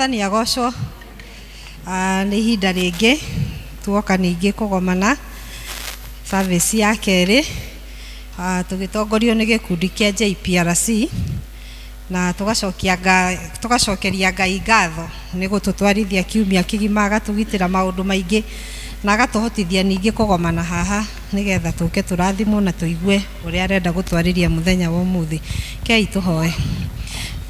Mwathani agocwo. Ah, nĩ ihinda rĩngĩ tuoka ningĩ kũgomana service ya kerĩ, ah, tũgĩtongorio nĩ gĩkundi kĩa JPRC na tũgacokia tũgacokeria Ngai ngatho nĩ gũtũtwarithia kiumia kĩgima, agatũgitĩra maũndũ maingĩ na agatũhotithia ningĩ kũgomana haha nĩgetha tũke tũrathimwo na tũigue ũrĩa arenda gũtwarĩria mũthenya wa ũmũthĩ. Kei tũhoe.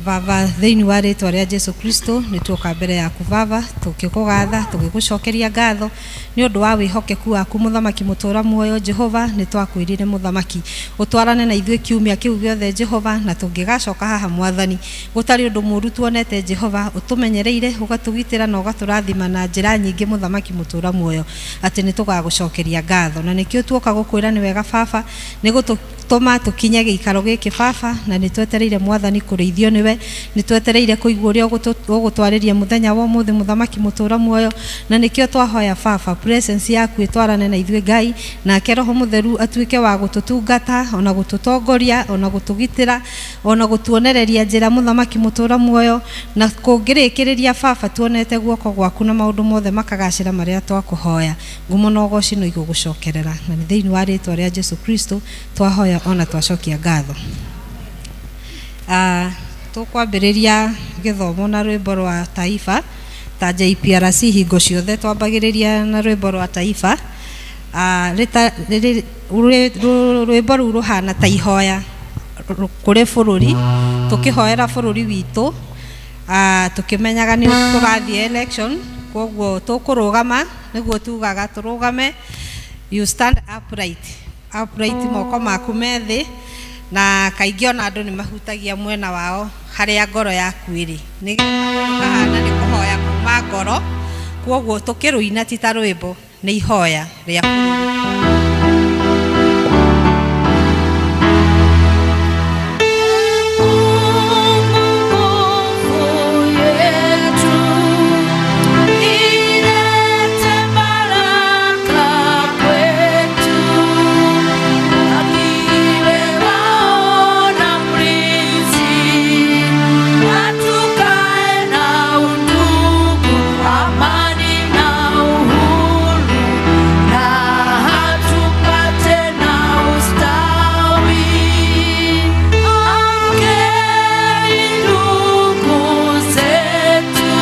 Baba, thĩinĩ wa rĩtwa rĩa Jesu Kristo nĩ tuoka mbere yaku Baba, tũkĩkũgatha, tũgĩgũcokeria ngatho nĩ ũndũ wa wĩhokeku waku mũthamaki mũtũra muoyo Jehova. Nĩ twakwĩrire mũthamaki ũtwarane na ithuĩ kiumia kĩu gĩothe Jehova, na tũngĩgacoka haha Mwathani gũtarĩ ũndũ mũũru tuonete Jehova, ũtũmenyereire, ũgatũgitĩra na ũgatũrathima na njĩra nyingĩ mũthamaki mũtũra muoyo, atĩ nĩ tũgagũcokeria ngatho. Na nĩkĩo tuoka gũkwĩra nĩ wega Baba nĩ gũtũtũma tũkinye gĩikaro gĩkĩ Baba, na nĩ twetereire Mwathani kũrĩithio nĩwe, nĩ twetereire kũigua ũrĩa ũgũtwarĩria mũthenya wa ũmũthĩ mũthamaki mũtũra muoyo. Na nĩkĩo twahoya Baba presence yaku ĩtwarane na ithuĩ Ngai, nake Roho Mũtheru atuĩke wa gũtũtungata ona gũtũtongoria ona gũtũgitĩra ona gũtuonereria njĩra mũthamaki mũtũra muoyo, na kũngĩrĩkĩrĩria Baba tuonete guoko gwaku na maũndũ mothe makagacĩra marĩa twakũhoya. Ngumo na ũgoci no igũgũcokerera, na nĩ thĩinĩ wa rĩtwa rĩa Jesu Kristo twahoya ona twacokia ngatho. Ah, tũkwambĩrĩria gĩthomo na rwĩmbo rwa taifa ta JPRC. Hingo ciothe twambagĩrĩria na rwĩmbo rwa taifa. Ah, rwĩmbo rũu rũhana ta ihoya kũrĩ bũrũri, tũkĩhoera bũrũri witũ. Ah, tũkĩmenyaga nĩ tũrathiĩ election, koguo tũkũrũgama nĩguo tugaga tũrũgame, you stand upright, upright, moko maku me thĩ, na kaingĩ ona andũ nĩ mahutagia mwena wao harĩa ngoro yaku ĩrĩ, nĩgetha kahana nĩ kũhoya kuma ngoro. Koguo tũkĩrũina ti ta rwĩmbo, nĩ ihoya rĩa bũrũri. Nguvu yetu ilete baraka kwetu, akiwe wao na mlinzi, na tukae na undugu, amani na uhuru, raha tupate na ustawi. Amkeni ndugu zetu,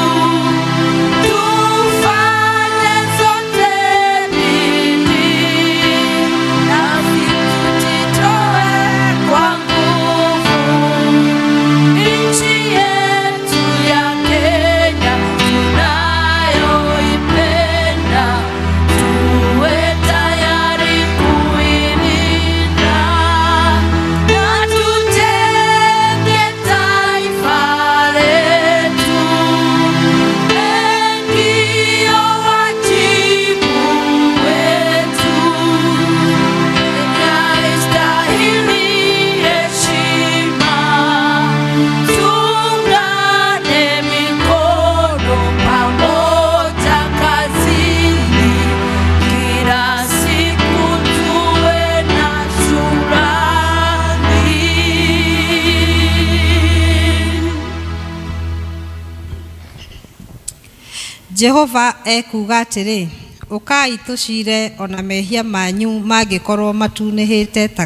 tufanye sote bidii, nasi tujitoe kwa nguvu. Nchi yetu ya Kenya tunayoipenda, tuwe tayari kuilinda na tujenge taifa letu. Ndio wajibu wetu. Kenya istahili heshima. Tuungane mikono pamoja kazini, kila siku tuwe na shukrani. Jehova ekuuga atĩrĩ, ũkai tũcire, ona mehia manyu mangĩkorwo matunĩhĩte ta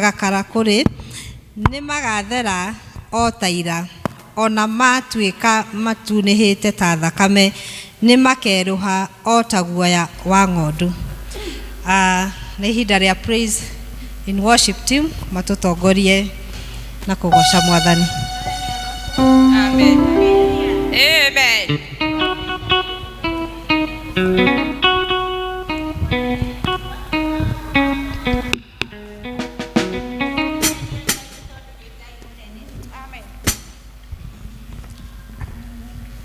gakarakũ-rĩ, nĩ magathera o ta ira, ona matuĩka matunĩhĩte ta thakame, nĩ makerũha o ta guoya wa ng'ondu. Ah, nĩ ihinda rĩa praise in worship team matũtongorie na kũgoca Mwathani. Amen. Amen.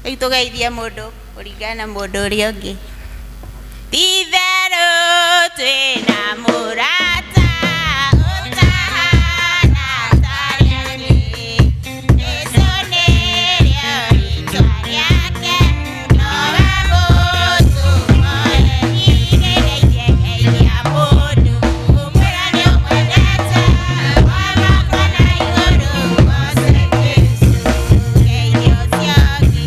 Rĩu tũgeithie mũndũ kũringana na mũndũ ũrĩa ũngĩ. Ti-itherũ twĩna mũrata ũtahana ta arĩa angĩ. Jesũ nĩrĩo rĩtwa rĩake, nowe mũtũmwo. Niĩ ngeithie ngeithia mũndũ, ũmwĩre nĩũmwendete, wa wakwa na igũrũ goce Jesũ. Ngeithia ũcio ũngĩ.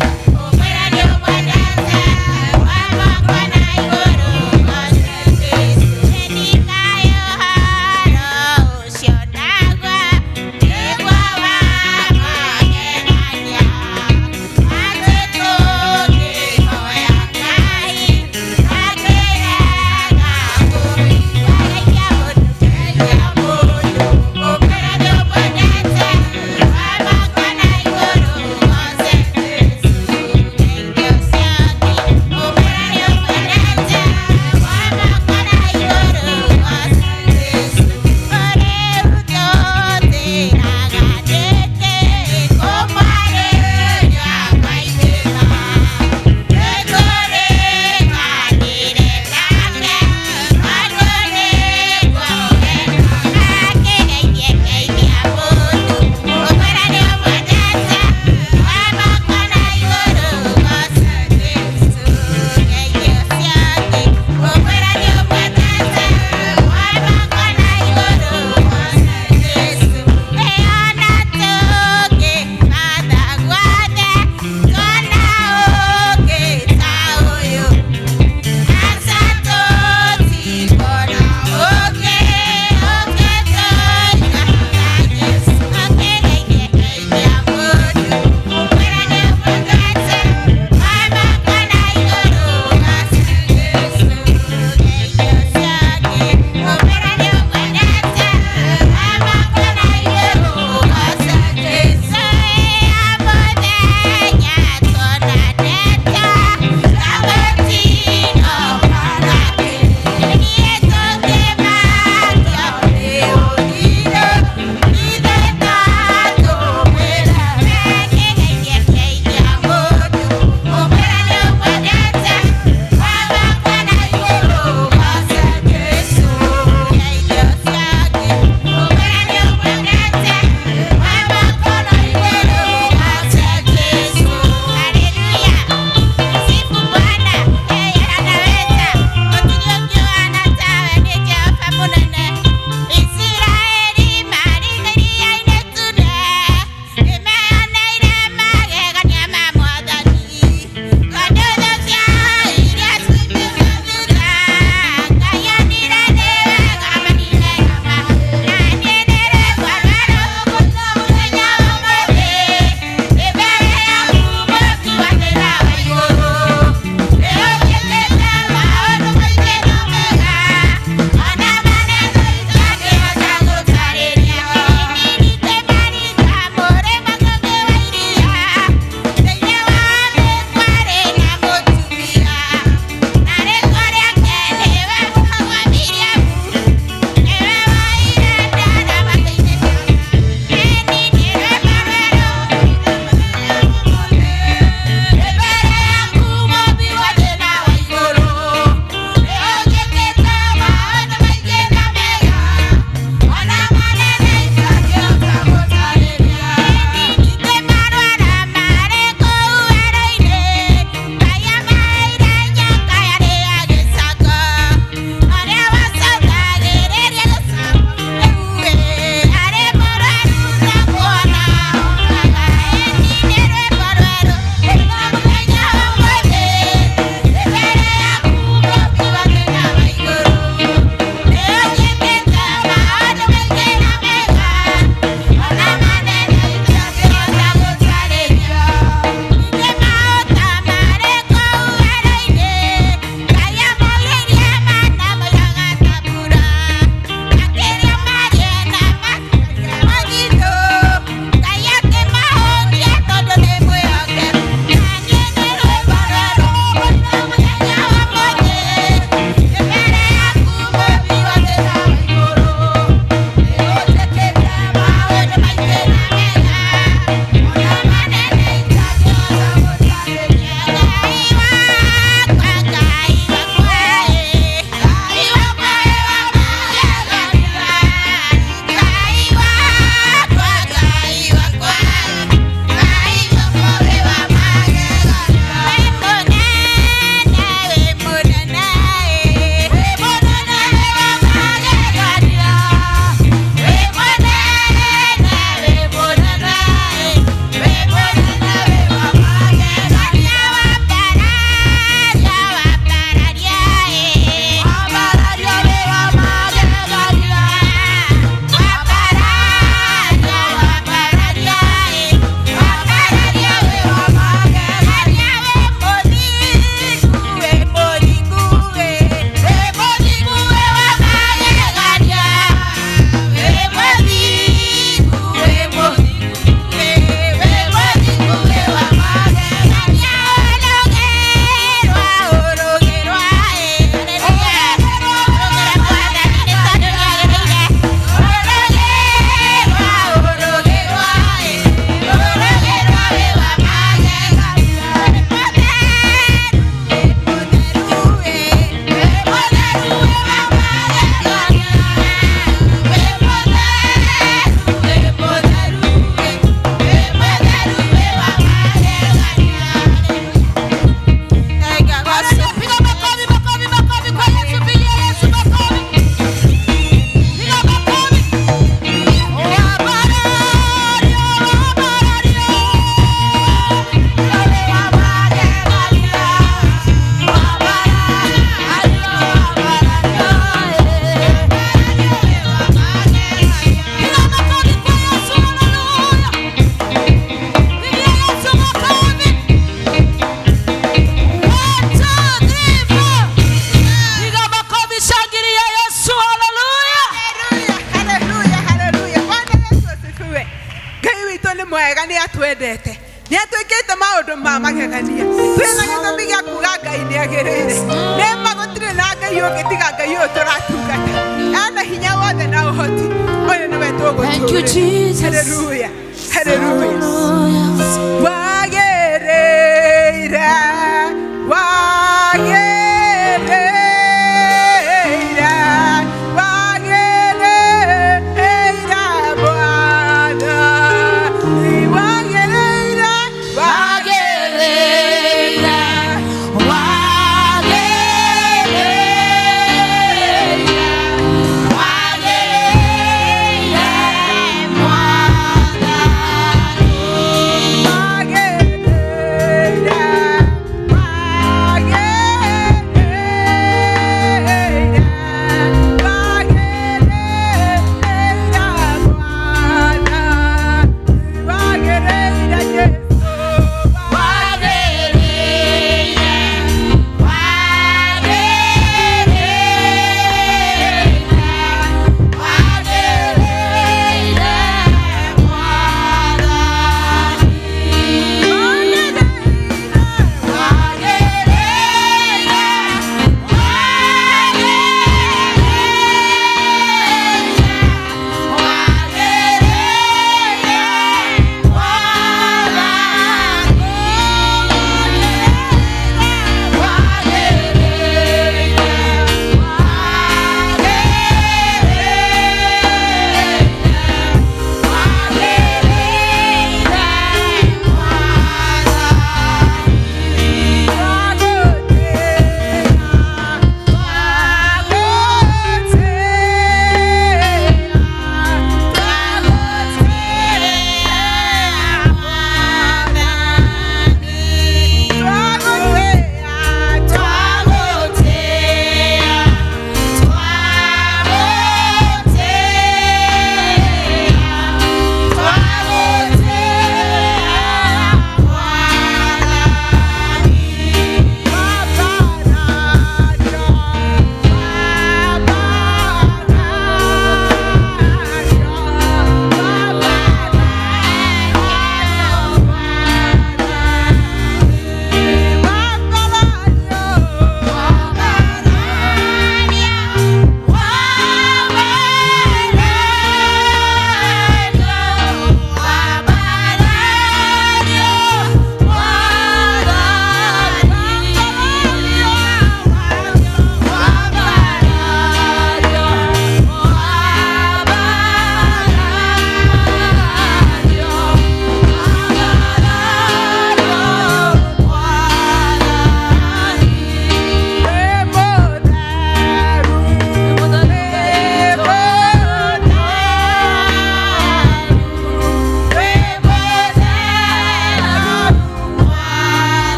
Atwendete, nĩ atwĩkĩte maũndũ ma magegania. Twĩna gĩtũmi gĩa kuga Ngai nĩ agĩrĩire. Nĩma gũtirĩ na Ngai ũngĩ tiga Ngai ũyũ tũratungata. Ena hinya wothe na ũhoti. Ũyũ nĩwe Thank you, tũgũtũũrĩra. Jesus. Haleluya, haleluya. Wagĩrĩire, wagĩrĩire, wagĩrĩire Bwana. Wagĩrĩire, wagĩrĩire, wagĩrĩire, wagĩrĩire.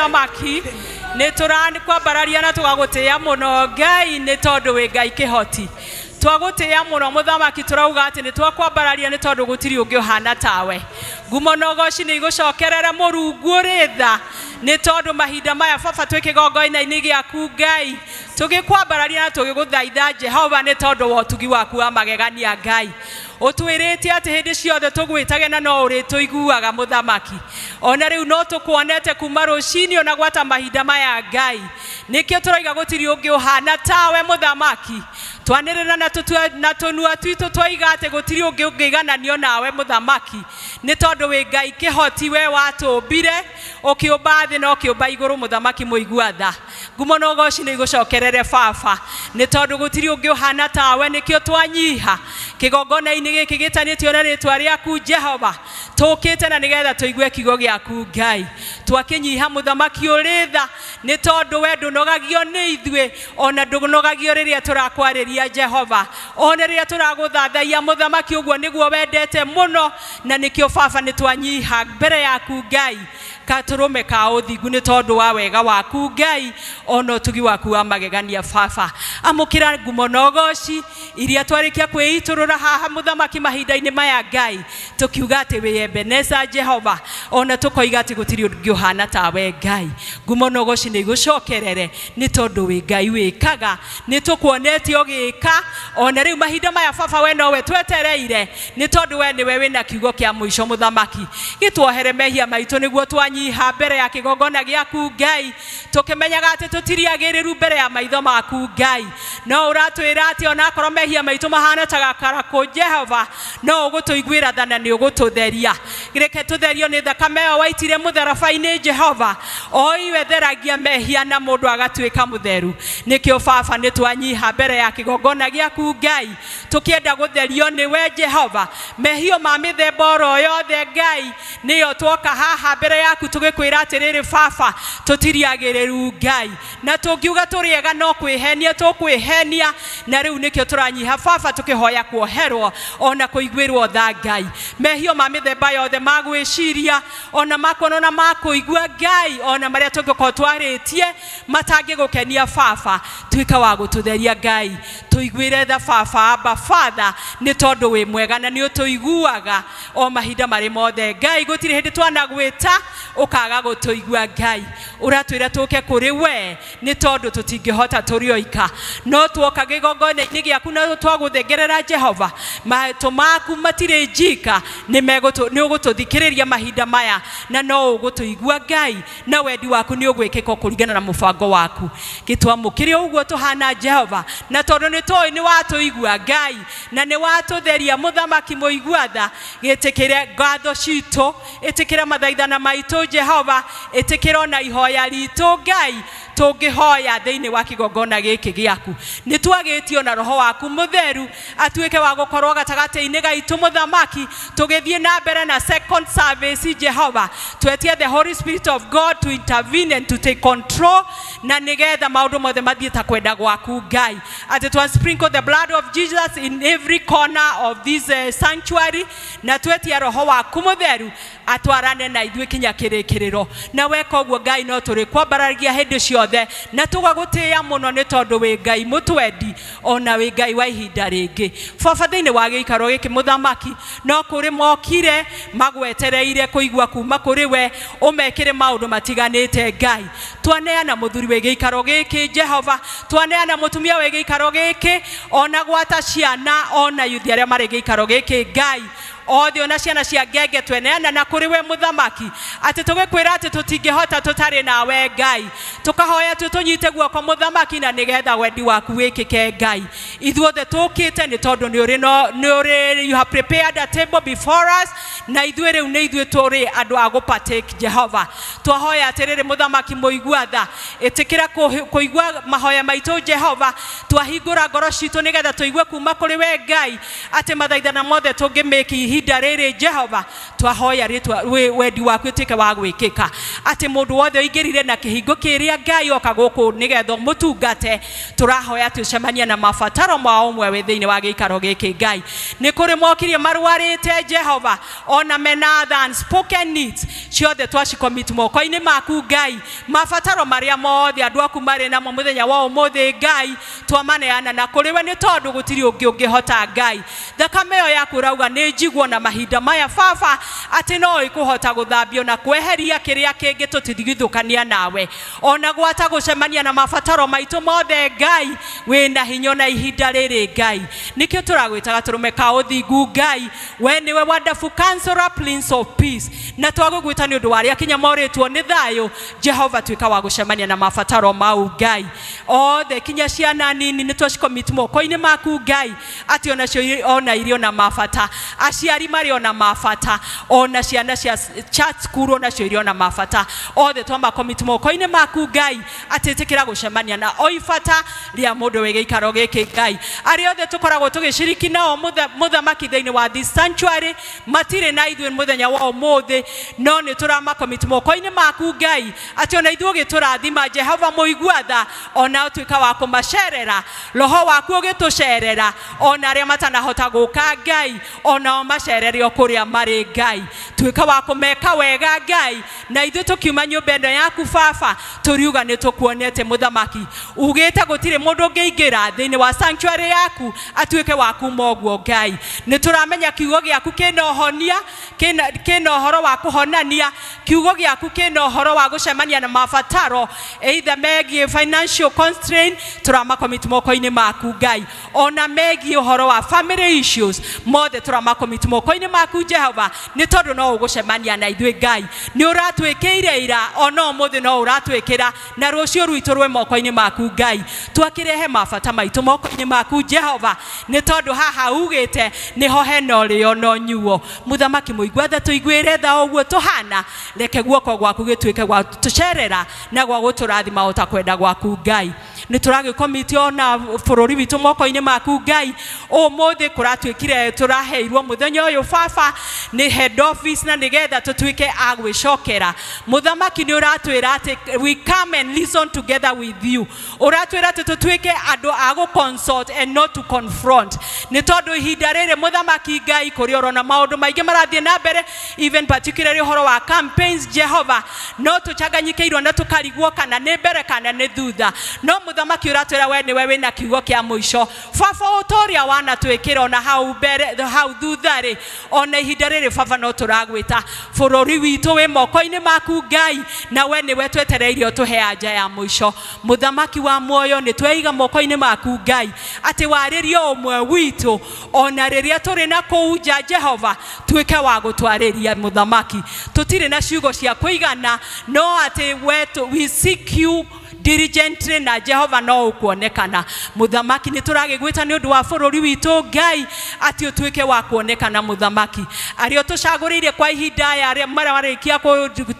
Mũthamaki. Nĩ tũrakwambararia na tũgagũtĩĩa mũno Ngai, nĩ tondũ wĩ Ngai kĩhoti. Twagũtĩĩa mũno Mũthamaki, tũrauga atĩ nĩ twakwambararia nĩ tondũ gũtirĩ ũngĩ ũhana tawe. Ngumo na ũgoci nĩ igũcokerere Mũrungu ũrĩ tha, nĩ tondũ mahinda maya baba twĩ kĩgongona-inĩ gĩaku Ngai, tũgĩkwambararia na tũgĩgũthaitha Jehova nĩ tondũ wa ũtugi waku wa magegania Ngai. Ũtwĩrĩte atĩ hĩndĩ ciothe tũgwĩtage na no ũrĩtũiguaga Mũthamaki. Ona rĩu no tũkuonete kuma rũcinĩ ona gwata mahinda maya Ngai. Nĩkĩo tũroiga gũtirĩ ũngĩ ũhana tawe Mũthamaki. Twanĩrĩra na tũnua twitũ twoiga atĩ gũtirĩ ũngĩ ũngĩigananio nawe Mũthamaki, nĩ tondũ wĩ Ngai kĩhoti, we watũmbire ũkĩũmba thĩ na ũkĩũmba igũrũ Mũthamaki mũigua tha. Ngumo na ũgoci nĩ igũcokerere baba, nĩ tondũ gũtirĩ ũngĩ ũhana tawe. Nĩkĩo twanyiha kĩgongona-inĩ gĩkĩ gĩtanĩtio na rĩtwa rĩaku Jehova, tũkĩte na nĩgetha tũigue kiugo gĩaku Ngai. Twakĩnyiha Mũthamaki ũrĩ tha, nĩ tondũ we ndũnogagio nĩ ithuĩ, ona ndũnogagio rĩrĩa tũrakwarĩria Jehova, ona rĩrĩa tũragũthathaiya Mũthamaki, ũguo nĩguo wendete mũno, na nĩkĩo baba nĩ twanyiha mbere yaku Ngai, katũrũme ka ũthingu, nĩ tondũ wa wega waku Ngai, ona ũtugi waku wa magegania. Baba, amũkĩra ngumo na ũgoci iria twarĩkia kwĩitũrũra haha Mũthamaki mahinda-inĩ maya Ngai, tũkiuga atĩ wĩ Ebeneza Jehova, ona tũkoiga atĩ gũtirĩ ũngĩ ũhana tawe Ngai. Ngumo na ũgoci nĩ igũcokerere, nĩ tondũ wĩ Ngai wĩkaga, nĩ tũkuonetie ũgĩka, ona rĩu mahinda maya baba we nowe twetereire, nĩ tondũ we nĩwe wĩna kiugo kĩa mũico Mũthamaki. Gĩtuohere mehia maitũ nĩguo twanyiha mbere ya kĩgongona gĩaku Ngai, tũkĩmenyaga atĩ tũtiriagĩrĩru mbere ya maitho maku Ngai, no ũratwĩra atĩ onakorwo mehia maitũ mahana ta gakarakũ Jehova, no ũgũtũiguĩra tha na nĩ ũgũtũtheria. Reke tũtherio nĩ thakame ĩyo waitire mũtharaba-inĩ Jehova, o iwe theragia mehia na mũndũ agatuĩka mũtheru. Nĩkĩo baba nĩ twanyiha mbere ya kĩgongona gĩaku Ngai, tũkĩenda gũtherio nĩwe Jehova. Mehio ma mĩthemba oro yothe Ngai, nĩyo twoka haha mbere yaku tũgĩkwĩra atĩrĩrĩ baba, tũtiriagĩrĩru Ngai, na tũngiuga tũrĩ ega no kwĩhenia tũkwĩhenia, na rĩu nĩkĩo tũranyiha baba tũkĩhoya kuoherwo ona kũiguĩrwo tha Ngai. Mehio ma mĩthemba yothe ma gwĩciria, ona ma kuona, ona ma kũigua Ngai, ona marĩa tũngĩkorwo twarĩtie matangĩgũkenia baba, tuĩka wa gũtũtheria Ngai, tũiguĩre tha baba. Aba Father, nĩ tondũ wĩ mwega na nĩ ũtũiguaga o mahinda marĩ mothe Ngai. Gũtirĩ hĩndĩ twanagwĩta ũkaga gũtũigua Ngai. Ũratwĩra tũke kũrĩ we nĩ tondũ tũtingĩhota tũrĩ oika, no tuoka kĩgongona-inĩ gĩaku na twagũthengerera Jehova, matũ maku matirĩ njika, nĩ ũgũtũthikĩrĩria mahinda maya na no ũgũtũigua Ngai, na wendi waku nĩ ũgwĩkĩka kũringana na mũbango waku. Gĩtwamũkĩre ũguo tũhana Jehova, na tondũ nĩ tũĩ nĩ watũigua Ngai na nĩ watũtheria Mũthamaki mũigua tha, gĩtĩkĩre ngatho citũ, ĩtĩkĩra mathaithana maitũ Jehova, ĩtĩkĩra ona ihoya ritũ Ngai tũngĩhoya thĩinĩ wa kĩgongona gĩkĩ gĩaku. Nĩ twagĩtio na roho waku mũtheru atuĩke wa gũkorwo gatagatĩ-inĩ gaitũ Mũthamaki, tũgĩthiĩ na mbere na second service Jehova. Twetie the Holy Spirit of God to intervene and to take control, na nĩgetha maũndũ mothe mathiĩ ta kwenda gwaku Ngai, atĩ twa sprinkle the blood of Jesus in every corner of this sanctuary, na twetia roho waku mũtheru atwarane na ithuĩ kinya kĩrĩkĩrĩro. Na weka ũguo Ngai, no tũrĩ kwambararia hĩndĩ ciothe na tũgagũtĩĩa mũno, nĩ tondũ wĩ Ngai mũtwendi ona wĩ Ngai wa ihinda rĩngĩ. Baba, thĩinĩ wa gĩikaro gĩkĩ Mũthamaki, no kũrĩ mokire magwetereire kũigua kuma kũrĩ we, ũmekĩre maũndũ matiganĩte Ngai. Twaneana mũthuri wĩ gĩikaro gĩkĩ Jehova, twaneana mũtumia wĩ gĩikaro gĩkĩ, ona gwata ciana, ona yuthi arĩa marĩ gĩikaro gĩkĩ Ngai, othe ona ciana cia ngenge tweneana na kũrĩ we Mũthamaki, atĩ tũgĩkwĩra atĩ tũtingĩhota tũtarĩ nawe Ngai. Tũkahoya tu tũnyite guoko Mũthamaki, na nĩgetha wendi waku wĩkĩke Ngai. Ithuothe tũkĩte nĩ tondũ nĩ ũrĩ no nĩ ũrĩ you have prepared a table before us, na ithuĩ rĩu nĩ ithuĩ tũrĩ andũ a gũpartake Jehova. Twahoya atĩrĩrĩ Mũthamaki mũigua tha, ĩtĩkĩra kũigua mahoya maitũ Jehova. Twahingũra ngoro citũ nĩgetha tũigue kuma kũrĩ we Ngai, atĩ mathaithana mothe tũngĩmĩki. Ihinda rĩrĩ Jehova, twahoya rĩtwa wendi waku ũtuĩke wa gwĩkĩka, atĩ mũndũ wothe ũingĩrire na kĩhingo kĩrĩa Ngai oka gũkũ nĩgetha ũmũtungate, tũrahoya atĩ ũcemanie na mabataro ma o ũmwe wĩ thĩinĩ wa gĩikaro gĩkĩ. Ngai, nĩ kũrĩ mokirie marwarĩte Jehova, ona mena other unspoken needs ciothe, twacicommit moko-inĩ maku Ngai. Mabataro marĩa mothe andũ aku marĩ namo mũthenya wa ũmũthĩ Ngai, twamaneana na kũrĩ we, nĩ tondũ gũtirĩ ũngĩ ũngĩhota. Ngai, thakame ĩyo yaku ũrauga nĩ njiguo na mahinda maya baba, atĩ no ĩkũhota gũthambio na kweheria kĩrĩa kĩngĩ tũtigithũkania nawe, ona gwata gũcemania na mabataro maitũ mothe. Ngai, wĩna hinya na ihinda rĩrĩ Ngai, nĩkĩo tũragwĩta gatũrũme ka ũthingu. Ngai, we nĩwe Wonderful Counselor, Prince of Peace, na twagũgwĩta nĩ ũndũ wa arĩa kinya morĩtwo nĩ thayũ. Jehova, tuĩka wa gũcemania na mabataro mau. Ngai, othe kinya ciana nini nĩ twacicommit moko-inĩ maku Ngai, atĩ onacio ona irĩ ona mabata, aciari marĩ ona mabata, ona ciana cia church school onacio irĩ ona mabata, othe twamacommit moko-inĩ maku Ngai, atĩ ĩtĩkĩra gũcemania na o ibata rĩa mũndũ wĩ gĩikaro gĩkĩ. Ngai, arĩa othe tũkoragwo tũgĩciriki nao mũthamaki thĩinĩ wa this sanctuary matirĩ na ithuĩ mũthenya wa ũmũthĩ, no nĩ tũramacommit moko-inĩ maku Ngai, atĩ ona ithuĩ ũgĩtũrathima Jehova mũigua tha, ona ũtuĩka wa kũmacerera, roho waku ũgĩtũcerera, ona arĩa matanahota gũka Ngai, onao macerere o kũrĩa marĩ. Ngai, tuĩka wa kũmeka wega. Ngai, na ithuĩ tũkiuma nyũmba ĩno yaku baba, tũriuga nĩ tũkuonete mũthamaki. Ugĩte gũtirĩ mũndũ ũngĩingĩra thĩinĩ wa sanctuary yaku atuĩke wa kuma ũguo. Ngai, nĩ tũramenya kiugo gĩaku kĩna ũhonia, kĩna ũhoro wa kũhonania, kiugo gĩaku kĩna ũhoro wa gũcemania na mabataro either megiĩ financial constraint, tũramacommit moko-inĩ maku Ngai, ona megiĩ ũhoro wa family issues, mothe tũramacommit moko-inĩ maku Jehova, nĩ tondũ no ũgũcemania na ithuĩ. Ngai, nĩ ũratwĩkĩire ira, ona ũmũthĩ no ũratwĩkĩra, na rũciũ rwitũ rwĩ moko-inĩ maku. Ngai, twakĩrehe mabata maitũ moko-inĩ maku Jehova, nĩ tondũ haha ugĩte nĩho hena ũrĩo na ũnyuo. Mũthamaki mũigua tha, tũiguĩre tha ũguo tũhana, reke guoko gwaku gĩtuĩke gwa tũcerera na gwa gũtũrathima o ta kwenda gwaku. Ngai, nĩ tũragĩcommit ona bũrũri witũ moko-inĩ maku. Ngai, ũmũthĩ kũratuĩkire tũraheirwo mũthenya ũyũ baba nĩ head office na nĩgetha tũtuĩke a gwĩcokera. Mũthamaki, nĩ ũratwĩra atĩ we come and listen together with you. Ũratwĩra atĩ tũtuĩke andũ a gũ consult and not to confront, nĩ tondũ ihinda rĩrĩ mũthamaki Ngai, kũrĩ orona maũndũ maingĩ marathiĩ na mbere, even particularly ũhoro wa campaigns. Jehova, no tũcanganyikĩirwo na tũkarigwo kana nĩ mbere kana nĩ thutha, no mũthamaki, ũratwĩra we nĩwe wĩna kiugo kĩa mũico. Baba, ũta ũrĩa wanatwĩkĩra ona hau mbere hau thutha rĩ, ona ihinda rĩrĩ baba no tũragwĩta. Bũrũri witũ wĩ moko-inĩ maku Ngai, na we nĩwe twetereire ũtũhe anja ya mũico. Mũthamaki wa muoyo, nĩ tweiga moko-inĩ maku Ngai, atĩ warĩrie o ũmwe witũ, ona rĩrĩa tũrĩ na kũu nja. Jehova, tuĩke wa gũtwarĩria. Mũthamaki, tũtirĩ na ciugo cia kũigana, no atĩ we we seek you diligently, na Jehova no ũkuonekana. Mũthamaki, nĩ tũragĩgwĩta nĩ ũndũ wa bũrũri witũ Ngai, atĩ ũtuĩke wa kuonekana. Mũthamaki, arĩa ũtũcagũrĩire kwa ihinda aya, arĩa mararĩkia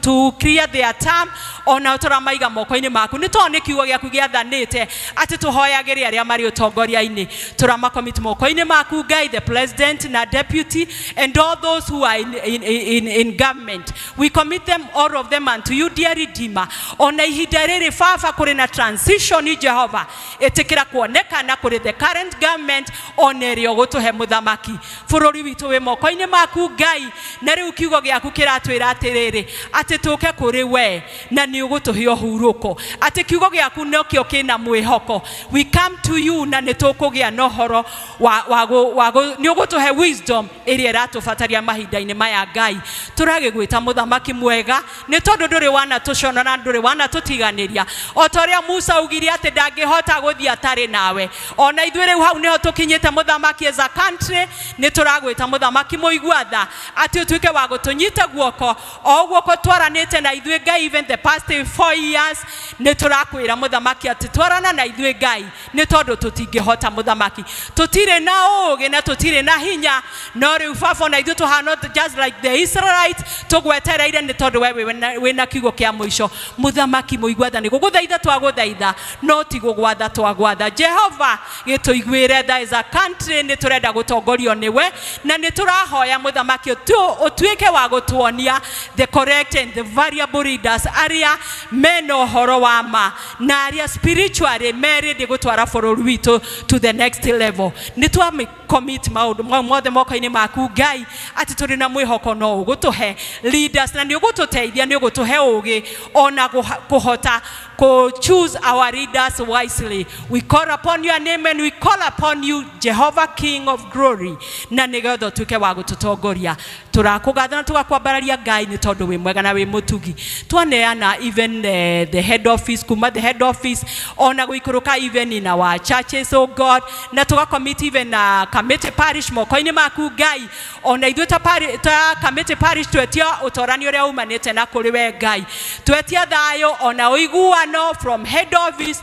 to clear their term, ona tũramaiga moko-inĩ maku, nĩ tondũ nĩ kiugo gĩaku gĩathanĩte atĩ tũhoyagĩre arĩa marĩ ũtongoria-inĩ. Tũramacommit moko-inĩ maku Ngai, the president na deputy and all those who are in government. We commit them, all of them, unto you, dear Redeemer. Ona ihinda rĩrĩ baba kũrĩ na transition, Jehova, ĩtĩkĩra kuonekana kũrĩ the current government, ona ĩrĩa ũgũtũhe. Mũthamaki, bũrũri witũ wĩ moko-inĩ maku Ngai, na rĩu kiugo gĩaku kĩratwĩra atĩrĩrĩ, atĩ tũke kũrĩ we na nĩ ũgũtũhe ũhurũko, atĩ kiugo gĩaku nokĩo kĩna mwĩhoko. We come to you na nĩ tũkũgĩa na ũhoro wa nĩ ũgũtũhe wisdom ĩrĩa ĩratũbataria mahinda-inĩ maya. Ngai, tũragĩgwĩta mũthamaki mwega, nĩ tondũ ndũrĩ wanatũconora na ndũrĩ wanatũtiganĩria. O ta ũrĩa Musa augire atĩ ndangĩhota gũthiĩ atarĩ nawe, ona ithuĩ rĩu hau nĩho tũkinyĩte. Mũthamaki, as a country, nĩ tũragwĩta mũthamaki mũigua tha, atĩ ũtuĩke wa gũtũnyita guoko o guoko twaranĩte na ithuĩ Ngai even the past 4 years. Nĩ tũrakwĩra mũthamaki atĩ twarana na ithuĩ Ngai, nĩ tondũ tũtingĩhota. Mũthamaki, tũtirĩ na ũũgĩ na tũtirĩ na hinya, no rĩu baba, ona ithuĩ tũhana just like the Israelites, tũgwetereire, nĩ tondũ we wĩna kiugo kĩa mũico. Mũthamaki mũigua tha, nĩ gũgũthaitha. Gũthaitha twagũthaitha, no ti gũgwatha twagwatha. Jehova, gĩtũiguĩre tha. As a country nĩ tũrenda gũtongorio nĩwe, na nĩ tũrahoya mũthamaki ũtuĩke wa gũtuonia the correct and the variable leaders arĩa mena ũhoro wa ma na arĩa spiritually merĩndĩ gũtwara bũrũri witũ to the next level. Nĩ twa commit maũndũ mau mothe moko-inĩ maku Ngai, atĩ tũrĩ na mwĩhoko no ũgũtũhe leaders na nĩ ũgũtũteithia, nĩ ũgũtũhe ũgĩ ona kũhota ku choose our leaders wisely. We call upon your name and we call upon you, Jehovah, King of glory, na nĩgetha ũtuĩke wa gũtũtongoria. Tũrakũgatha na tũgakwambararia Ngai, nĩ tondũ wĩ mwega na wĩ mũtugi. Twaneana even the head office, kuma the head office ona gũikũrũka even in our churches, oh God, na tũgacommit even Kamĩtĩ Parish moko-inĩ maku Ngai. Ona ithuĩ ta Kamĩtĩ Parish twetia ũtorani ũrĩa umanĩte na kũrĩ we Ngai, twetia thayũ ona ũiguano from head office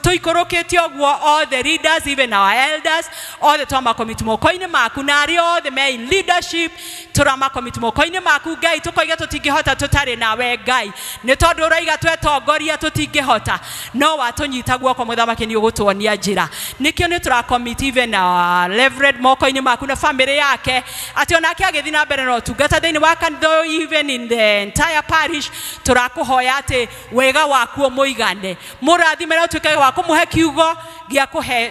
tũikũrũkĩte ũguo, all the leaders, even our elders othe, twamacommit moko-inĩ maku, na arĩa othe me in leadership tũramacommit moko-inĩ maku Ngai. Tũkoiga tũtingĩhota tũtarĩ nawe Ngai, nĩ tondũ ũroiga twetongoria tũtingĩhota, no watũnyita guoko mũthamaki nĩ ũgũtuonia njĩra. Nĩkĩo nĩ tũracommit even our reverend moko-inĩ maku na family yake, atĩ onake agĩthiĩ na mbere na ũtungata thĩinĩ wa kanitha ũyũ, even in the entire parish, tũrakũhoya atĩ wega waku ũmũigane, mũrathime na ũtuĩke wa kũmũhe kiugo gĩa kũhe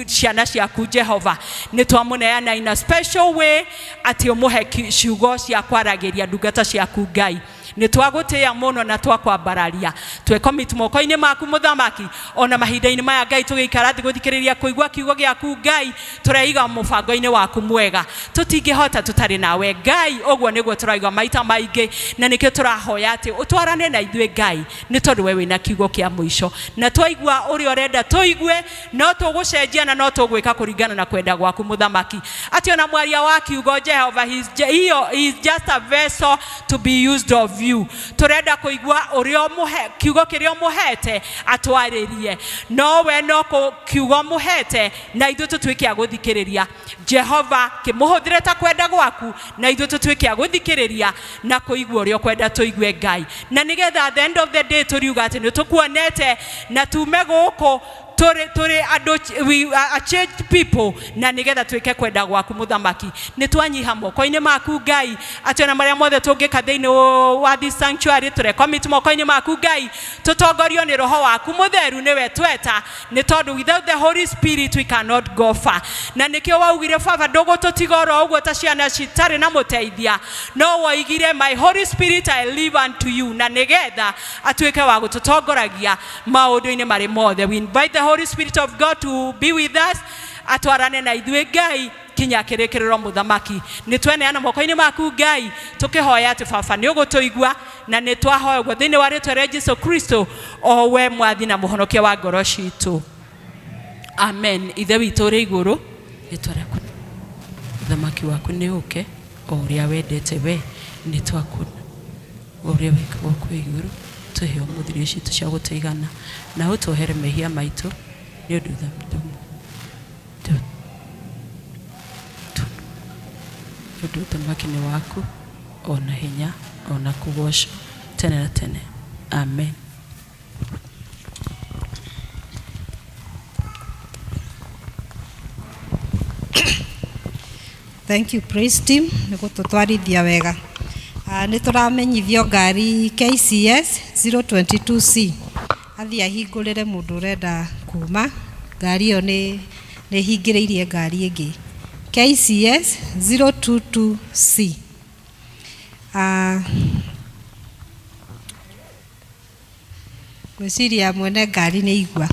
ciana ciaku. Jehova, nĩ twamũneana in a special way atĩ ũmũhe ciugo cia kwaragĩria ndungata ciaku. Ngai, nĩ twagũtĩĩa mũno na twakwambararia. Twecommit moko-inĩ maku mũthamaki. Ona mahinda-inĩ maya Ngai, tũgĩikara thĩ gũthikĩrĩria kũigua kiugo gĩaku Ngai, tũreiga mũbango-inĩ waku mwega. Tũtingĩhota tũtarĩ nawe Ngai, ũguo nĩguo tũraigua maita maingĩ, na nĩkĩo tũrahoya atĩ ũtwarane na ithuĩ Ngai, nĩ tondũ we wĩna kiugo kĩa mũico, na twaigua ũrĩa ũrenda tũigue no tũgũcenjia na no tũgwĩka kũringana na kwenda gwaku mũthamaki. Atĩ ona mwaria wa kiugo, Jehova, he is just a vessel to be used of you. Tũrenda kũigua ũrĩa ũmũhe kiugo kĩrĩa ũmũhete atwarĩrie, no we no kiugo ũmũhete na ithuĩ tũtuĩke a gũthikĩrĩria. Jehova, kĩmũhũthĩre ta kwenda gwaku, na ithuĩ tũtuĩke a gũthikĩrĩria na kũigua ũrĩa ũkwenda tũigue Ngai, na nĩgetha at the end of the day tũriuga atĩ nĩ tũkuonete na tume gũkũ tũrĩ andũ, we are a changed people, na nĩgetha twĩke kwenda gwaku mũthamaki. Nĩ twanyiha moko-inĩ maku Ngai, atĩ ona marĩa mothe tũngĩka thĩinĩ wa this sanctuary, tũrecommit moko-inĩ maku Ngai, tũtongorio nĩ roho waku mũtheru, nĩwe tweta, nĩ tondũ without the Holy Spirit we cannot go far. Na nĩkĩo waugire, Baba, ndũgũtũtiga oro ũguo ta ciana citarĩ na mũteithia, no woigire, "My Holy Spirit I leave unto you," na nĩgetha atuĩke wa gũtũtongoragia maũndũ-inĩ marĩ mothe. We invite the Holy Spirit of God to be with us, atwarane na ithuĩ Ngai kinya kĩrĩkĩrĩro. Mũthamaki, nĩ tweneana moko-inĩ maku Ngai, tũkĩhoya atĩ Baba nĩ ũgũtũigua, na nĩ twahoya ũguo thĩinĩ wa rĩtwa rĩa Jesu Kristo, o we mwathi na mũhonokia wa ngoro citũ. Amen. Ithe witũ ũrĩ igũrũ, rĩtwa rĩaku, ũthamaki waku nĩ ũke, o ũrĩa wendete we nĩ twaku ũrĩa wĩkagwo kwĩ igũrũ. Tũhe ũmũthĩ irio citũ cia gũtũigana, na ũtuohere mehia maitũ, nĩ ũndũ nĩ ũndũ ũthamaki nĩ waku, ona hinya, ona kũgocwo tene na tene. Amen. Thank you, praise team, nĩ gũtũtwarithia wega. Nĩ tũramenyithio ngari KCS 022C athiĩ ahingũrĩre mũndũ ũrenda kuma ngari ĩyo, nĩ hingĩrĩirie ngari ĩngĩ, KCS 022C. Ngwĩciria mwene ngari nĩ igua.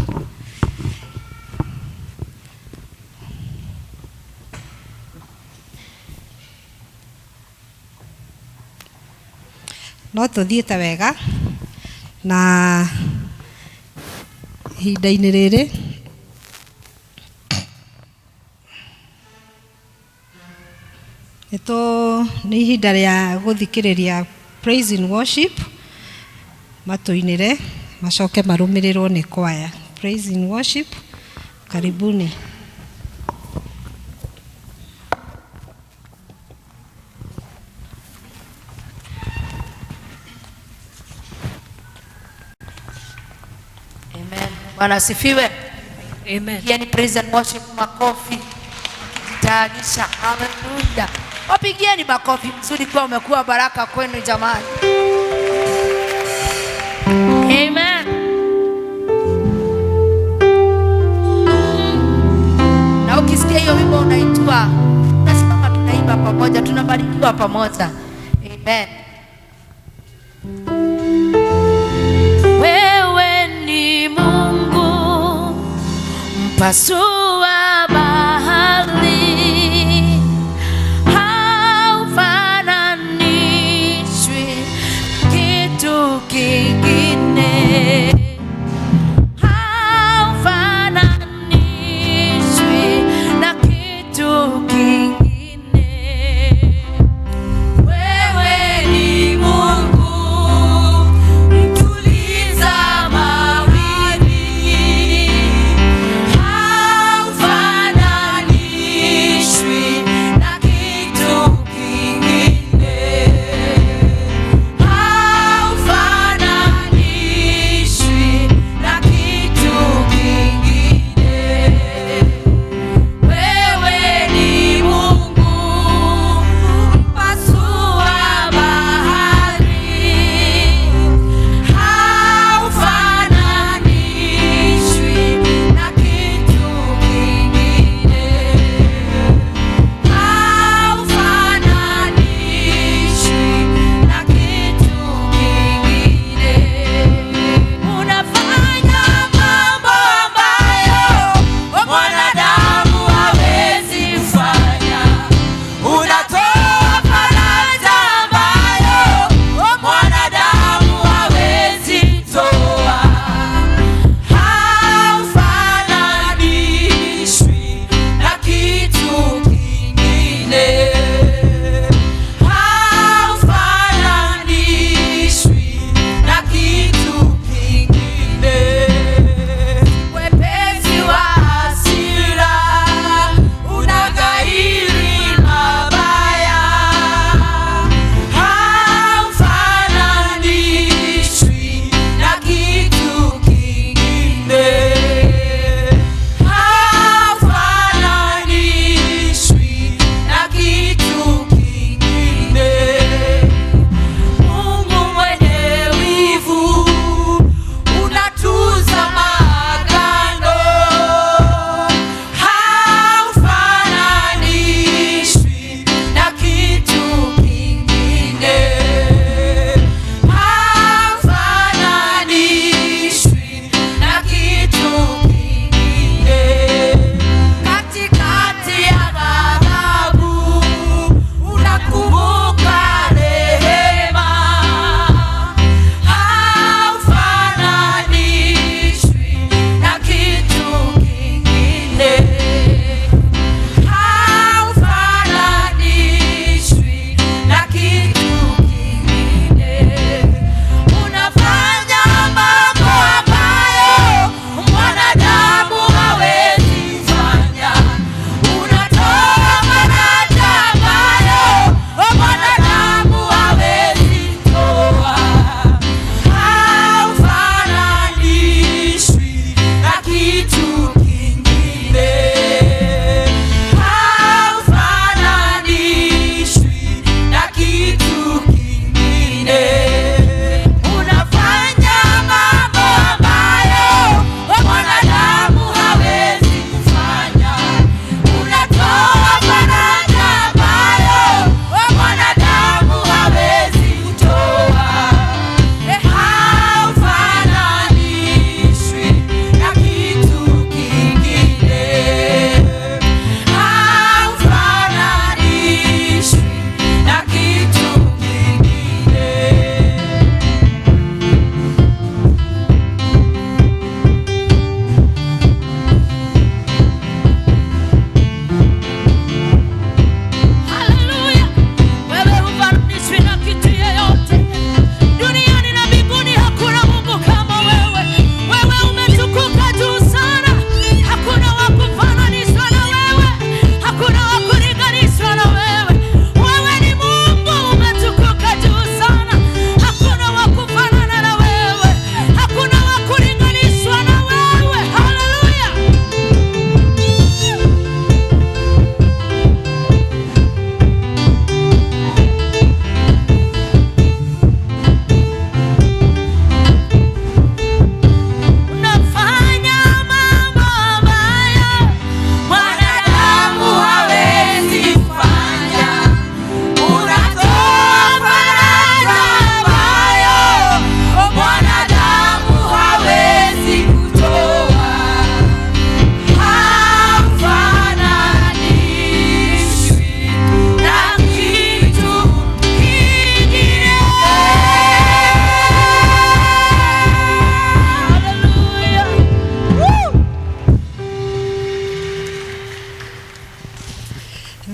No tũthiĩte wega na ihinda-inĩ rĩrĩ nĩ ihinda rĩa gũthikĩrĩria praise and worship, matũinĩre macoke marũmĩrĩrwo nĩ kwaya. Praise and worship, karibuni. Bwana asifiwe. Amen. Pia ni praise and worship, makofi mkijitayarisha. Haleluya! Wapigieni makofi mzuri, kwa umekuwa baraka kwenu jamani. Amen. Na ukisikia hiyo wimbo unaitwa, tunasimama tunaimba pamoja, tunabarikiwa pamoja. Amen. Wewe ni Mungu mpasua bahari, haufananishwi kitu kingine, haufananishwi na kitu kingine. Wewe ni Mungu mtuliza mawimbi,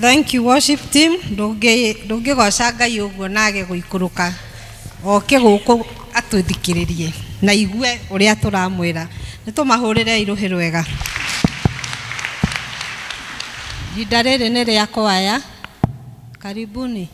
Thank you worship team. Ndũngĩgoca Ngai ũguo na age gũikũrũka oke gũkũ atũthikĩrĩrie na igue ũrĩa tũramwĩra. Nĩ tũmahũrĩre irũhĩ rwega. Ihinda rĩrĩ nĩ rĩa kwaya. Karibuni.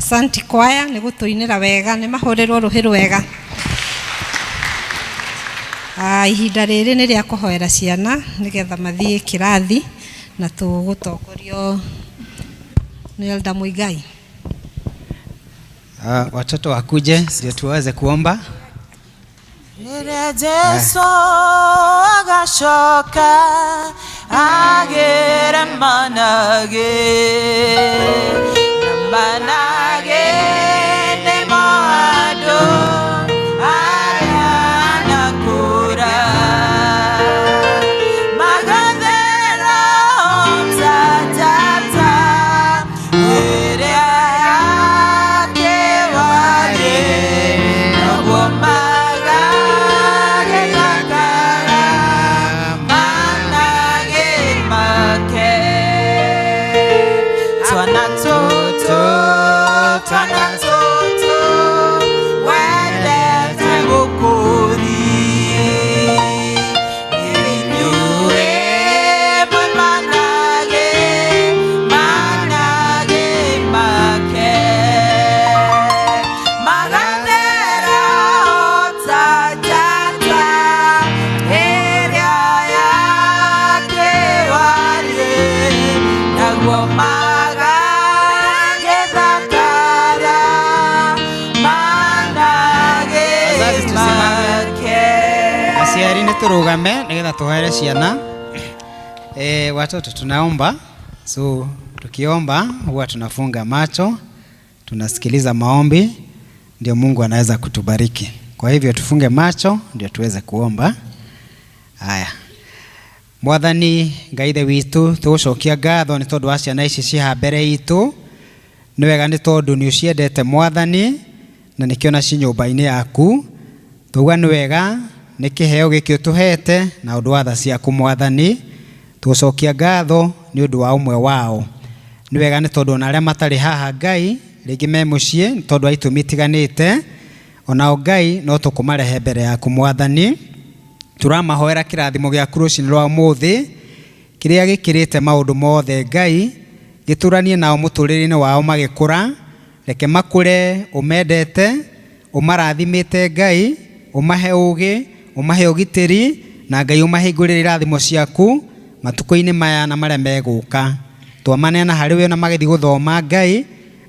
Asanti kwaya nĩ gũtũinĩra wega, nĩ mahũrĩrwo rũhĩ rwega. Ihinda rĩrĩ nĩ rĩa kũhoera ciana nĩgetha mathiĩ kĩrathi na tũgũtongorio nĩ Elda Muigai. Watoto wakuje ndio tuweze kuomba. Rĩrĩa Jesu agacoka agĩre manage na manage nĩmo andũ arĩa anakũra magathera mtatata ĩrĩa yake warĩ noguo magagĩthakara manage make twana tũtũ twana tũtũ wendete gũkũri inyuĩ mwĩ manage manage make magathera ota njata ĩrĩa yake warĩ naguo magagĩthakara manage Wazazi tusimame. make. Aciari nĩ tũrũgame nĩgetha tũhoere ciana. Watoto tunaomba. So tukiomba huwa tunafunga macho, tunasikiliza maombi, ndio Mungu anaweza kutubariki. Kwa hivyo tufunge macho ndio tuweze kuomba. Haya. Mwathani Ngai Ithe witũ, tũgũcokia ngatho nĩ tondũ wa ciana ici ciĩ haha mbere itũ. Nĩ wega nĩ tondũ nĩ ũciendete Mwathani na nĩkĩo na ci nyũmba-inĩ yaku. Tauga nĩ wega nĩ kĩheo gĩkĩ ũtũhete na ũndũ wa tha ciaku Mwathani. Tũgũcokia ngatho nĩ ũndũ wa ũmwe wao. Nĩ wega nĩ tondũ ona arĩa matarĩ haha Ngai rĩngĩ me mũciĩ nĩ tondũ wa itũmi itiganĩte, onao Ngai no tũkũmarehe mbere yaku Mwathani. Tũramahoera kĩrathimo gĩaku rũcinĩ rwa ũmũthĩ kĩrĩa gĩkĩrĩte maũndũ mothe Ngai, gĩtũranie nao mũtũrĩre-inĩ wao magĩkũra. Reke makũre ũmendete, ũmarathimĩte Ngai, ũmahe ũgĩ, ũmahe ũgitĩri, na Ngai ũmahingũrĩre irathimo ciaku matukũ-inĩ maya na marĩa megũka. Twamaneana harĩ we na magĩthiĩ gũthoma Ngai,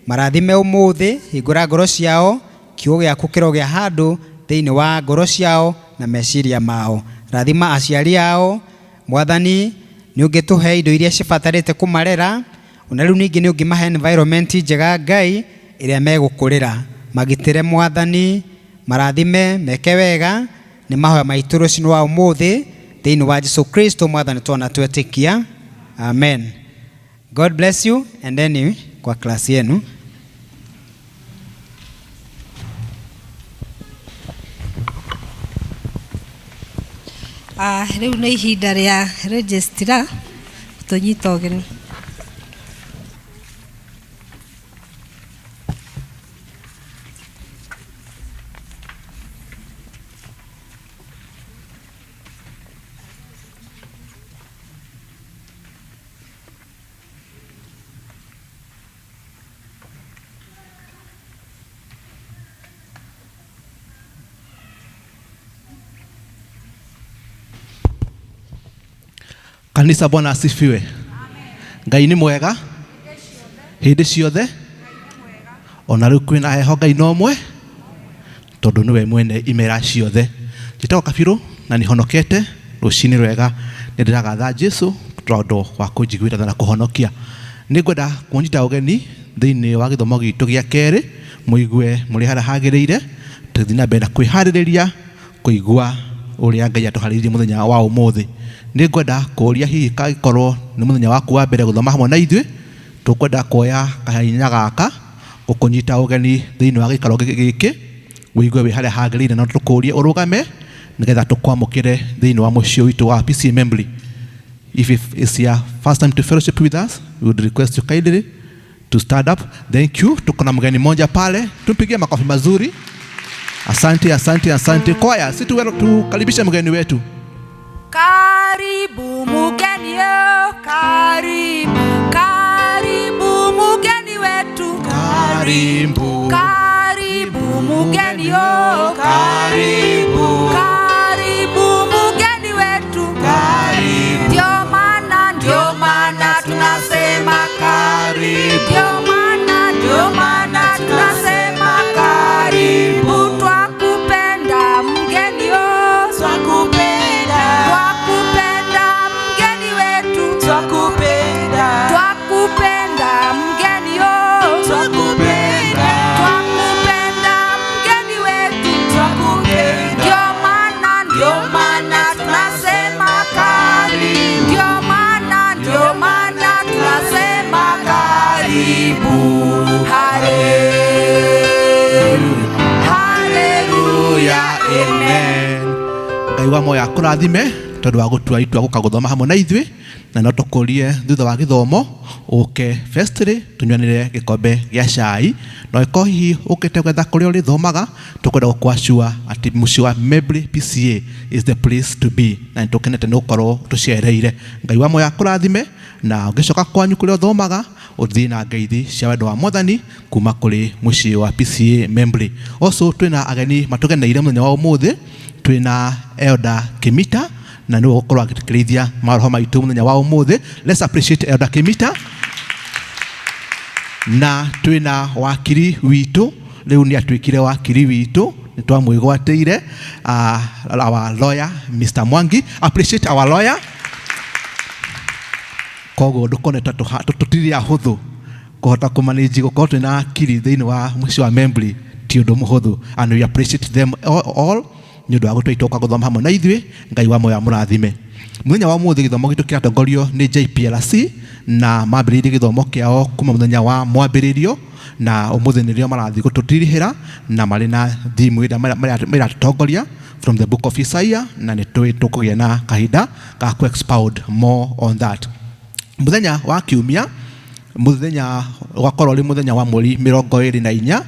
marathime ũmũthĩ, hingũra ngoro ciao, kiugo gĩaku kĩrogĩa handũ thĩinĩ wa ngoro ciao na meciria mao. Rathima aciari ao Mwathani, nĩ ũngĩtũhe indo iria cibatarĩte kũmarera, ona rĩu ningĩ nĩ ũngĩmahe environment njega Ngai ĩrĩa megũkũrĩra. Magitĩre Mwathani, marathime, meke wega. Nĩ mahoya maitũ rũcinĩ rwa ũmũthĩ thĩinĩ wa Jesu Kristo Mwathani twana twetĩkia. Amen. God bless you, and then kwa klasi yenu. Rĩu nĩ ihinda rĩa registrar tũnyita ũgeni. Kanisa, Bwana asifiwe. Ngai nĩ mwega hĩndĩ ciothe, ona rĩu kwĩna heho Ngai no mwe, tondũ nĩwe mwene imera ciothe. Njĩtagwo Kabirũ na nĩhonokete rũcinĩ rwega, nĩ ndĩragatha Jesu tondũ wa kũnjiguĩra tha na kũhonokia. Nĩ ngwenda kũnyita ũgeni thĩinĩ wa gĩthomo gitũ gĩa kerĩ, mũigue mũrĩ harĩa hagĩrĩire, tũthiĩ na mbere na kwĩharĩrĩria kũigua ũrĩa Ngai atũharĩirie mũthenya wa ũmũthĩ. Nĩ ngwenda kũũria hihi kangĩkorwo nĩ mũthenya waku wa mbere gũthoma hamwe na ithuĩ, tũkwenda kuoya kahinya gaka gũkũnyita ũgeni thĩinĩ wa gĩikaro gĩkĩ, ũigue wĩ harĩa hagĩrĩire, na tũkũrie ũrũgame nĩgetha tũkwamũkĩre thĩinĩ wa mũciĩ witũ wa PCEA Membley. If it's your first time to fellowship with us, we would request you kindly to stand up. Thank you. Tuko na mgeni mmoja pale, tumpigie makofi mazuri. Asante, asante, asante. Kwaya, si tukaribishe mgeni wetu. Karibu mgeni, karibu, karibu mgeni wetu. Karibu. Karibu mugeni o. Karibu. Karibu mugeni wetu. Karibu. Ndio maana, ndio maana tunasema karibu. Ndio maana, ndio maana tunasema karibu. Twakupenda mgeni o. Twakupenda. Twakupenda mgeni wetu. Twakupenda. Twakupenda mgeni o. Twakupenda. Twakupenda mgeni wetu. Twakupenda. Ndio maana, ndio maana tunasema karibu. Ndio maana, ndio maana tunasema karibu. Haleluya. Haleluya. Amen. Ngai wa moyo akũrathime tondũ wa gũtua itua gũka gũthoma hamwe na ithuĩ, na no tũkũrie thutha wa gĩthomo ũke festly tũnyuanĩre gĩkombe gĩa cai, na ũngĩkorwo hihi ũkĩte gwetha kũrĩa ũrĩthomaga, tũkwenda gũkwacua atĩ mũciĩ wa Membley PCA is the place to be, na nĩ tũkenete nĩ gũkorwo tũcereire. Ngai wa moyo akũrathime, na ũngĩcoka kwanyu kũrĩa ũthomaga ũthiĩ na ngeithi cia wendo wa Mwathani kuma kũrĩ mũciĩ wa PCA Membley. Also twĩna ageni matũgeneire mũthenya wa ũmũthĩ, twĩna Elder Kimita na nĩwe ũgũkorwo agĩtũkĩrĩithia maroho maitũ mũthenya wa ũmũthĩ. Let's appreciate Elder Kimita. Na twĩna wakiri witũ, rĩu nĩ atuĩkire wakiri witũ, nĩ twamwĩgwatĩire, our lawyer Mr. Mwangi. Appreciate our lawyer. Koguo ndũkone ta tũtirĩ ahũthũ kũhota kũmanage gũkorwo twĩna akiri thĩinĩ wa mũciĩ wa Membley ti ũndũ mũhũthũ, and we appreciate them all nĩ ũndũ wa gũtua itua gũthoma hamwe na ithuĩ. Ngai wa moyo amũrathime. Mũthenya wa ũmũthĩ gĩthomo gitũ kĩratongorio nĩ JPLC, na mambĩrĩirie gĩthomo kĩao kuma mũthenya wa mwambĩrĩrio, na ũmũthĩ nĩrĩo marathiĩ gũtũtirihĩra, na marĩ na theme ĩrĩa maratũtongoria from the book of Isaiah, na nĩ tũĩ tũkũgĩa na kahinda ga kũ expound more on that. Mũthenya wa kiumia, mũthenya ũgakorwo ũrĩ mũthenya wa mweri 24,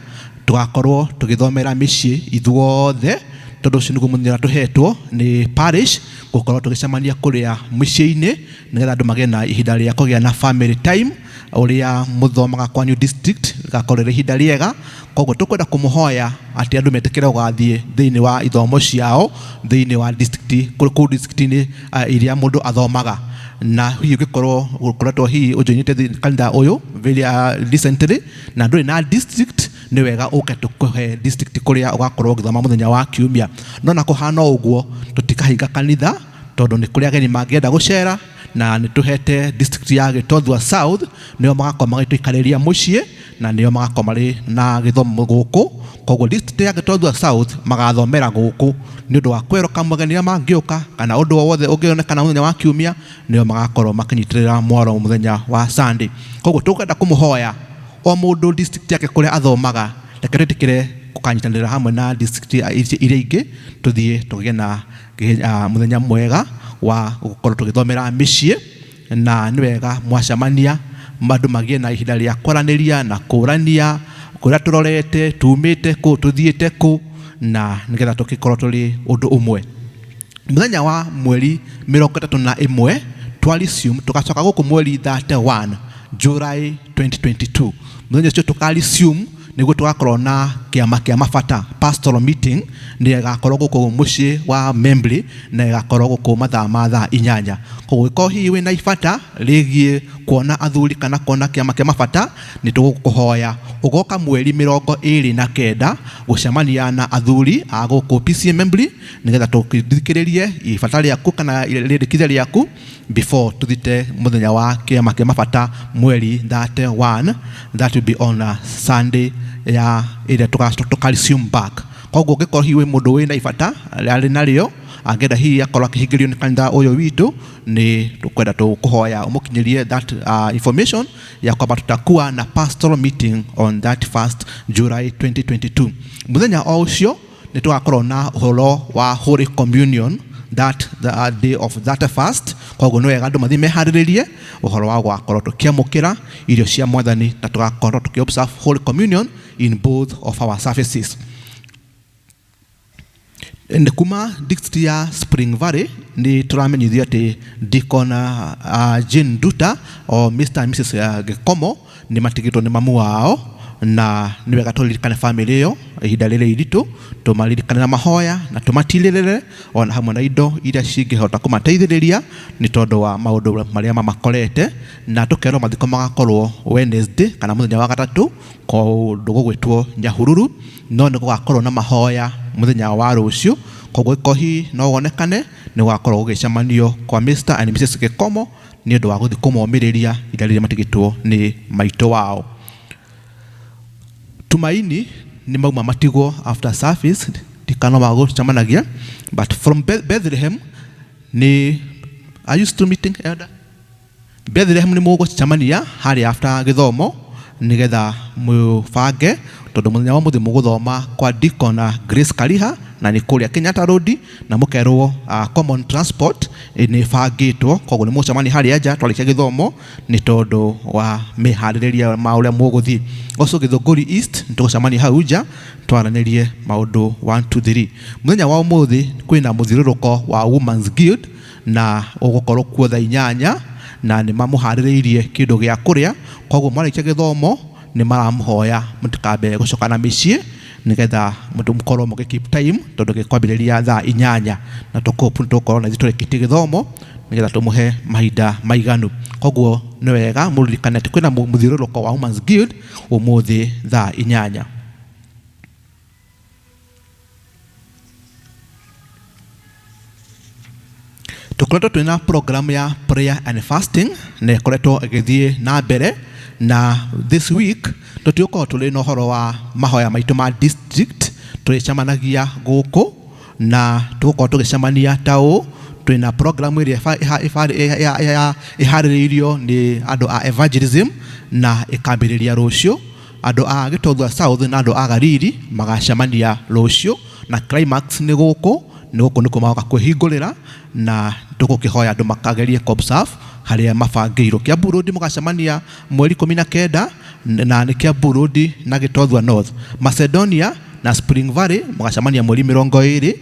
tũgakorwo tũgĩthomera mĩciĩ ithuothe, tondũ ũcio nĩguo mũthenya ũrĩa tũhetwo nĩ parish gũkorwo tũgĩcemania kũrĩa mĩciĩ-inĩ, nĩgetha andũ magĩe na ihinda rĩa kũgĩa na family time. Ũrĩa mũthomaga kwanyu district rĩgakorwo rĩrĩ ihinda rĩega. Koguo tũkwenda kũmũhoya atĩ andũ metĩkĩre gũgathiĩ thĩinĩ wa ithomo ciao thĩinĩ wa district, kũu district-inĩ iria mũndũ athomaga. Na hihi ũngĩkorwo ũkoretwo hihi ũjoinĩte kanitha ũyũ very recently na ndũrĩ na district, nĩ wega ũke tũkũhe district kũrĩa ũgakorwo ũgĩthoma mũthenya wa kiumia. No na kũhana ũguo tũtikahinga kanitha, tondũ nĩ kũrĩ ageni mangĩenda gũcera, na nĩ tũhete district ya Gĩtothua South, nĩo magakorwo magĩtũikarĩria mũciĩ, na nĩo magakorwo marĩ na gĩthomo gũkũ. Koguo district ya Gĩtothua South magathomera gũkũ nĩ ũndũ wa kweroka mũgeni arĩa mangĩũka, kana ũndũ o wothe ũngĩonekana mũthenya wa kiumia, nĩo magakorwo makĩnyitĩrĩra mwaro mũthenya wa Sunday. Koguo tũkwenda kũmũhoya o mũndũ district yake kũrĩa athomaga, reke twĩtĩkĩre gũkanyitanĩra hamwe na district iria ingĩ, tũthiĩ tũgĩe na mũthenya mwega wa gũkorwo tũgĩthomera mĩciĩ. Na nĩ wega mwacemania andũ magĩe na ihinda rĩa kwaranĩria na kũrania kũrĩa tũrorete, tumĩte kũ, tũthiĩte kũ, na nĩgetha tũgĩkorwo tũrĩ ũndũ ũmwe. Mũthenya wa mweri 31 twa resume, tũgacoka gũkũ mweri 31 July 2022. Mũthenya ũcio tũka resume nĩguo tũgakorwo na kĩama kĩa mabata pastoral meeting, nĩ ĩgakorwo gũkũ mũciĩ wa Membley, na ĩgakorwo gũkũ mathaa ma thaa 8. Koguo ũngĩkorwo hihi wĩna ibata rĩgiĩ kuona athuri kana kuona kĩama kĩa mabata, nĩ tũgũkũhoya ũgoka mweri 29 gũcemania na athuri a gũkũ PCA Membley, nĩgetha tũthikĩrĩrie ibata rĩaku kana rĩendekithia rĩaku before tũthite mũthenya wa kĩama kĩa mabata mweri 31. That will be on a Sunday ya ĩrĩa tũka resume back. Koguo ũngĩkorwo hihi wĩ mũndũ wĩna ibata arĩ narĩo, angĩenda hihi akorwo akĩhingĩrio nĩ kanitha ũyũ witũ, nĩ tũkwenda tũkũhoya ũmũkinyĩrie that information ya kwamba tutakuwa na pastoral meeting on that 1st July 2022. Mũthenya o ũcio nĩ tũgakorwo na ũhoro wa Holy Communion that the day of that fast. Koguo nĩ wega andũ mathiĩ meharĩrĩrie ũhoro wa gũgakorwo tũkĩamũkĩra irio cia Mwathani, na tũgakorwo tũkĩ observe Holy Communion in both of our services. Nĩ kuma district ya Spring Valley nĩ tũramenyithio atĩ Deacon Jane Duta o Mr and Mrs Gĩkomo nĩ matigĩtwo nĩ mamu wao, Na nĩ wega tũririkane bamĩrĩ ĩyo ihinda rĩrĩ iritũ, tũmaririkane na mahoya na tũmatirĩrĩre ona hamwe na indo iria cingĩhota kũmateithĩrĩria nĩ tondũ wa maũndũ marĩa mamakorete. Na tũkerwo mathiko magakorwo Wednesday kana mũthenya wa gatatũ kũndũ gũgwĩtwo Nyahururu, no nĩ gũgakorwo na mahoya mũthenya wa rũciũ. Koguo ĩkohi no wonekane nĩ gũgakorwo gũgĩcemanio kwa Mr and Mrs Gĩkomo nĩ ũndũ wa gũthiĩ kũmomĩrĩria ihinda rĩrĩa matigĩtwo nĩ maitũ wao. Tumaini nĩ mauma matigwo after service ndikana wa gũcemanagia, but from Bethlehem nĩ, are you still meeting, elder? Bethlehem nĩ mũgũcemania harĩa after gĩthomo nĩgetha mũbange, tondũ mũthenya wa mũthĩ mũgũthoma kwa Deacon na Grace Kariha na nĩ kũrĩa Kenyatta Road, na mũkerwo common transport nĩ ĩbangĩtwo. Koguo nĩ mũgũcemania harĩa nja twarĩkia gĩthomo nĩ tondũ wa mĩharĩrĩria ma ũrĩa mũgũthiĩ. Also Githũngũri East nĩ tũgũcemania hau nja twaranĩrie maũndũ 1 2 3. Mũthenya wa ũmũthĩ kwĩna mũthiũrũrũko wa Women's Guild na ũgũkorwo kuo thaa 8, na nĩ mamũharĩrĩirie kĩndũ gĩa kũrĩa. Koguo mwarĩkia gĩthomo nĩ maramũhoya mũtikambe gũcoka na mĩciĩ nĩgetha mũndũ mũkorwo mũgĩ keep time, tondũ gĩkwambĩrĩria thaa 8, na tũgũkorwo na ithuĩ tũrĩkĩtie gĩthomo nĩgetha tũmũhe mahinda maiganu. Koguo nĩ wega mũririkane atĩ kwĩna mũthiũrũrũko wa Women's Guild ũmũthĩ thaa 8. Tũkoretwo twĩna program ya prayer and fasting na ĩkoretwo ĩgĩthiĩ na mbere, na this week tũtigũkorwo tũrĩ na ũhoro wa mahoya maitũ ma district, tũrĩcemanagia gũkũ na tũgũkorwo tũgĩcemania ta ũũ. Twĩna program ĩrĩa ĩharĩrĩirio nĩ andũ a evangelism na ĩkambĩrĩria rũciũ. Andũ a Gĩtothua South na andũ a Gariri magacemania rũciũ, na climax nĩ gũkũ, nĩ gũkũ nĩkuo magoka kwĩhingũrĩra, na tũgũkĩhoya andũ makagerie kũ-observe harĩa mabangĩirwo. Kiambu Road mũgacemania mweri 19, na nĩ Kiambu Road na Gĩtothua North. Macedonia na Spring Valley mũgacemania mweri 20,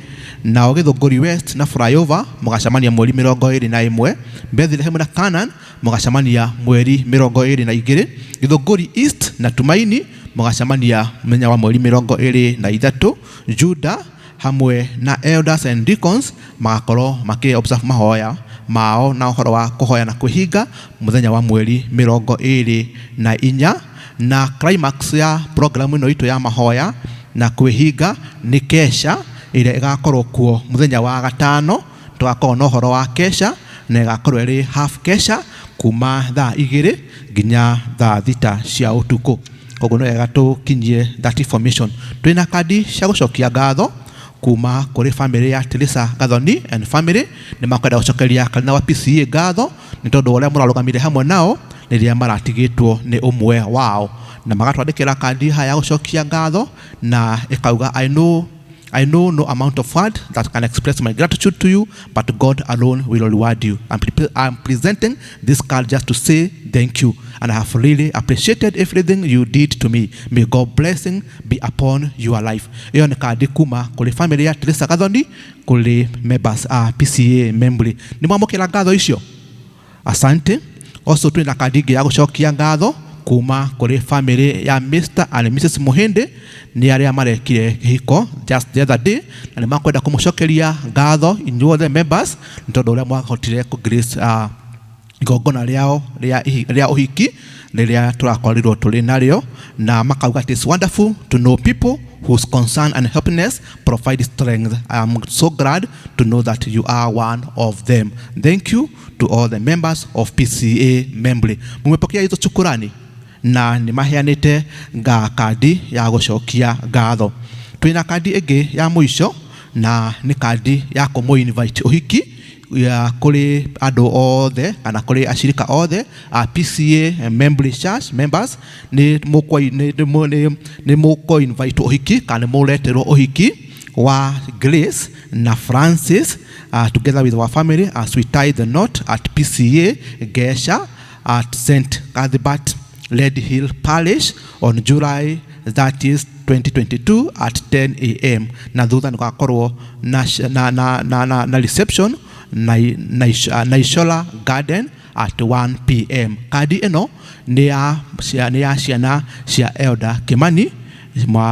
nao Githũngũri West na Flyover mũgacemania mweri 21, Bethlehem na Canaan mũgacemania mweri 22, Githũngũri East na Tumaini mũgacemania mũthenya wa mweri 23, Juda hamwe na elders and deacons magakorwo makĩ observe mahoya mao na ũhoro wa kũhoya na kwĩhinga mũthenya wa mweri 24, na climax ya program ĩno itũ ya mahoya na kwĩhinga nĩ kesha ĩrĩa ĩgakorwo kuo mũthenya wa gatano. Tũgakorwo na ũhoro wa kesha na ĩgakorwo ĩrĩ half kesha kuma thaa 2 nginya thaa 6 cia ũtukũ. Koguo nĩ wega tũkinyie that information. Twĩna kandi cia gũcokia ngatho kuma kũrĩ family ya Teresa Gathoni and family. Nĩ makwenda gũcokeria kanitha wa PCA ngatho nĩ tondũ wa ũrĩa mũrarũgamire hamwe nao rĩrĩa maratigĩtwo nĩ ũmwe wao, na magatwandĩkĩra kandi haya ya gũcokia ngatho na ĩkauga, I know no amount of word that can express my gratitude to you, but God alone will reward you. I'm presenting this card just to say thank you, and I have really appreciated everything you did to me. May God blessing be upon your life. Iyo nĩ kandi kuma kũrĩ family ya Teresa Gathoni kũrĩ members a PCA Membley. Nĩ mwamũkĩra ngatho icio? Asante. Also twĩna kandi ĩngĩ ya gũcokia ngatho kuma kũrĩ family ya Mr and Mrs Muhindi, nĩ arĩa marekire kĩhiko just the other day, na nĩ makwenda kũmũcokeria ngatho inyuothe members nĩ tondũ ũrĩa mwahotire kũ grace igongona rĩao rĩa ũhiki rĩrĩa tũrakorirwo tũrĩ narĩo, na makauga it is wonderful to know people whose concern and happiness provide strength. I am so glad to know that you are one of them. Thank you to all the members of PCA Membley. Mumepokea hizo shukurani na nĩ maheanĩte nga kandi ya gũcokia ngatho. Twĩna kandi ĩngĩ ya mũico na nĩ kandi ya kũmũ invite ũhiki ya kũrĩ andũ othe kana kũrĩ ashirika othe a PCA Membley Church members. Nĩ mũkũ invite ũhiki kana nĩ mũreterwo ũhiki wa Grace na Francis together with our family as we tie the knot at PCA Gesha at St. Cuthbert Red Hill Parish on July 30th 2022 at 10 a.m. Na thutha nĩ gũgakorwo na reception na Ishola Garden at 1 pm. Kandi ĩno nĩ ya nĩ ya ciana cia Elder Kimani,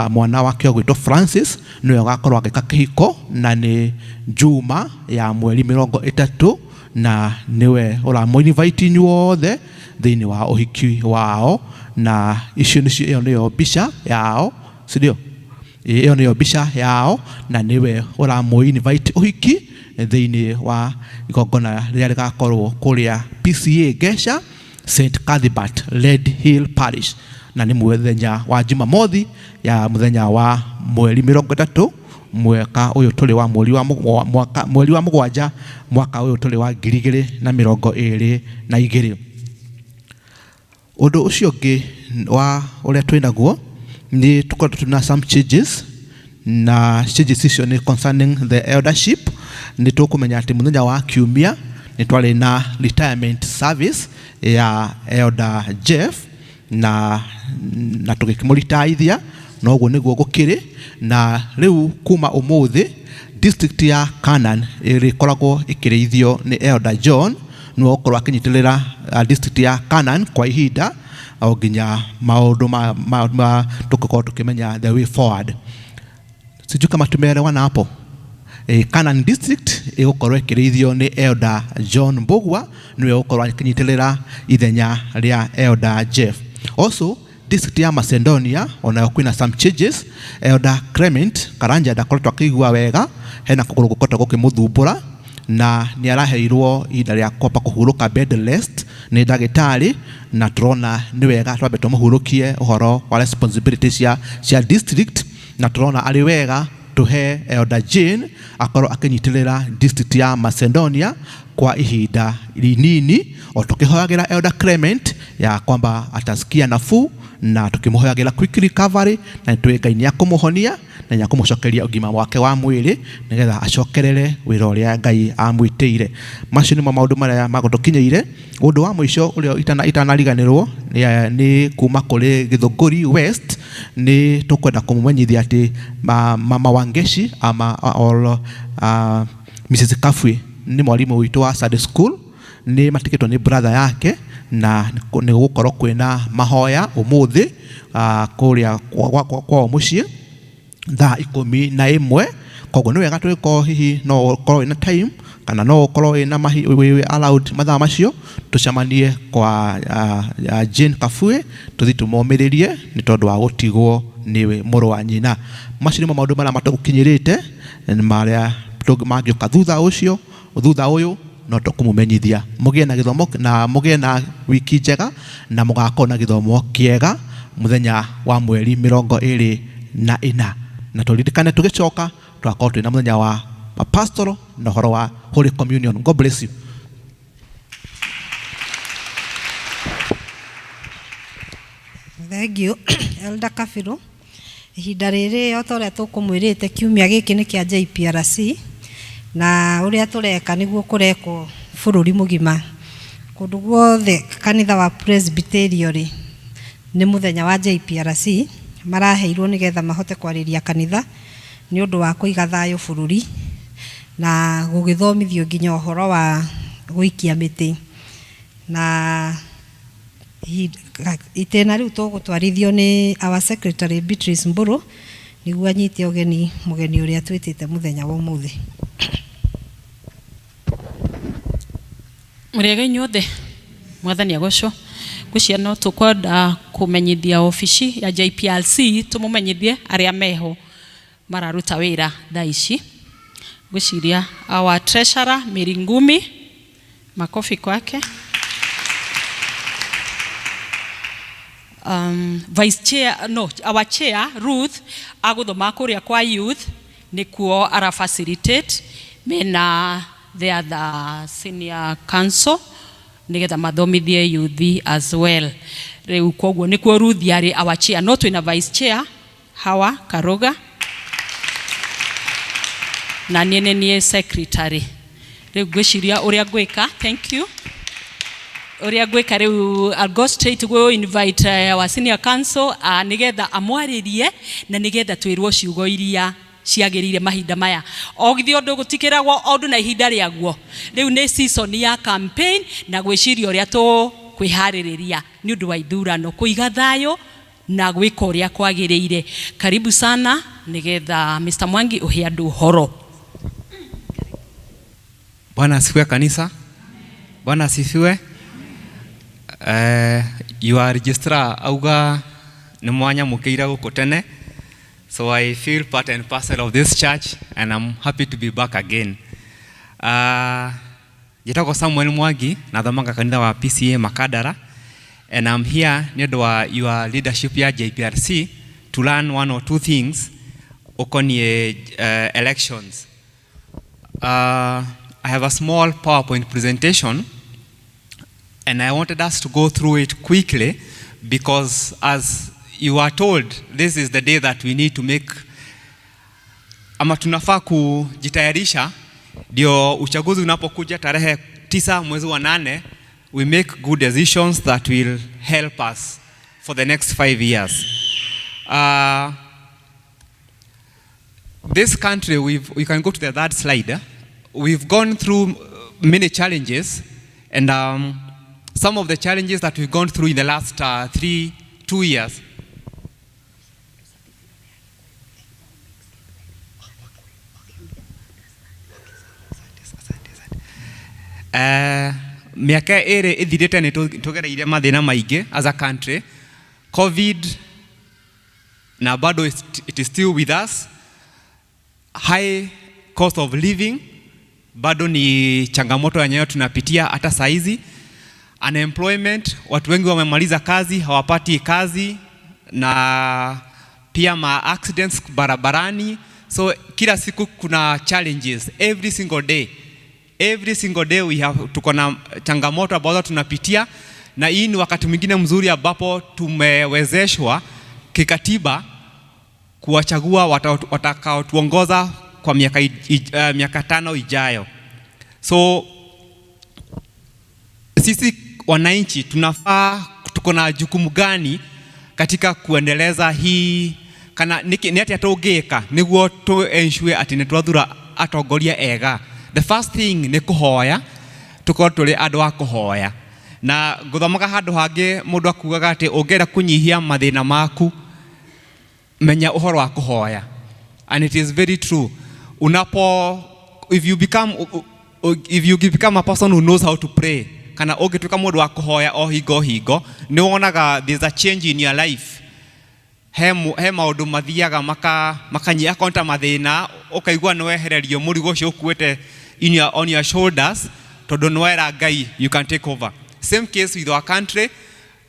mwana wake ũgwĩtwo Francis nĩwe ũgakorwo agĩka kĩhiko, na nĩ Juma ya mweri 30, na nĩwe ũramũ-invite inyuothe thĩinĩ wa ũhiki wao. Na icio nĩcio, ĩyo nĩyo mbica yao, si ndio? Ĩyo nĩyo mbica yao, na nĩwe ũramũ invite ũhiki thĩinĩ wa igongona rĩrĩa rĩgakorwo kũrĩa PCA Gesha, St Cuthbert, Red Hill Parish, na nĩ mũthenya wa Jumamothi ya mũthenya wa mweri 30 mwaka ũyũ tũrĩ wa mweri wa mwaka mweri wa 7 mwaka ũyũ tũrĩ wa 2022. Ũndũ ũcio ũngĩ wa ũrĩa twĩnaguo nĩ tũkoretwo twĩna some changes, na changes icio nĩ concerning the eldership. Nĩ tũkũmenya atĩ mũthenya wa kiumia nĩ twarĩ na retirement service ya Elder Jeff, na tũgĩkĩmũritaithia, na ũguo nĩguo gũkĩrĩ. Na rĩu kuma ũmũthĩ district ya Canaan ĩrĩkoragwo ĩkĩrĩithio nĩ Elder John, nĩwe ũgũkorwo akĩnyitĩrĩra district ya Canaan kwa ihinda o nginya maũndũ ma tũgũkorwo tũkĩmenya the way forward. Sijui kama tumeelewana hapo. Canaan district ĩgũkorwo ĩkĩrĩithio nĩ Elder John Mbugua, nĩwe ũgũkorwo akĩnyitĩrĩra ithenya rĩa Elder Jeff. Also district ya Macedonia onayo kwĩna some changes. Elder Clement Karanja ndakoretwo akĩigua wega, hena kũgũrũ gũkoretwo gũkĩmũthumbũra, na nĩ araheirwo ihinda rĩa kwamba kũhurũka, bed rest, nĩ ndagĩtarĩ, na tũrona nĩ wega twambe tũmũhurũkie ũhoro wa responsibility cia district, na tũrona arĩ wega tũhe Elder Jane akorwo akĩnyitĩrĩra district ya Macedonia kwa ihinda rinini, o tũkĩhoyagĩra Elder Clement ya kwamba atasikia nafuu, na tukĩmũhoyagĩra quick recovery, na nĩtũĩ Ngai nĩ akũmũhonia na nĩ akũmũcokeria ũgima wake wa mwĩrĩ nĩgetha acokerere wĩra ũrĩa Ngai amwĩtĩire. Macio nĩmo maũndũ marĩa magũtũkinyĩire. Ũndũ wa mũico ũrĩa itanariganĩrwo nĩ kuma kũrĩ Gĩthũngũri West, nĩ tũkwenda kũmũmenyithia atĩ Mama Wangeshi ama or Mrs Kafue nĩ mwarimũ witũ wa Sunday school, nĩ matigĩtwo nĩ brother yake, na nĩ gũgũkorwo kwĩna mahoya ũmũthĩ kũrĩa kwao mũciĩ thaa 11. Koguo nĩ wega tũgĩkorwo hihi no ũkorwo wĩna time kana no ũkorwo wĩna wĩ allowed mathaa macio, tũcemanie kwa Jane Kafue, tũthiĩ tũmomĩrĩrie nĩ tondũ wa gũtigwo nĩ mũrũ wa nyina. Macio nĩmo maũndũ marĩa matũkinyĩrĩte, marĩa mangĩũka thutha ũcio, thutha ũyũ no tũkũmũmenyithia. Mũgĩe na gĩthomo na mũgĩe na wiki njega, na mũgakorwo na gĩthomo kĩega mũthenya wa mweri 24, na tũririkane tũgĩcoka tũgakorwo twĩna mũthenya wa pastoral na ũhoro wa Holy Communion. God bless you. Thank you, Elder Kabiru. Ihinda rĩrĩ o ta ũrĩa tũkũmwĩrĩte, kiumia gĩkĩ nĩ kĩa JPRC, na ũrĩa tũreka nĩguo kũrekwo bũrũri mũgima, kũndũ guothe kanitha wa Presbyterian rĩ, nĩ mũthenya wa JPRC maraheirwo nĩgetha mahote kwarĩria kanitha nĩ ũndũ wa kũiga thayũ bũrũri na gũgĩthomithio nginya ũhoro wa gũikia mĩtĩ. Na itĩna rĩu tũgũtwarithio nĩ our secretary Beatrice Mburu nĩguo anyite ũgeni mũgeni ũrĩa twĩtĩte mũthenya wa ũmũthĩ. Mũrĩega inyuothe, mwathani agocwo. Ngwĩciria no tũkwenda kũmenyithia obici ya JPRC, tũmũmenyithie arĩa meho mararuta wĩra thaa ici. Ngwĩciria our treasurer Mary Ngumi, makofi kwake. Vice chair, no, our chair Ruth aguthoma kuria kwa youth nikuo ara facilitate mena the other senior council nigetha mathomithie youth as well. Riu koguo nikuo Ruth ari our chair, no twina vice chair Hawa Karuga na niĩ nĩ niĩ secretary. Riu ngwĩciria ũrĩa ngwĩka, thank you, ũrĩa ngwĩka rĩu, I'll go straight go invite our senior council, nigetha amwarĩrie na nigetha twĩrwo ciugo iria ciagĩrĩire mahinda maya. O githĩ ũndũ gũtikĩragwo o ũndũ na ihinda rĩaguo. Rĩu nĩ season ya campaign na gwĩciria ũrĩa tũkwĩharĩrĩria nĩ ũndũ wa ithurano, kũiga thayũ na gwĩka ũrĩa kwagĩrĩire. Karibu sana nĩgetha Mr. Mwangi ũhe andũ ũhoro. Bwana asifiwe kanisa. Bwana asifiwe. Your registrar auga nĩ mwanyamũkĩire gũkũ tene. So I feel part and parcel of this church and I'm happy to be back again. Njĩtagwo Samuel Mwangi na thomaga kanitha wa PCA Makadara and I'm here nĩ ũndũ wa your leadership ya JPRC to learn one or two things ũkoniĩ elections. I have a small PowerPoint presentation and I wanted us to go through it quickly because, as you are told, this is the day that we need to make, ama tunafaa kujitayarisha ndio uchaguzi unapokuja tarehe 9 mwezi wa 8, we make good decisions that will help us for the next 5 years. This country, we can go to the third slide. Eh? We've gone through many challenges, and some of the challenges that we've gone through in the last 2 years. Mĩaka ĩrĩ ĩthirĩte nĩ tũgereire mathĩna maingĩ as a country. COVID na bado it is still with us. High cost of living bado ni changamoto yenyewe tunapitia hata saizi. Unemployment, watu wengi wamemaliza kazi hawapati kazi, na pia ma accidents barabarani. So kila siku kuna challenges every single day. Every single day we have, tuko na changamoto ambazo tunapitia, na hii ni wakati mwingine mzuri ambapo tumewezeshwa kikatiba kuwachagua watakaotuongoza kwa miaka 5 ijayo. So sisi wananchi tunafaa, tuko na jukumu gani katika kuendeleza hii kana nĩ atĩa tũngĩka nĩguo tũ ensure atĩ nĩ twathura atongoria ega? The first thing nĩ kũhoya, tũkorwo tũrĩ andũ a kũhoya. Na ngũthomaga handũ hangĩ mũndũ akugaga atĩ ũngĩenda kũnyihia mathĩna maku, menya ũhoro wa kũhoya. And it is very true. Unapo if you become if you become a person who knows how to pray, kana ũngĩtuĩka mũndũ wa kũhoya o hingo o hingo, nĩ wonaga there's a change in your life. He maũndũ mathiaga makanyia akorwo nĩ ta mathĩna, ũkaigua nĩ wehererio mũrigo ũcio ũkuĩte on your shoulders, tondũ nĩ wera Ngai, "You can take over." Same case with our country.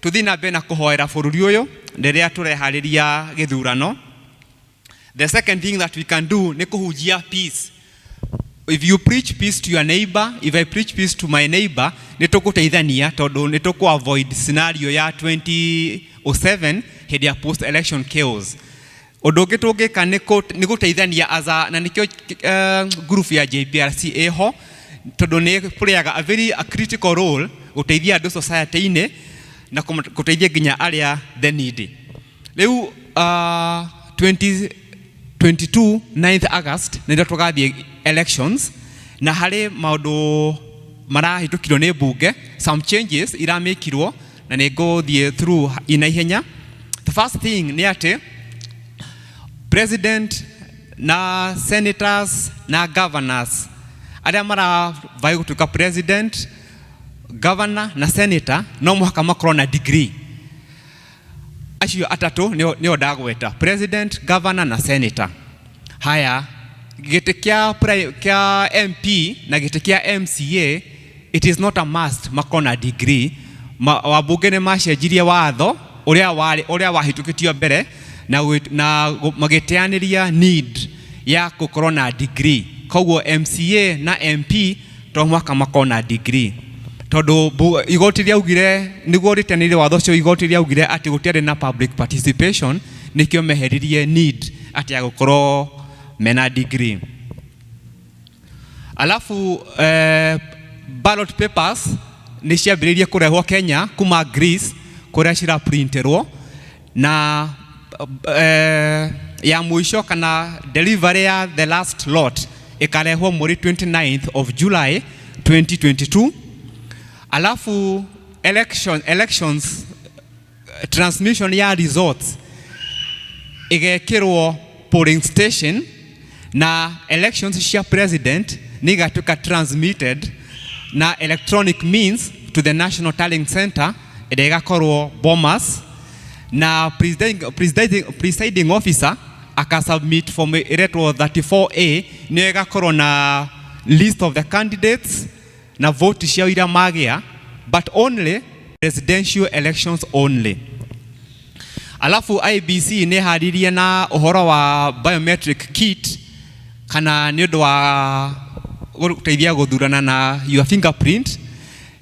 Tũthiĩ na mbere na kũhoera bũrũri ũyũ rĩrĩa tũreharĩria gĩthurano. The second thing that we can do nĩ kũhunjia peace. If you preach peace to your neighbor, if I preach peace to my neighbor, nĩ tũgũteithania tondũ nĩ tũkũ avoid scenario ya 2007 hĩndĩ ya post election chaos. Ũndũ ũngĩ tũngĩka nĩ gũteithania as a, na nĩkĩo group ya JPRC ĩho, tondũ nĩ playaga a very a critical role gũteithia andũ society-inĩ na gũteithia nginya arĩa the needy. Rĩu 2022 9th August nĩrĩo tũgathiĩ elections, na harĩ maũndũ marahĩtũkirwo nĩ mbunge, some changes iramĩkirwo, na nĩ ngũthiĩ through ina ihenya. The first thing nĩ atĩ president na senators na governors, arĩa maravai gũtuĩka president, governor na senator, no mũhaka makorwo na degree. Acio atatũ nĩo ndagweta, president, governor na senator. Haya, gĩtĩ kĩa MP na gĩtĩ kĩa MCA, it is not a must makorwo na degree. Wabunge nĩ macenjirie watho ũrĩa warĩ, ũrĩa wahĩtũkĩtio mbere, na magĩteanĩria need ya gũkorwo na degree. Koguo MCA na MP to mũhaka makorwo na degree, tondũ igoti rĩaugire, nĩguo rĩteanĩrie watho ũcio, igoti rĩaugire atĩ gũtiarĩ na public participation, nĩkĩo meheririe need atĩ ya gũkorwo mena degree. Alafu ballot papers nĩ ciambĩrĩirie kũrehwo Kenya kuma Greece kũrĩa ciraprinterwo, na Ya mũico kana delivery ya the last lot ĩkarehwo mweri 29th of July 2022. Alafu elections transmission ya results igekĩrwo polling station, na elections cia president nĩ igatuĩka transmitted na electronic means to the National Tallying Center ĩrĩa ĩgakorwo Bomas, na presiding officer akasubmit form ĩretwo 34A, nĩyo ĩgakorwo na list of the candidates na vote ciao iria magĩa, but only presidential elections only. Alafu IEBC nĩ ĩharĩrie na ũhoro wa biometric kit, kana nĩ ũndũ wa gũteithia gũthurana na your fingerprint,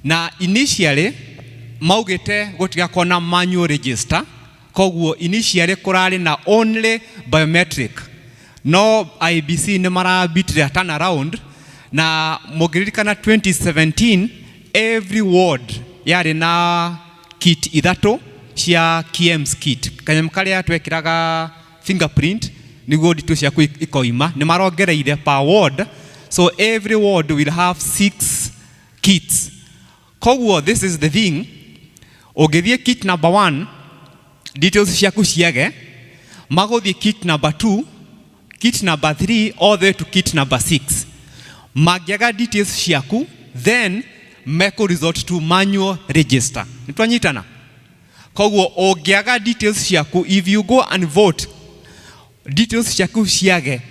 na initially maugĩte gũtigakorwo na manual register. Koguo initially kũrarĩ na only biometric, no IEBC nĩ marabitire turn around, na mũngĩririkana 2017 every ward yarĩ na kit ithatũ cia KIEMS kit, kanyamũ karĩa twekĩraga fingerprint nĩguo nditũ ciaku ikoima. Nĩ marongereire per ward, so every ward will have six kits. Koguo this is the thing: ũngĩthiĩ kit number one, details ciaku ciage, magũthiĩ kit number two, kit number three, all the way to kit number six. Mangĩaga details ciaku, then mekũ resort to manual register. Nĩ twanyitana? Koguo ũngĩaga details ciaku, if you go and vote, details ciaku ciage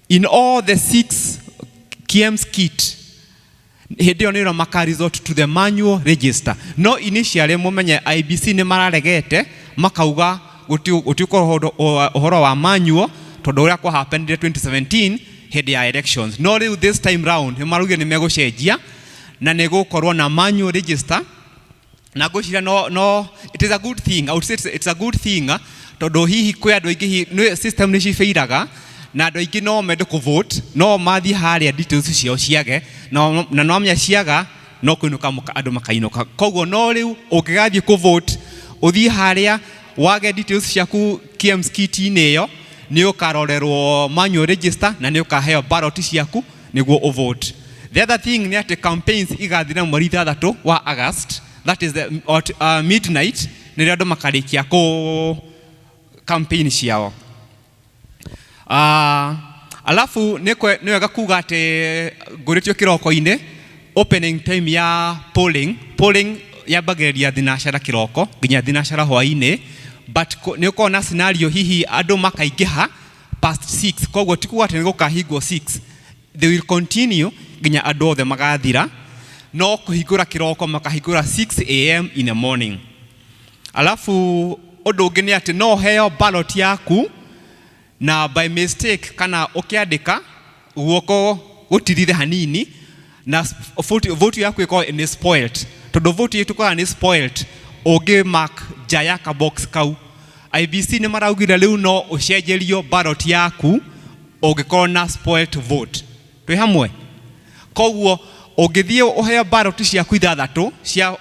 in all the six KIEMS kit, hĩndĩ ĩyo nĩrĩo maka resort to the manual register. No initially mũmenye IEBC nĩ mararegete, makauga gũtiũkorwo ũhoro wa manual tondũ ũrĩa kwa happened 2017 hĩndĩ ya elections. No rĩu this time round nĩ maraugire nĩ megũcenjia na nĩ gũkorwo na manual register, na ngwĩciria no it is a good thing. I would say it's a good thing, tondũ hihi kwĩ andũ aingĩ, hihi system nĩ cibĩiraga na andũ aingĩ no mende kũ vote, no mathiĩ harĩa details ciao ciage, na no amenya ciaga no kũinũka andũ makainũka. Koguo no rĩu ũngĩgathiĩ kũ vote, ũthiĩ harĩa wage details ciaku KIEMS kit-inĩ ĩyo, nĩ ũkarorerwo manual register na nĩ ũkaheo ballot ciaku nĩguo ũvote. The other thing nĩ atĩ campaigns igathira mweri 6 wa August, that is at midnight, nĩrĩo andũ makarĩkia kũ campaign ciao. Alafu nĩ wega kuga atĩ ngũrĩtio kĩroko-inĩ opening time ya polling yambagĩrĩria thinacara kĩroko nginya thinacara hwaĩ-inĩ, but nĩ ũkorwo na scenario hihi andũ makaingĩha past 6. Koguo ti kuga atĩ nĩ gũkahingwo 6, they will continue nginya andũ othe magathira, no kũhingũra kĩroko makahingũra 6 a.m. in the morning. Alafu ũndũ ũngĩ nĩ atĩ no ũheo ballot yaku na by mistake kana ũkĩandĩka guoko gũtirire hanini na vote yaku ĩkorwo nĩ spoilt, tondũ vote ĩtuĩkaga nĩ spoilt ũngĩ mark nja ya kabox kau. IEBC nĩ maraugire rĩu no ũcenjerio ballot yaku ũngĩkorwo na spoilt vote. Twĩ hamwe? Koguo ũngĩthiĩ ũheo ballot ciaku ithathatũ cia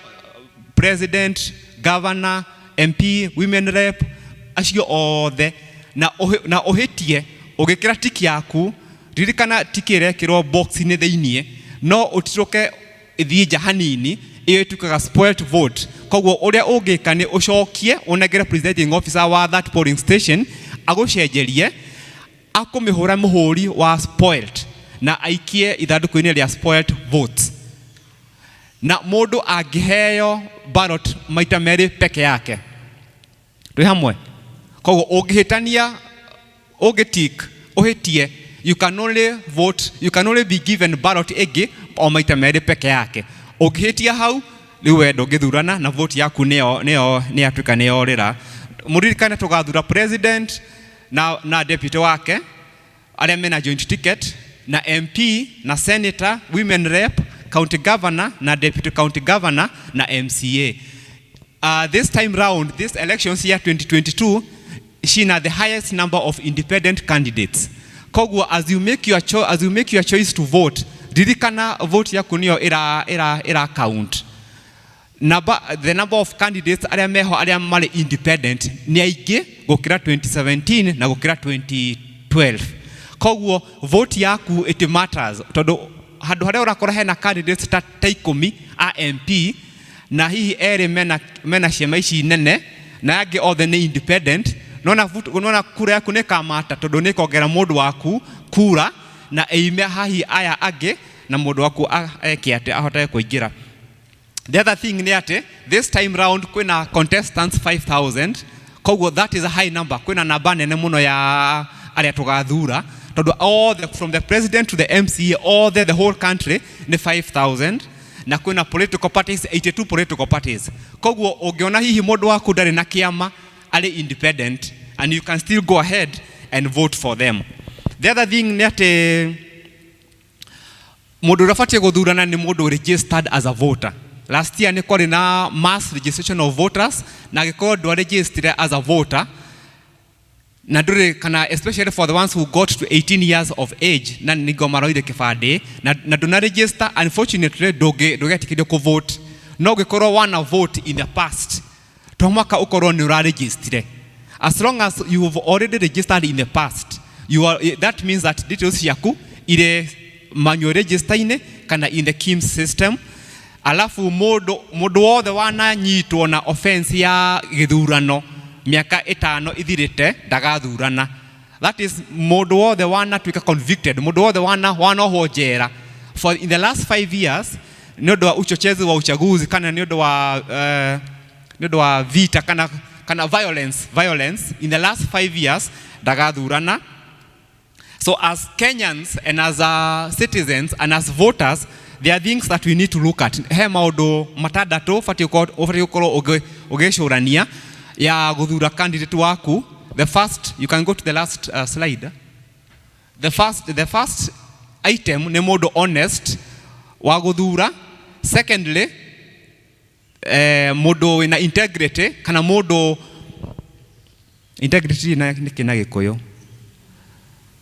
president, governor, MP, women rep, acio othe, na ũhĩtie ũgĩkĩra tiki yaku, ririkana tiki ĩrekĩrwo box-inĩ thĩiniĩ, no ũtirũke ĩthiĩ nja hanini, ĩyo ĩtuĩkaga spoilt vote. Koguo ũrĩa ũngĩka nĩ ũcokie ũnengere presiding officer wa that polling station agũcenjerie, akũmĩhũra mũhũri wa spoilt na aikie ithandũkũ-inĩ rĩa spoilt votes. Na mũndũ angĩheo ballot maita merĩ peke yake. Twĩ hamwe? Koguo ũngĩhĩtania, ũngĩtik ũhĩtie, you can only vote, you can only be given ballot ĩngĩ o maita merĩ peke yake. Ũngĩhĩtia hau rĩu we ndũngĩthurana na vote yaku nĩyo nĩ yatuĩka nĩ yorĩra. Mũririkane tũgathura president na deputy wake arĩa mena joint ticket, na MP na senator, women rep, county governor na deputy county governor na MCA. This time round, this elections year 2022, cina the highest number of independent candidates. Koguo as you make your choice to vote, ririkana vote yaku nĩyo ĩra count. The number of candidates arĩa meho arĩa marĩ independent nĩ aingĩ. Gũkĩra 2017 na gũkĩra 2012. Koguo vote yaku, it matters, tondũ handũ harĩa ũrakora hena candidates ta 10 a MP, na hihi erĩ mena ciama ici nene na angĩ othe nĩ independent, nona kura yaku nĩ kamata, tondũ nĩ kongerera mũndũ waku kura na ĩime hahi aya angĩ, na mũndũ waku eke atĩ ahote kũingĩra. The other thing nĩ atĩ this time round kwĩna contestants 5000. Koguo that is a high number. Kwĩna namba nene mũno ya arĩa tũgathura, tondũ all from the president to the MCA, all the whole country nĩ 5000, na kwĩna political parties 82 political parties. Koguo ũngĩona hihi mũndũ waku ndarĩ na kĩama, arĩ independent, and you can still go ahead and vote for them. The other thing nĩ atĩ mũndũ ũrĩa ũbatiĩ gũthurana nĩ mũndũ registered as a voter. Last year nĩ kwarĩ na mass registration of voters, na angĩkorwo ndwaregistered as a voter na ndũrĩ, kana especially for the ones who got to 18 years of age na nĩgo maroire kĩbandĩ na ndũna register, unfortunately ndũgetĩkĩrio kũvote. No ũngĩkorwo wana vote in the past, to mwaka ũkorwo nĩ ũraregistire. As long as you've already registered in the past, you are, that means that details ciaku irĩ manual register-inĩ kana in the KIEMS system. Alafu mũndũ wothe wananyitwo na offense ya gĩthurano mĩaka 5 ithirĩte ndagathurana. That is, mũndũ wothe wanatuĩka convicted, mũndũ wothe wanohwo njera for in the last 5 years nĩ ũndũ wa uchochezi wa uchaguzi, kana nĩ ũndũ wa vita kana violence in the last 5 years ndagathurana. So as Kenyans and as citizens and as voters, there are things that we need to look at. He maũndũ matandatũ ũbatiĩ gũkorwo ũgĩcũrania ya gũthura candidate waku. The first, you can go to the last slide. The first item nĩ mũndũ honest wa gũthura. Secondly, mũndũ wĩna integrity, kana mũndũ integrity na nĩkĩ na Gĩkũyũ,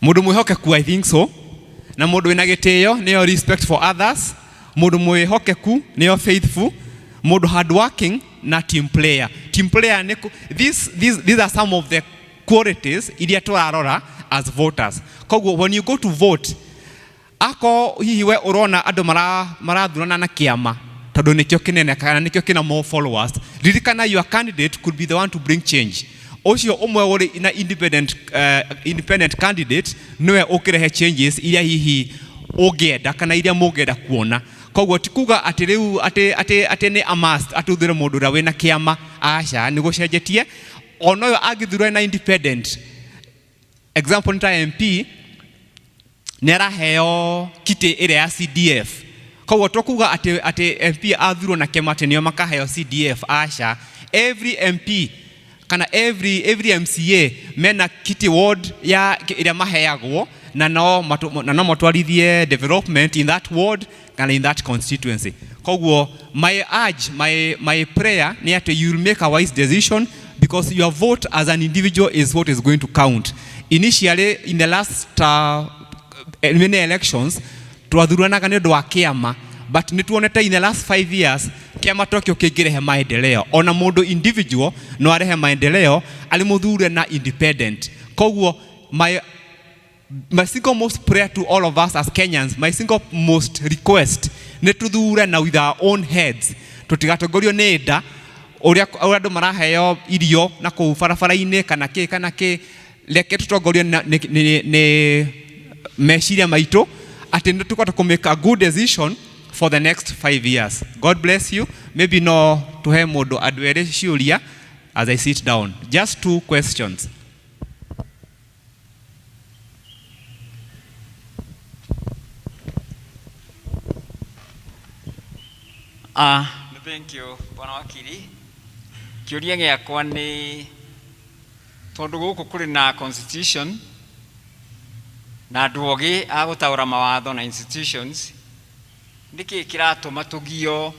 mũndũ mwĩhokeku, I think so. Na mũndũ wĩna gĩtĩo, nĩyo respect for others. Mũndũ mwĩhokeku, nĩyo faithful. Mũndũ hardworking na team player. Team player nĩ these are some of the qualities iria tũrarora as voters. Koguo when you go to vote, ako hihi we ũrona andũ marathurana na kĩama tondũ nĩkĩo kĩnene kana nĩkĩo kĩna more followers, ririkana your candidate could be the one to bring change. Ũcio ũmwe ũrĩ na independent candidate nĩwe ũkĩrehe changes iria hihi ũngĩenda kana iria mũngĩenda kuona. Koguo ti kuga atĩ rĩu atĩ nĩ a must atĩ ũthure mũndũ ũrĩa wĩna kĩama. Aca, nĩ gũcenjetie. Ona ũyũ angĩthurwo na independent, example nĩ ta MP, nĩ araheo kitĩ ĩrĩa ya CDF. Koguo to kuga atĩ MP athurwo na kĩama atĩ nĩo makaheo CDF. Aca, every MP kana every MCA mena kitty ward ya ĩrĩa maheagwo, na no matwarithie development in that ward kana in that constituency. Koguo my urge, my prayer nĩ atĩ you will make a wise decision, because your vote as an individual is what is going to count. Initially, in the last many elections, twathuranaga nĩ ũndũ wa kĩama, but nĩ tuonete in the last 5 years kĩama tokĩo kĩngĩrehe maendeleo. Ona mũndũ individual no arehe maendeleo arĩ mũthure na independent. Koguo my single most prayer to all of us as Kenyans, my single most request, nĩ tuthure na with our own heads, tũtigatongorio nĩ nda, ũrĩa andũ maraheo irio na kũu barabara-inĩ kana kĩ. Reke tũtongorio nĩ meciria maitũ atĩ nĩ tũkũhota kũ make a good decision for the next 5 years. God bless you. Maybe no tuhe mũndũ andũ erĩ ciũria as I sit down. Just two questions. Ah, thank you, bwana wakiri. Kĩũria gĩakwa nĩ tondũ gũkũ kũrĩ na constitution na andũ ogĩ a gũtaũra mawatho na institutions, nĩkĩ kĩratũma tũgio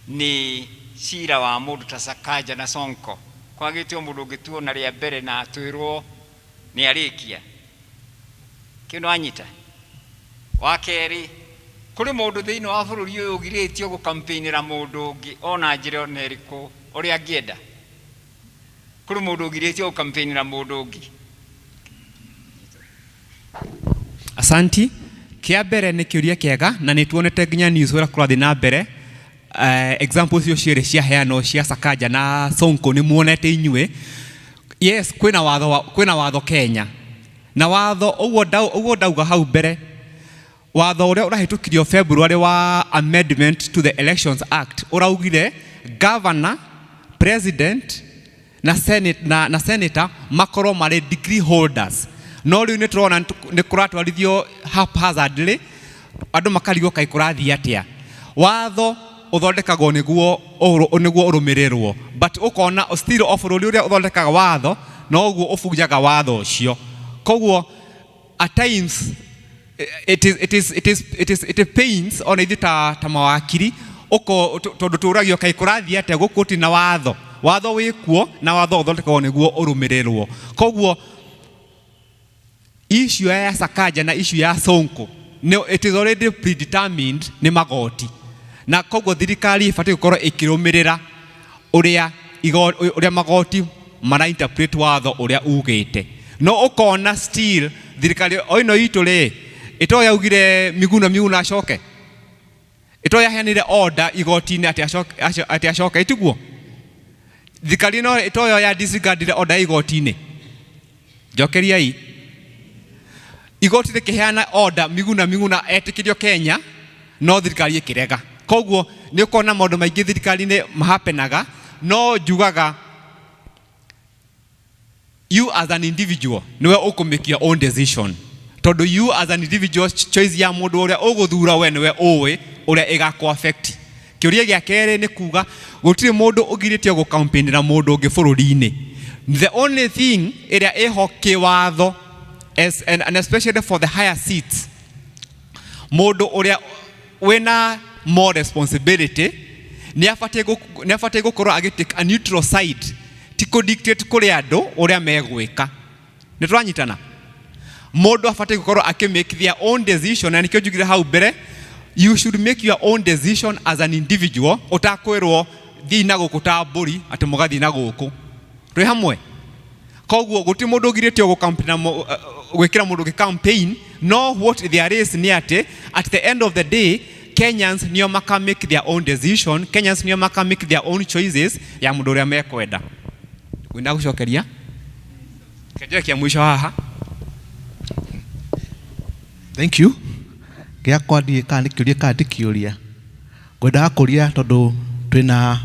nĩ cira wa mũndũ ta Sakaja na Sonko, kwagĩte o mũndũ ũngĩtuo na rĩa mbere na atwĩrwo nĩ arĩkia kĩu? Nĩ wanyita? Wa kerĩ, kũrĩ mũndũ thĩinĩ wa bũrũri ũyũ ũgirĩtio gũkampĩinĩra mũndũ ũngĩ ona njĩra ona ĩrĩkũ ũrĩa angĩenda? Kũrĩ mũndũ ũgirĩtio gũkampenera mũndũ ũngĩ? Asanti. Kĩa mbere nĩ kĩũria kĩega na nĩ tuonete nginya news ũrĩa kũrathiĩ na mbere. Example icio cierĩ ciaheanwo cia Sakaja na Sonko nĩ muonete inyuĩ. Yes, kwĩna watho, kwĩna watho Kenya. Na watho ũguo ũguo ndauga hau mbere, watho ũrĩa ũrahĩtũkirio February wa amendment to the Elections Act ũraugire governor, president na senate, na senator makorwo marĩ degree holders. No rĩu nĩ tũrona nĩ kũratwarithio haphazardly, andũ makarigwo kaĩ kũrathiĩ atĩa. Watho ũthondekagwo nĩguo ũrũmĩrĩrwo, but ũkona still o bũrũri ũrĩa ũthondekaga watho noguo ũbunjaga watho ũcio. Koguo at times it pains ona ithuĩ ta mawakiri ũko tondũ tũragio kaĩ kũrathiĩ atĩa gũkũ gũtirĩ na watho. Watho wĩkuo na watho ũthondekagwo nĩguo ũrũmĩrĩrwo. Koguo issue ya Sakaja na issue ya Sonko no, it is already predetermined nĩ magoti, na koguo thirikari ĩbatiĩ gũkorwo ĩkĩrũmĩrĩra ũrĩa magoti mara interpret watho ũrĩa ugĩte. No ũkona still thirikari o ĩno itũ rĩ ĩto yaugire Miguna Miguna acoke, ĩto yaheanire order igoti-inĩ atĩ acoke, ĩtiguo thirikari ĩno ĩto yo ya disregardire order ya igoti-inĩ. Njokeriai, igoti rĩkĩheana order Miguna Miguna etĩkĩrio Kenya, no thirikari ĩkĩrega. Koguo nĩ ũkona maũndũ maingĩ thirikari-inĩ mahapenaga, no njugaga you as an individual niwe ũkũ make your own decision, tondũ you as an individual choice ya mũndũ ũrĩa ũgũthura we nĩwe ũĩ ũrĩa ĩgakũ affect. Kĩũria gĩa kerĩ nĩ kuga gũtirĩ mũndũ ũgirĩtio gũcampaignĩra mũndũ ũngĩ bũrũri-inĩ. The only thing ĩrĩa ĩho kĩwatho and especially for the higher seats, mũndũ ũrĩa wĩna more responsibility nĩ abatiĩ gũkorwo agĩ take a neutral side, ti kũ dictate kũrĩ andũ ũrĩa megwĩka. Nĩ tũranyitana? Mũndũ abatiĩ gũkorwo akĩ make their own decision, na nĩkĩo njugire hau mbere, you should make your own decision as an individual, ũtakwĩrwo thiĩ na gũkũ ta mbũri atĩ mũgathiĩ na gũkũ. Twĩ hamwe? Koguo gũtirĩ mũndũ ũgirĩtio gwĩkĩra mũndũ ũngĩ campaign, no what there is nĩ atĩ at the end of the day Kenyans nĩo maka make their own decision, Kenyans nĩo maka make their own choices ya mũndũ ũrĩa mekwenda. Ngwenda gũcokeria kĩnjoe kĩa mũico haha. Thank you. Gĩakwa ndiũĩ kana nĩ kĩũria kana ti kĩũria. Ngwendaga kũria tondũ twĩna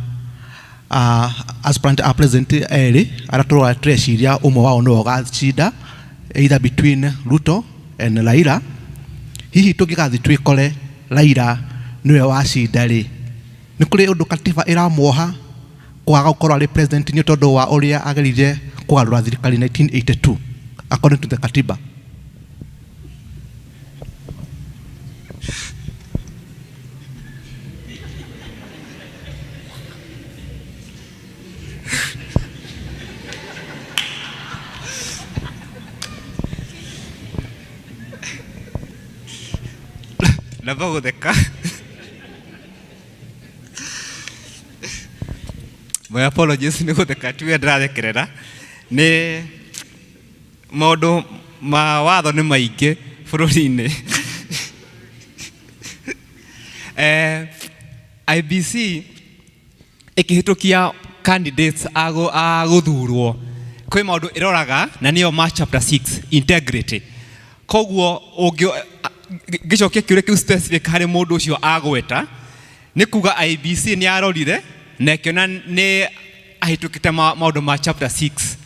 aspirant a president erĩ arĩa tũreciria ũmwe wao nĩwe ũgacinda, either between Ruto and Raila. Hihi tũngĩgathiĩ twĩkore Raila nĩwe wacinda rĩ, nĩ kũrĩ ũndũ katiba ĩramuoha kwaga gũkorwo arĩ president nĩ tondũ wa ũrĩa ageririe kũgarũra thirikari 1982 according to the katiba? Namba gũtheka. My apologies nĩ gũtheka, tiwe ndĩrathekerera, nĩ maũndũ ma watho nĩ maingĩ bũrũri-inĩ. IEBC ĩkĩhĩtũkia candidates a gũthurwo, kwĩ maũndũ ĩroraga na nĩyo ma chapter 6 integrity. Koguo ngĩcokia kĩũria kĩu specific harĩ mũndũ ũcio agweta, nĩ kuga IEBC nĩ yarorire na ĩkĩona nĩ ahĩtũkĩte maũndũ ma chapter 6.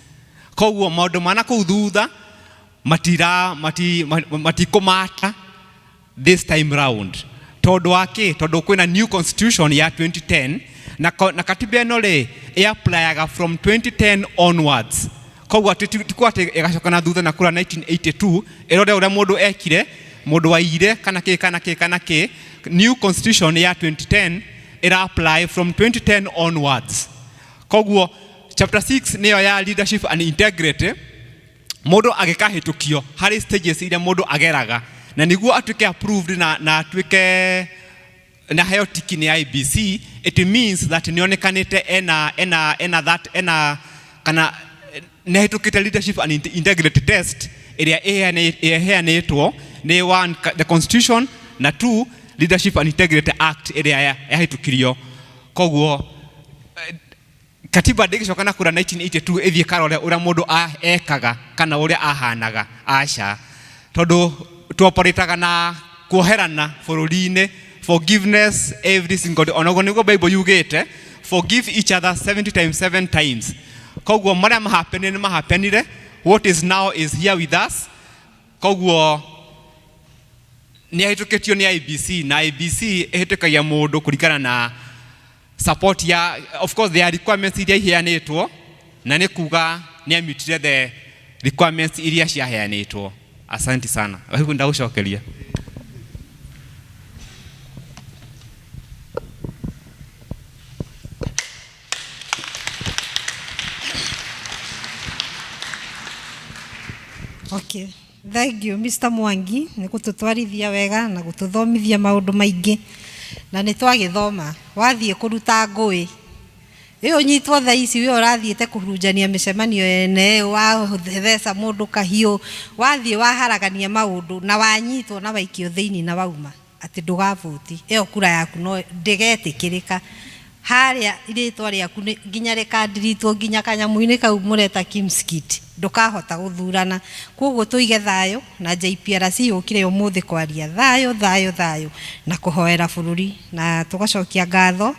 Koguo maũndũ ma na kũu thutha matikũmata this time round. Tondũ wa kĩ? Tondũ kwĩna new constitution ya 2010 na katiba ĩno rĩ ĩ-applyaga from 2010 onwards. Koguo atĩ ti kuga atĩ ĩgacoka na thutha na kũrĩa 1982 ĩrore ũrĩa mũndũ ekire, mũndũ waiyire kana kĩ kana kĩ kana kĩ. New constitution ya 2010 ĩra apply from 2010 onwards. Koguo chapter 6 nĩyo ya leadership and integrity. Mũndũ agĩkahĩtũkio harĩ stages iria mũndũ ageraga na nĩguo atuĩke approved na atuĩke na heo tiki nĩ IEBC, it means that nĩonekanĩte ena that ena kana nĩ ahĩtũkĩte leadership and integrity test ĩrĩa ĩheanĩtwo nĩ one, the constitution na two, leadership and integrity act ĩrĩa yahĩtũkirio. Koguo katiba ndĩgĩcoka na kura 1982 ĩthiĩ karore ũrĩa mũndũ ekaga kana ũrĩa ahanaga, aca, tondũ tuoperataga na kuoherana bũrũri-inĩ, forgiveness every single day. Onaguo nĩguo Bible yugĩte, forgive each other 70 times 7 times. Koguo marĩa mahapenire nĩ mahapenire, what is now is here with us. Koguo nĩ ahĩtũkĩtio nĩ IEBC, na IEBC ĩhĩtũkagia mũndũ kũringana na support ya, of course there are requirements iria iheanĩtwo, na nĩ kuga nĩ amitire the requirements iria ciaheanĩtwo. Asante sana, hiu ndagũcokeria. Okay. Thank you Mr. Mwangi nĩ gũtũtwarithia wega na gũtũthomithia maũndũ maingĩ, na nĩ twagĩthoma wathiĩ kũruta ngũĩ ĩyo nyitwo thaa ici, we ũrathiĩte kũhurunjania mĩcemanio ene, watheca mũndũ kahiũ, wathiĩ waharagania maũndũ na wanyitwo na waikio thĩinĩ na wauma atĩ ndũgavũti, ĩyo kura yaku no ndĩgetĩkĩrĩka harĩa rĩtwa rĩaku nginya rĩkandiritwo nginya kanyamũ-inĩ kau mũreta Kimskit, ndũkahota gũthurana. Koguo tũige thayũ na JPRC yũkire ũmũthĩ kwaria thayũ thayũ thayũ na kũhoera bũrũri, na tũgacokia ngatho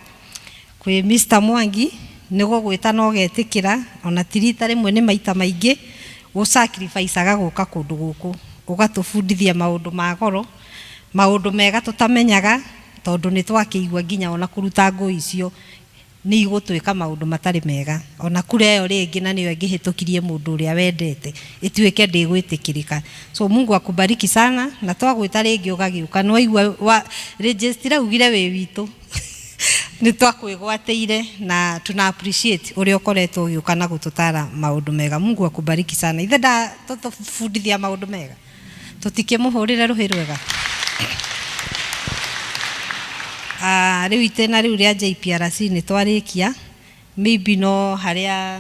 kwĩ Mr. Mwangi nĩ gũgwĩta na ũgetĩkĩra, ona ti rita rĩmwe nĩ maita maingĩ ũsacrificeaga gũka kũndũ gũkũ ũgatũbundithia maũndũ ma goro, maũndũ mega tũtamenyaga, tondũ nĩ twakĩigua nginya ona kũruta ngũi icio nĩ igũtuĩka maũndũ matarĩ mega, ona kura ĩyo rĩngĩ na nĩyo ĩngĩhĩtũkirie mũndũ ũrĩa wendete ĩtuĩke ndĩgwĩtĩkĩrĩka. So Mungu akubariki sana, na twagwĩta rĩngĩ ũgagĩũka, nĩ waigua wa register augire wĩ witũ nĩ twakwĩgwatĩire na tuna appreciate ũrĩa ũkoretwo ũgĩũka na gũtũtara maũndũ mega. Mungu akubariki sana. Ithe nda tũtũbundithia maũndũ mega, tũtikĩmũhũrĩre rũhĩ rwega. Rĩu itĩna rĩu rĩa JPRC nĩ twarĩkia, maybe no harĩa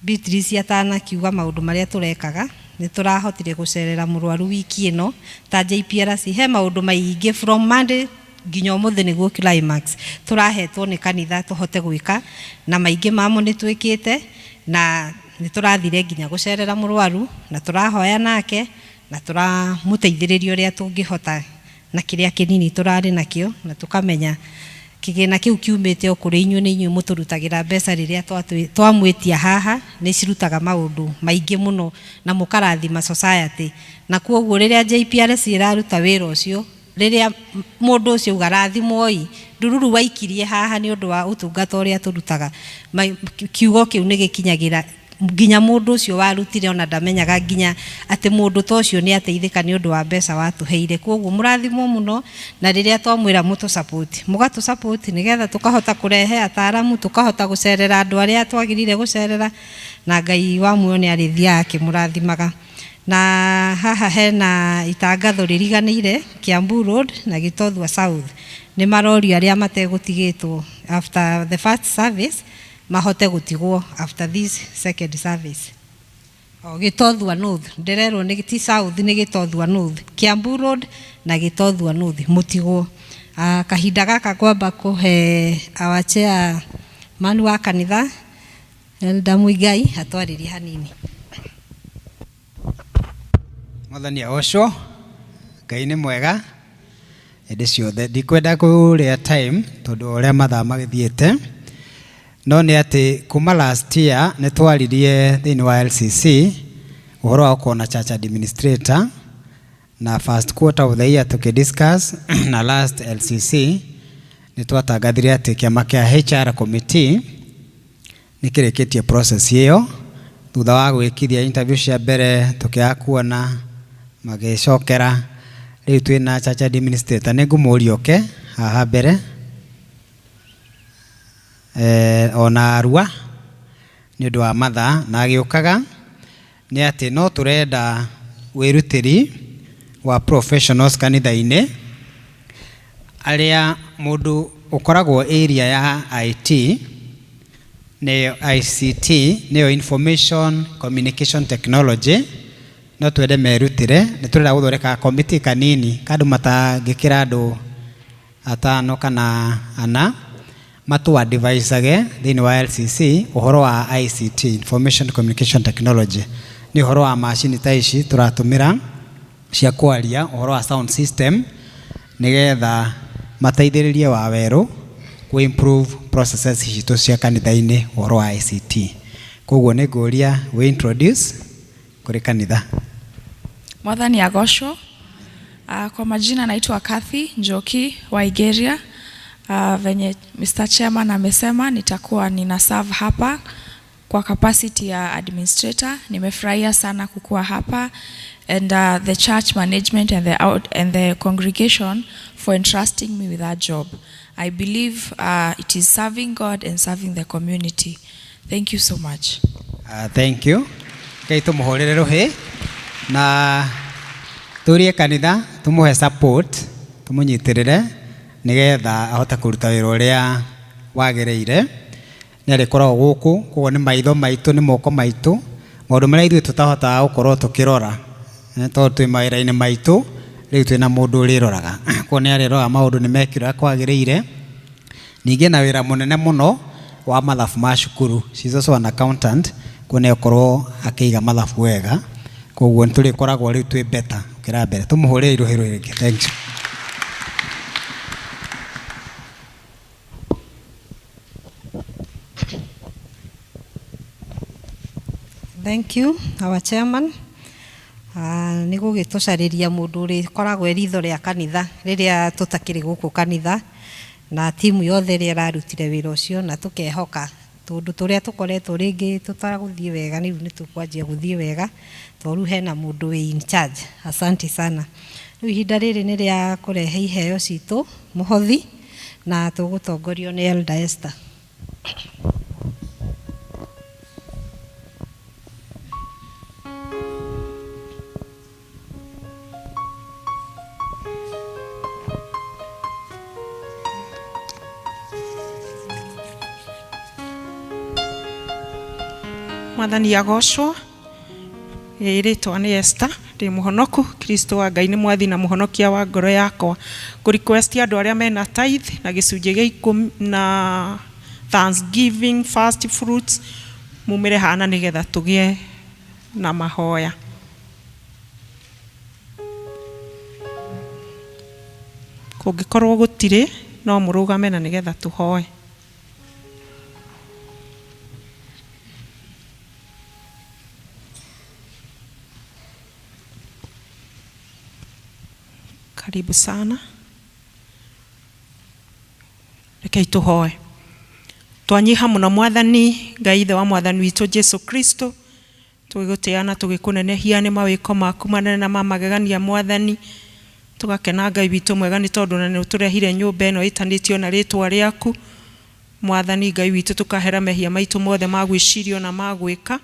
Beatrice atanakiuga maũndũ marĩa tũrekaga, nĩ tũrahotire gũcerera mũrwaru wiki ĩno ta JPRC. He maũndũ maingĩ from Monday nginya ũmũthĩ nĩguo climax tũrahetwo nĩ kanitha tũhote gwĩka, na maingĩ mamo nĩ twĩkĩte, na nĩ tũrathire nginya gũcerera mũrwaru na tũrahoya nake na tũramũteithĩrĩria ũrĩa tũngĩhota na kĩrĩa kĩnini tũrarĩ nakĩo, na tũkamenya kĩgĩna kĩu kiumĩte o kũrĩ inyuĩ, nĩ inyuĩ mũtũrutagĩra mbeca rĩrĩa twamwĩtia haha, nĩ cirutaga maũndũ maingĩ mũno na mũkarathima society. Na kuoguo rĩrĩa JPRC ĩraruta wĩra ũcio, rĩrĩa mũndũ ũcio auga rathimwoi, ndururu waikirie haha nĩ ũndũ wa ũtungata ũrĩa tũrutaga, kiugo kĩu nĩ gĩkinyagĩra nginya mũndũ ũcio warutire, ona ndamenyaga nginya atĩ mũndũ ta ũcio nĩ ateithĩka nĩ ũndũ wa mbeca watũheire. Koguo mũrathimwo mũno, na rĩrĩa twamwĩra mũtũ support, mũgatũ support nĩgetha tũkahota kũrehe ataaramu, tũkahota gũcerera andũ arĩa twagĩrĩire gũcerera, na Ngai wa muoyo nĩ arĩthiaga akĩmũrathimaga. Na haha hena itangatho rĩriganĩire Kiambu Road na Gĩtothua South, nĩ marorio arĩa mategũtigĩtwo after the first service mahote gũtigwo after this second service. O Gĩtothua North, ndĩrerwo nĩ ti South, nĩ Gĩtothua North, Kiambu Road na Gĩtothua North mũtigwo. Kahinda gaka ngwamba kũhe our chair man wa kanitha Elder Muigai atwarĩrie hanini. Mwathani agocwo, Ngai nĩ mwega hĩndĩ ciothe. Ndikwenda kũrĩa time tondũ ũrĩa mathaa magĩthiĩte, no nĩ atĩ kuma last year nĩ twaririe thĩinĩ wa LCC ũhoro wa gũkorwo na church administrator, na first quarter of the year tũkĩ discuss, na last LCC nĩ twatangathire atĩ kĩama kĩa HR committee nĩ kĩrĩkĩtie process ĩyo thutha wa gwĩkithia interview cia mbere, tũkĩaga kuona magĩcokera. Rĩu twĩna church administrator, nĩ ngũmũria oke haha mbere ona arua nĩ ũndũ wa mathaa, na agĩũkaga nĩ atĩ no tũrenda wĩrutĩri wa professionals kanitha-inĩ, arĩa mũndũ ũkoragwo area ya IT. Nĩyo ICT, nĩyo Information Communication Technology, no twende merutĩre. Nĩ tũrenda gũthondeka committee kanini, ka andũ matangĩkĩra andũ atano kana ana, matũ advisage thĩinĩ wa LCC ũhoro wa ICT, Information Communication Technology. Nĩ ũhoro wa macini ta ici tũratũmĩra cia kwaria, ũhoro wa sound system, nĩgetha mateithĩrĩrie Wawerũ kũ improve processes citũ cia kanitha-inĩ ũhoro wa ICT. Koguo nĩ ngũria we introduce kũrĩ kanitha. Mwathani agocwo. Kwa majina naitwa Kathy Njoki wa Igeria. Venye Mr. Chairman amesema, nitakuwa nina serve hapa kwa capacity ya administrator. Nimefurahia sana kukuwa hapa and the church management and the congregation for entrusting me with that job. I believe it is serving God and serving the community. Thank you so much. Thank you. Ngai tũmũhũrĩre rũhĩ na tũrie kanitha tũmũhe support, tũmũnyitĩrĩre nĩgetha ahote kũruta wĩra ũrĩa wagĩrĩire. Nĩ arĩkoragwo gũkũ, koguo nĩ maitho maitũ, nĩ moko maitũ, maũndũ marĩa ithuĩ tũtahotaga gũkorwo tũkĩrora, tondũ twĩ mawĩra-inĩ maitũ, rĩu twĩna mũndũ ũrĩroraga. Koguo nĩ arĩroraga maũndũ nĩ mekirwo ũrĩa kwagĩrĩire. Ningĩ na wĩra mũnene mũno wa mathabu ma cukuru. She's also an accountant, koguo nĩ akorwo akĩiga mathabu wega. Koguo nĩ tũrĩkoragwo rĩu twĩ better gũkĩra mbere. Tũmũhũrĩre irũhĩ rĩngĩ. Thank you. Thank you, our chairman. Nĩ gũgĩtũcarĩria mũndũ ũrĩkoragwo e ritho rĩa kanitha rĩrĩa tũtakĩrĩ gũkũ kanitha, na timu yothe ĩrĩa ĩrarutire wĩra ũcio, na tũkehoka tũndũ tũrĩa tũkoretwo rĩngĩ tũtagũthiĩ wega rĩu nĩ tũkwanjia gũthiĩ wega, tondũ rĩu hena mũndũ wĩ in charge. Asante sana. Rĩu ihinda rĩrĩ nĩ rĩa kũrehe iheo citũ mũhothi, na tũgũtongorio nĩ Elder Esther. Mwathani agocwo. Rĩtwa nĩ Esther, ndĩ mũhonoku. Kristo wa Ngai nĩ mwathi na mũhonokia wa ngoro yakwa. Ngũ request andũ arĩa mena tithe na gĩcunjĩ gĩa ikũmi na thanksgiving first fruits mumĩre hana nĩgetha tũgĩe na mahoya. Kũngĩkorwo gũtirĩ, no mũrũgame na nĩgetha tũhoe. Karibu sana. Rekei tũhoe. Twanyiha mũno Mwathani Ngai ithe wa Mwathani witũ Jesu Kristo, tũgĩgũtĩa na tũgĩkũnenehia nĩ mawĩko maku manene na ma magegania Mwathani. Tũgakena Ngai witũ mwega nĩ tondũ na nĩ ũtũrehire nyũmba ĩno ĩtanĩtio na rĩtwa rĩaku Mwathani Ngai witũ, tũkahera mehia maitũ mothe ma gwĩciria na ma gwĩka.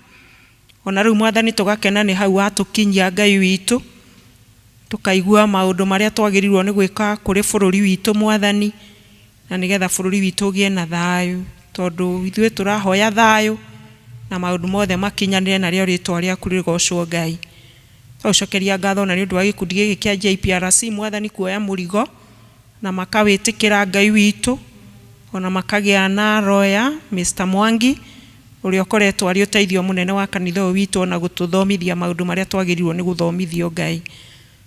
Ona rĩu Mwathani tũgakena nĩ hau watũkinyia Ngai witũ, tũkaigua maũndũ marĩa twagĩrĩirwo nĩ gwĩka kũrĩ bũrũri witũ Mwathani, na nĩgetha bũrũri witũ ũgĩe na thayũ, tondũ ithuĩ tũrahoya thayũ na maũndũ mothe makinyanĩre narĩo rĩtwa rĩaku rĩgocwo Ngai. Tũgũcokeria ngatho na nĩ ũndũ wa gĩkundi gĩkĩ kĩa JPRC Mwathani kuoya mũrigo na makawĩtĩkĩra Ngai witũ, ona makagĩa na roya Mr. Mwangi ũrĩa ũkoretwo arĩ ũteithio mũnene wa kanitha ũyũ witũ, ona gũtũthomithia maũndũ marĩa twagĩrĩirwo nĩ gũthomithio Ngai.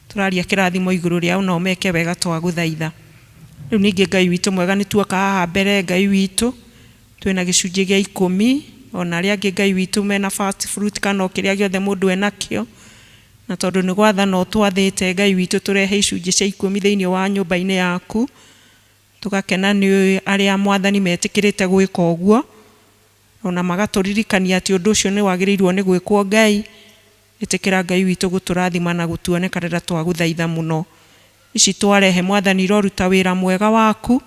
Tũraria kĩrathimo igũrũ rĩao na ũmeke wega twagũthaitha. Rĩu ningĩ Ngai witũ mwega nĩ tuoka haha mbere Ngai witũ, twĩna gĩcunjĩ gĩa ikũmi, ona arĩa angĩ Ngai witũ mena first fruit kana o kĩrĩa gĩothe mũndũ enakĩo, na tondũ nĩ gwathana ũtwathĩte Ngai witũ tũrehe icunjĩ cia ikũmi thĩinĩ wa nyũmba-inĩ yaku. Tũgakena nĩ arĩa Mwathani metĩkĩrĩte gwĩka ũguo, ona magatũririkania atĩ ũndũ ũcio nĩ wagĩrĩirwo nĩ gwĩkwo Ngai. Ĩtĩkĩra Ngai witũ gũtũrathima na gũtuonekanĩra twagũthaitha mũno. Ici twarehe Mwathani iroruta wĩra mwega waku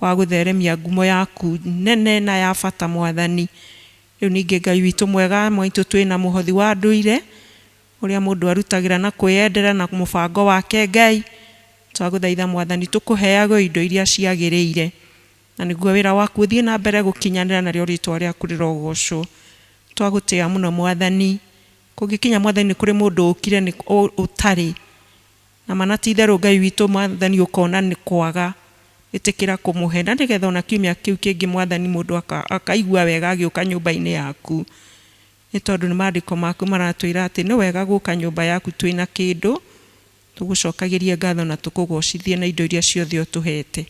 wa gũtheremia ngumo yaku nene na ya bata Mwathani. Rĩu ningĩ Ngai witũ mwega mwaitũ twĩna mũhothi wa ndũire ũrĩa mũndũ arutagĩra na kwĩyendera na mũbango wake Ngai. Twagũthaitha Mwathani tũkũheagwo indo iria ciagĩrĩire, Na nĩguo wĩra waku ũthiĩ na mbere gũkinyanĩra narĩo rĩtwa rĩaku rĩrogocwo. Twagũtĩĩa mũno Mwathani. Kũngĩkinya Mwathani nĩ kũrĩ mũndũ ũkire nĩ ũtarĩ. Na mana ti itherũ Ngai witũ Mwathani ũkona nĩ kwaga ĩtĩkĩra kũmũhe na nĩgetha ona kiumia kĩu kĩngĩ Mwathani mũndũ akaigua wega agĩũka nyũmba-inĩ yaku. Nĩ tondũ nĩ maandĩko maku maratwĩra atĩ nĩ wega gũka nyũmba yaku twĩna kĩndũ, tũgũcokagĩrie ngatho na tũkũgocithie na indo iria ciothe ũtũhete.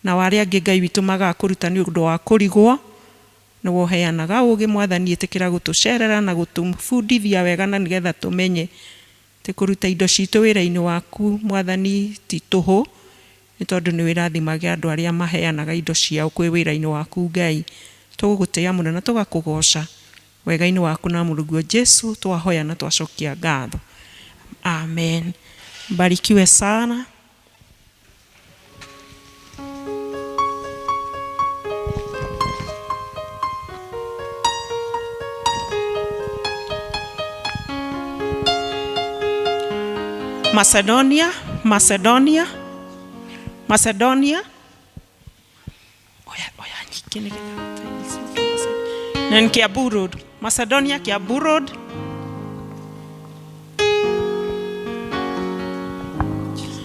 Nao arĩa angĩ Ngai witũ magaga kũruta nĩ ũndũ wa kũrigwo, nĩwe ũheanaga ũgĩ Mwathani ĩtĩkĩra gũtũcerera na gũtũbundithia wega na nĩgetha tũmenye atĩ kũruta indo citũ wĩra-inĩ waku Mwathani ti tũhũ, nĩ tondũ nĩ wĩrathimaga andũ arĩa maheanaga indo ciao kwĩ wĩra-inĩ waku Ngai. Tũgũgũtĩĩa mũno na tũgakũgoca wega-inĩ waku na mũrũguo Jesu twahoya na twacokia ngatho. Amen. Mbarikiwe sana. Macedonia, Macedonia, Macedonia. Oya, oya nyingĩ nĩgetha na Kiambu Road. Macedonia, Kiambu Road.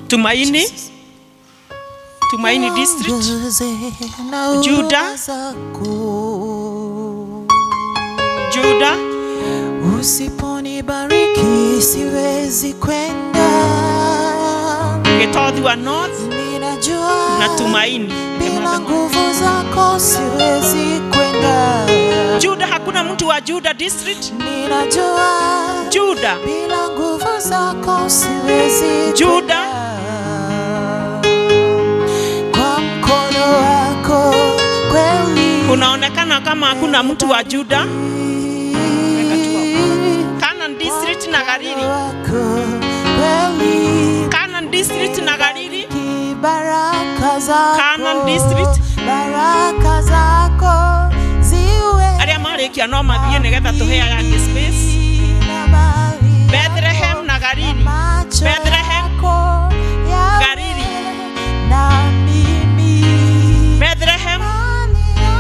Tumaini, Tumaini District. Juda, Juda. Usiponibariki siwezi kwenda. Gitothua North Ninajua na Tumaini. bila nguvu zako siwezi kwenda. Juda, hakuna mtu wa Juda District. Ninajua Juda, bila nguvu zako siwezi Juda. Kwa mkono wako kweli Kunaonekana kama hakuna mtu wa Juda. Weka tu hapo. Canaan District na Gariri. Canaan District na Gariri. Baraka zako, Canaan District. baraka zako ziwe Arĩa marĩkia no mathiĩ nĩgetha tũhe aya angĩ space. Bethlehem na Gariri. Bethlehem, Gariri. na mimi. Bethlehem,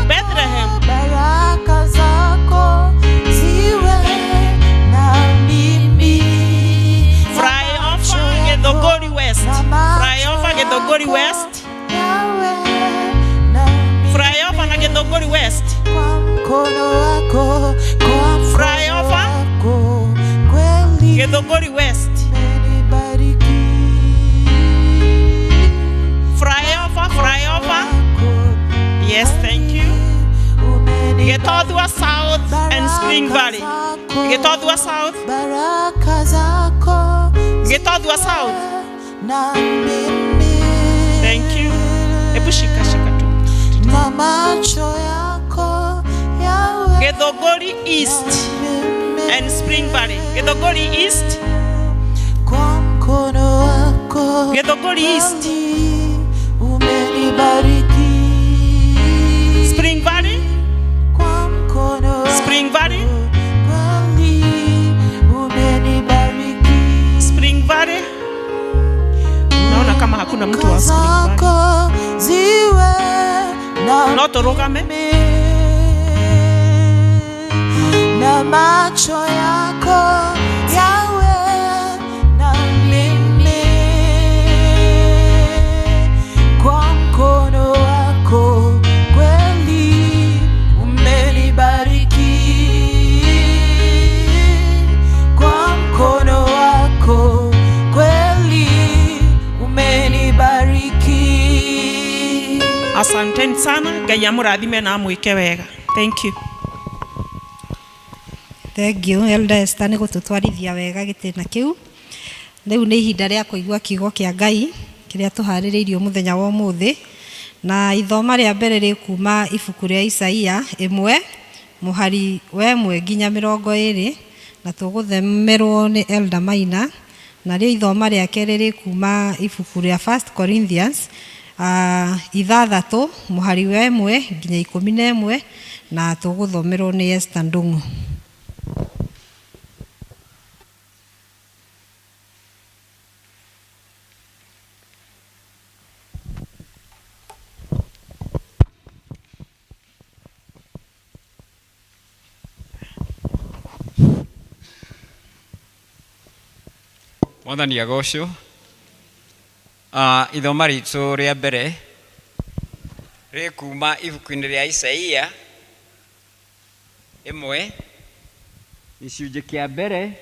Bethlehem. Baraka zako ziwe na mimi. Flyover Githunguri West. Flyover Githunguri West. Flyover na Githunguri West. Mkono wako, kwa Flyover kweli Githunguri West. Flyover, flyover. Yes, thank you. Gitothua South and Spring Valley. Gitothua South. Baraka zako Gitothua South. na mimi. Thank you. Hebu shika shika tu. Na macho yako yawe Githunguri East and Spring Valley. Githunguri East. kwa mkono wako Githunguri East. umenibariki Spring Valley. kwa mkono Spring Valley. kweli umenibariki Spring Valley. Naona kama hakuna mtu wa Spring Valley. zako ziwe na No turugame. na macho yako yawe na mimi kwa mkono wako kweli umenibariki kwa mkono wako kweli umenibariki. Asanteni sana. Ngai amũrathime na amwĩke wega. Thank you. Thank you Elder Esther nĩ gũtũtwarithia wega gĩtĩna kĩu. Rĩu nĩ ihinda rĩa kũigua kiugo kĩa Ngai kĩrĩa tũharĩrĩirio mũthenya wa ũmũthĩ, na ithoma rĩa mbere rĩ kuma ibuku rĩa Isaia 1 mũhari wa 1 nginya 20, na tũgũthemerwo nĩ Elder Maina. Narĩo ithoma rĩa kerĩ rĩ kuma ibuku rĩa 1 Corinthians 6 mũhari wa 1 nginya 11, na tũgũthomerwo nĩ Esther Ndung'u. Mwathani agocwo. Ithoma ritũ rĩa mbere rĩ kuma ibuku-inĩ rĩa Isaia 1 gĩcunjĩ kĩa mbere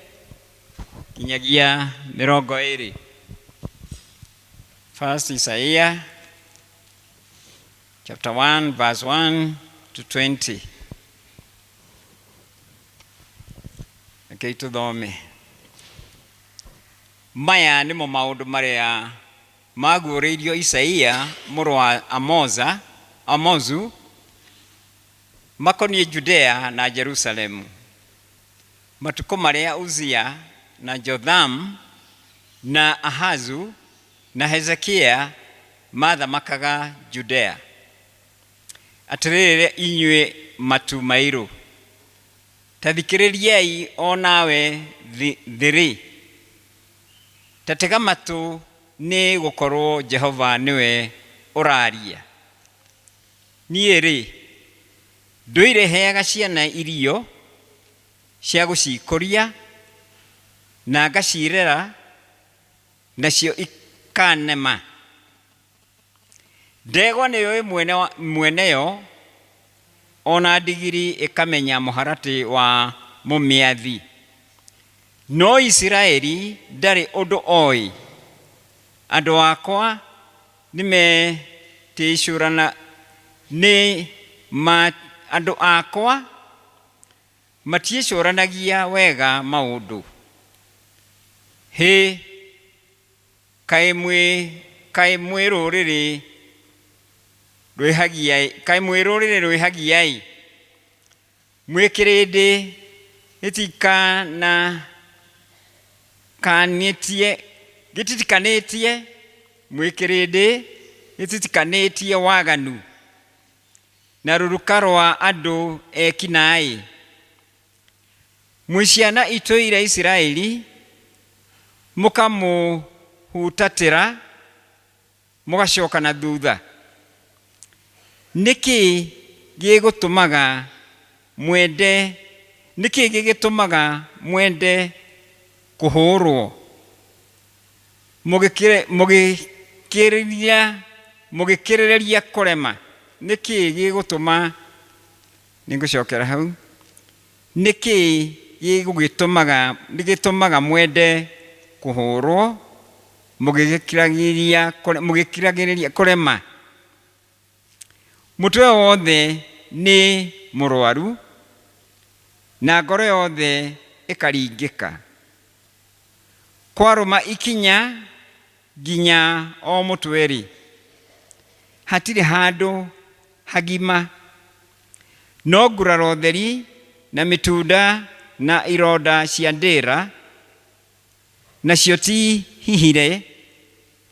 kinyagia 20. First Isaiah chapter 1 verse 1 to 20. Rekei tũthome. Maya nĩmo maũndũ marĩa maguũrĩirio Isaia mũrũ wa Amoza, Amozu makoniĩ Judea na Jerusalemu, matukũ marĩa Uzia na Jothamu na Ahazu na Hezekia maathamakaga Judea. Atĩrĩrĩ inyuĩ matu mairũ, ta thikĩrĩriai o nawe thĩ-rĩ, ta tega matũ nĩ gũkorwo Jehova nĩwe ũraaria. Niĩ-rĩ, ndũire heaga ciana irio cia gũcikũria, na ngacirera, nacio ikanema. Ndegwa nĩyũĩ mwene yo, o na ndigiri ĩkamenya mũharatĩ wa mũmĩathi. No Isiraeli ndarĩ ũndũ oĩ, andũ akwa nĩmetĩcũrana nĩ ma andũ akwa matiĩcũranagia wega maũndũ. Hĩ, kaĩ mwĩ kaĩ mwĩ rũrĩrĩ rwĩhagia kaĩ mwĩ rũrĩrĩ rwĩhagia-ĩ, mwĩ kĩrĩndĩ gĩtikana kanĩtie gĩtitikanĩtie mwĩ kĩrĩndĩ gĩtitikanĩtie waganu, na rũruka rwa andũ eki naĩ. Mwĩ ciana itũire Isiraeli, mũkamũhutatĩra mũgacoka na thutha. Nĩkĩ gĩgũtũmaga mwende nĩkĩ gĩgĩtũmaga mwende kũhũrwo mũgĩkĩrĩrĩria mũgĩkĩrĩrĩria kũrema? Nĩkĩ gĩgũtũma nĩngũcokera hau nĩkĩ gĩgũgĩtũmaga gĩtũmaga mwende kũhũrwo mũgĩkiragĩrĩria mũgĩkiragĩrĩria kũrema? Mũtwe wothe nĩ mũrwaru na ngoro yothe ĩkaringĩka. Kwarũma ikinya nginya o mũtwe-rĩ, hatirĩ handũ hagima, no nguraro theri na mĩtunda na ironda cia ndĩra, nacio ti hihire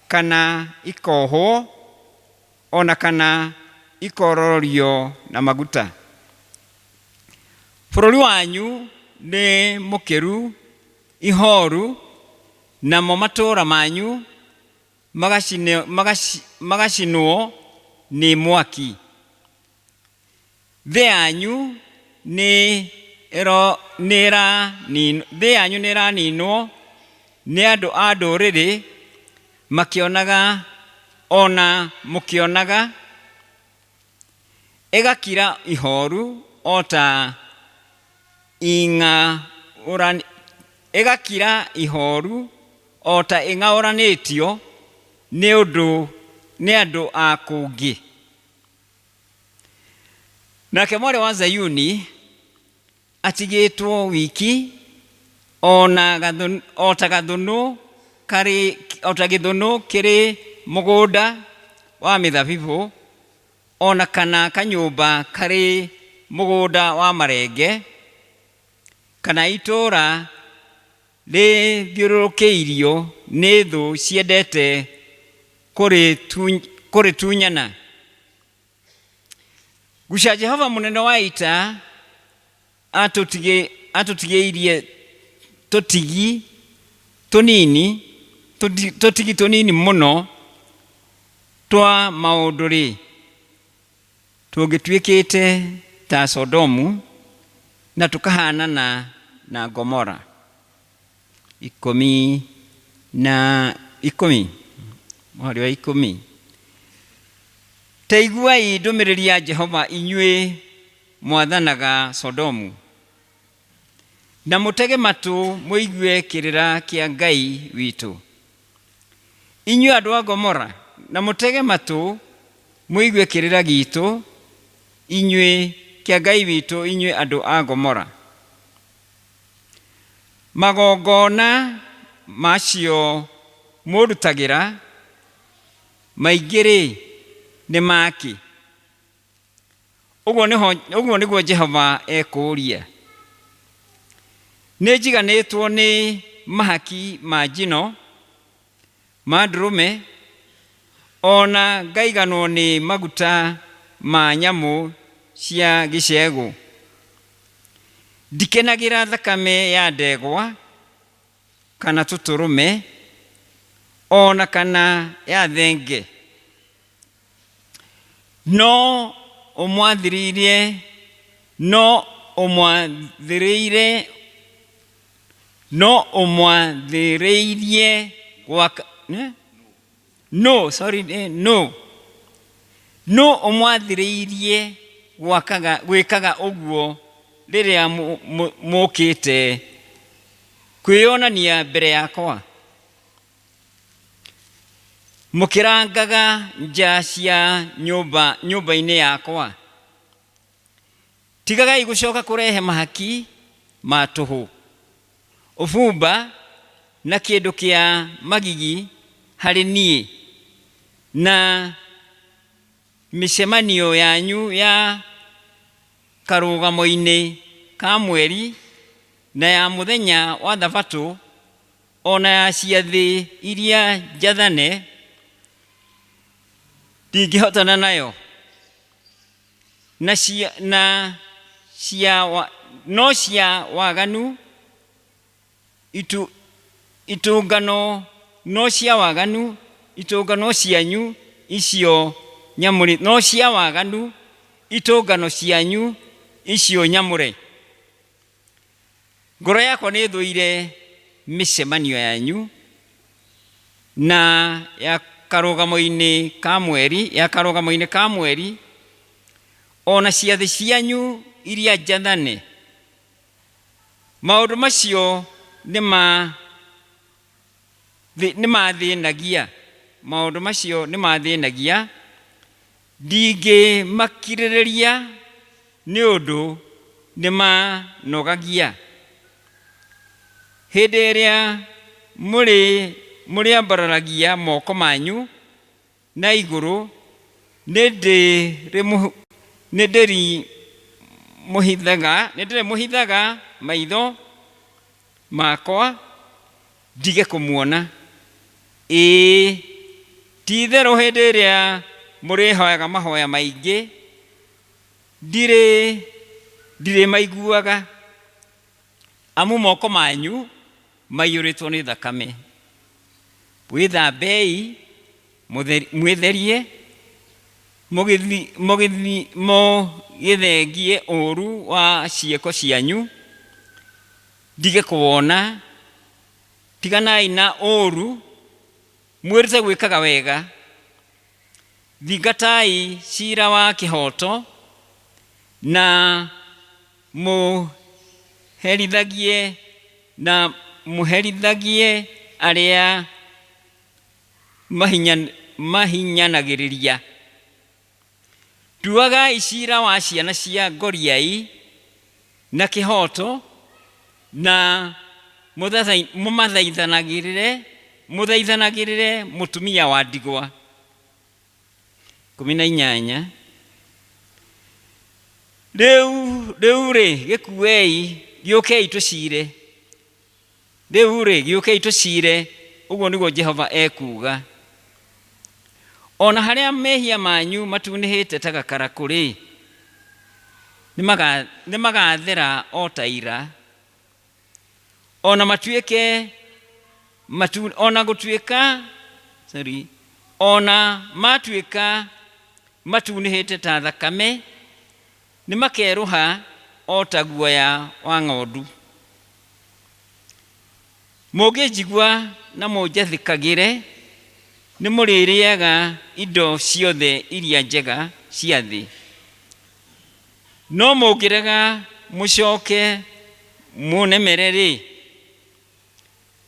kana ikohwo o na kana ikorororio na maguta. Bũrũri wanyu nĩ mũkĩru ihoru, namo matũũra manyu magacinwo nĩ mwaki. Thĩ yanyu nĩ thĩ yanyu nĩ ĩraninwo nĩ andũ a ndũrĩrĩ makĩonaga o na mũkĩonaga, ĩgakira ihoru o ta ĩgakira ihoru o ta ĩng'aũranĩtio nĩ ũndũ nĩ andũ a kũngĩ. Nake mwarĩ wa Zayuni atigĩtwo wiki o na o ta gathũnũ karĩ o ta gĩthũnũ kĩrĩ mũgũnda wa mĩthabibũ, o na kana kanyũmba karĩ mũgũnda wa marenge, kana itũũra rĩthiũrũrũkĩirio nĩ thũ ciendete kũrĩtunyana. Guca Jehova mũnene wa ita atũtigĩirie tũtigi tũnini tũtigi tũnini mũno twa maũndũ-rĩ, tũngĩtuĩkĩte ta Sodomu na tũkahanana na Gomora. Na ikũmi, mũhari wa ikũmi. Ta iguai ndũmĩrĩri ya Jehova inyuĩ mwathanaga Sodomu, na mũtege matũ mũigue kĩrĩra kĩa Ngai witũ. Inyuĩ andũ a Gomora, na mũtege matũ mũigue kĩrĩra gitũ, inyuĩ kĩa Ngai witũ, inyuĩ andũ a Gomora. Magongona macio mũrutagĩra maingĩ-rĩ, nĩ ma kĩ? Ũguo nĩho ũguo nĩguo Jehova ekũũria. Nĩ njiganĩtwo nĩ mahaki ma njino ma ndũrũme, o na ngaiganwo nĩ maguta ma nyamũ cia gĩcegũ. Ndikenagĩra thakame ya ndegwa kana tũtũrũme, o na kana ya thenge. No ũmwathĩrĩirie, no ũmwathĩrĩire, no ũmwathĩrĩirie gwaka eh? No, sorry, eh, no no ũmwathĩrĩirie gwakaga gwĩkaga ũguo rĩrĩa mũkĩte kwĩyonania mbere yakwa. Mũkĩrangaga nja cia nyũmba nyũmba-inĩ yakwa. Tigagai gũcoka kũrehe mahaki ma tũhũ, ũbumba na kĩndũ kĩa magigi harĩ niĩ, na mĩcemanio yanyu ya karũgamo-inĩ ka mweri na ya mũthenya wa Thabatũ o na ya ciathĩ iria njathane ndingĩhotana nayo, na cia, na cia, wa, no cia waganu itu, itũngano no cia waganu itũngano cianyu icio nyamũre, no cia waganu itũngano cianyu icio nyamũre. Ngoro yakwa nĩ ĩthũire mĩcemanio yanyu na ya karũgamo-inĩ ka mweri, ya karũgamo-inĩ ka mweri, o na ciathĩ cianyu iria njathane. Maũndũ macio nĩ ma nĩ mathĩnagia, maũndũ macio nĩ mathĩnagia, ndingĩmakirĩrĩria nĩ ũndũ nĩ manogagia. Hĩndĩ ĩrĩa mũrĩ mũrĩambararagia moko manyu na igũrũ, nĩ ndĩrĩmũhithaga maitho makwa ndige kũmuona. Ĩĩ, ti-itherũ hĩndĩ ĩrĩa mũrĩhoyaga mahoya maingĩ, ndirĩ ndirĩmaiguaga, amu moko manyu maiyũrĩtwo nĩ thakame. Wĩthambei, mwĩtherie, mũgĩthengie ũũru wa ciĩko cianyu, ndige kũwona. Tiganai na ũũru, mwĩrute gwĩkaga wega. Thingatai ciira wa kĩhooto, na mũherithagie na mũherithagie arĩa mahinyanagĩrĩria. Tuagai ciira wa ciana cia ngoriai na kĩhooto, na mũmathaithanagĩrĩre mũthaithanagĩrĩre mũtumia wa ndigwa. 18 Rĩu rĩu-rĩ, gĩkuei, gĩũkei tũciire. Rĩu-rĩ, gĩũkei tũciire, ũguo nĩguo Jehova ekuuga. O na harĩa mehia manyu matunĩhĩte ta gakarakũ-rĩ, nĩmagathera o ta ira, o na matuĩke matu, o na gũtuĩka sorry, o na matuĩka matunĩhĩte ta thakame, nĩmakerũha o ta guoya wa ng'ondu. Mũngĩnjigua na mũnjathĩkagĩre, nĩ mũrĩrĩaga indo ciothe iria njega cia thĩ. No mũngĩrega mũcoke mũnemere-rĩ,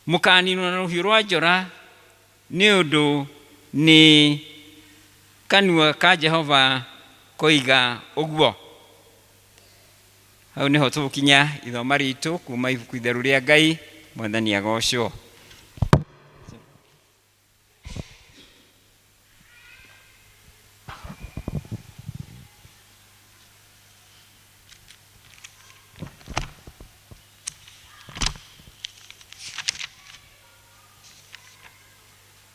mũkaaninwo na rũhiũ rwa njora, nĩ ũndũ nĩ kanua ka Jehova koiga ũguo. Hau nĩho tũgũkinya ithoma ritũ kuma ibuku itheru rĩa Ngai. Mwathani agocwo.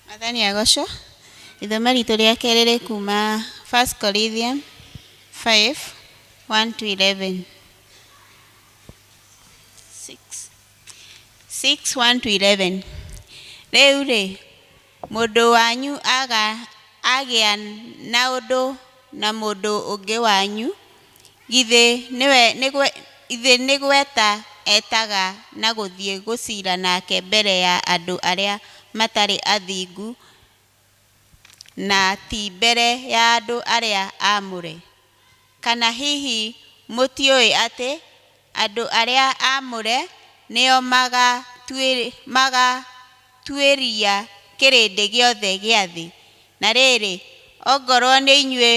Mwathani agocwo. Ithoma ritũ rĩa kerĩ rĩ kuma 1 Corinthians 5 1 to 11. 6 6 1 to 11. Rĩu rĩ, mũndũ wanyu aga agĩa na ũndũ na mũndũ ũngĩ wanyu, githĩ nĩwe githĩ nĩ gweta etaga na gũthiĩ gũcira nake mbere ya andũ arĩa matarĩ athingu na ti mbere ya andũ arĩa aamũre? Kana hihi mũtiũĩ atĩ andũ arĩa aamũre nĩo magatuĩria kĩrĩndĩ gĩothe gĩa thĩ? Na rĩrĩ, ongorwo nĩ inyuĩ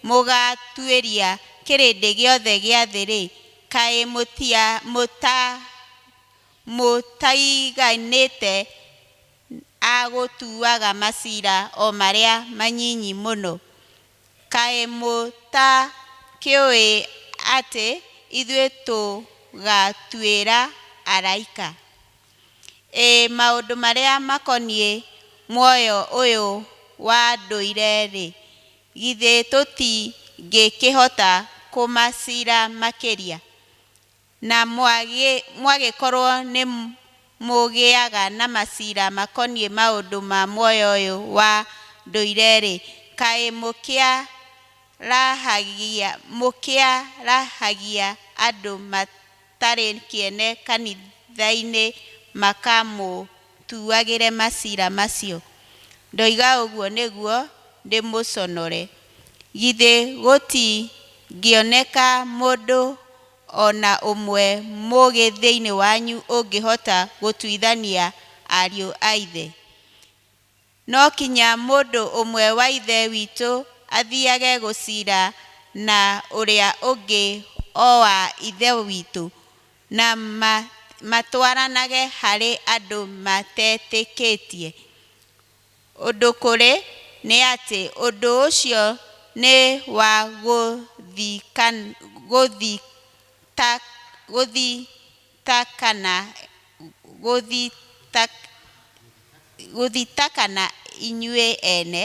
mũgaatuĩria kĩrĩndĩ gĩothe gĩa thĩ-rĩ, kaĩ mũtaiganĩte a gũtuaga macira o marĩa manyinyi mũno? Kaĩ mũtakĩũĩ atĩ ithuĩ tũgaatuĩra araika? Ĩ maũndũ marĩa makoniĩ muoyo ũyũ wa ndũire-rĩ, githĩ tũtingĩkĩhota kũmacira makĩria? Na mwagĩkorwo nĩ mũgĩaga na macira makoniĩ maũndũ ma muoyo ũyũ wa ndũire-rĩ, kaĩ mũkĩarahagia andũ matarĩ kĩene kanitha-inĩ makamũtuagĩre macira macio? Ndoiga ũguo nĩguo ndĩmũconore. Githĩ gũtingĩoneka mũndũ o na ũmwe mũũgĩ thĩinĩ wanyu ũngĩhota gũtuithania ariũ a ithe? No kinya mũndũ ũmwe wa ithe witũ athiage gũcira na ũrĩa ũngĩ o wa ithe witũ, na matwaranage harĩ andũ matetĩkĩtie? Ũndũ kũrĩ nĩ atĩ ũndũ ũcio nĩ wa gũthitakana inyuĩ ene,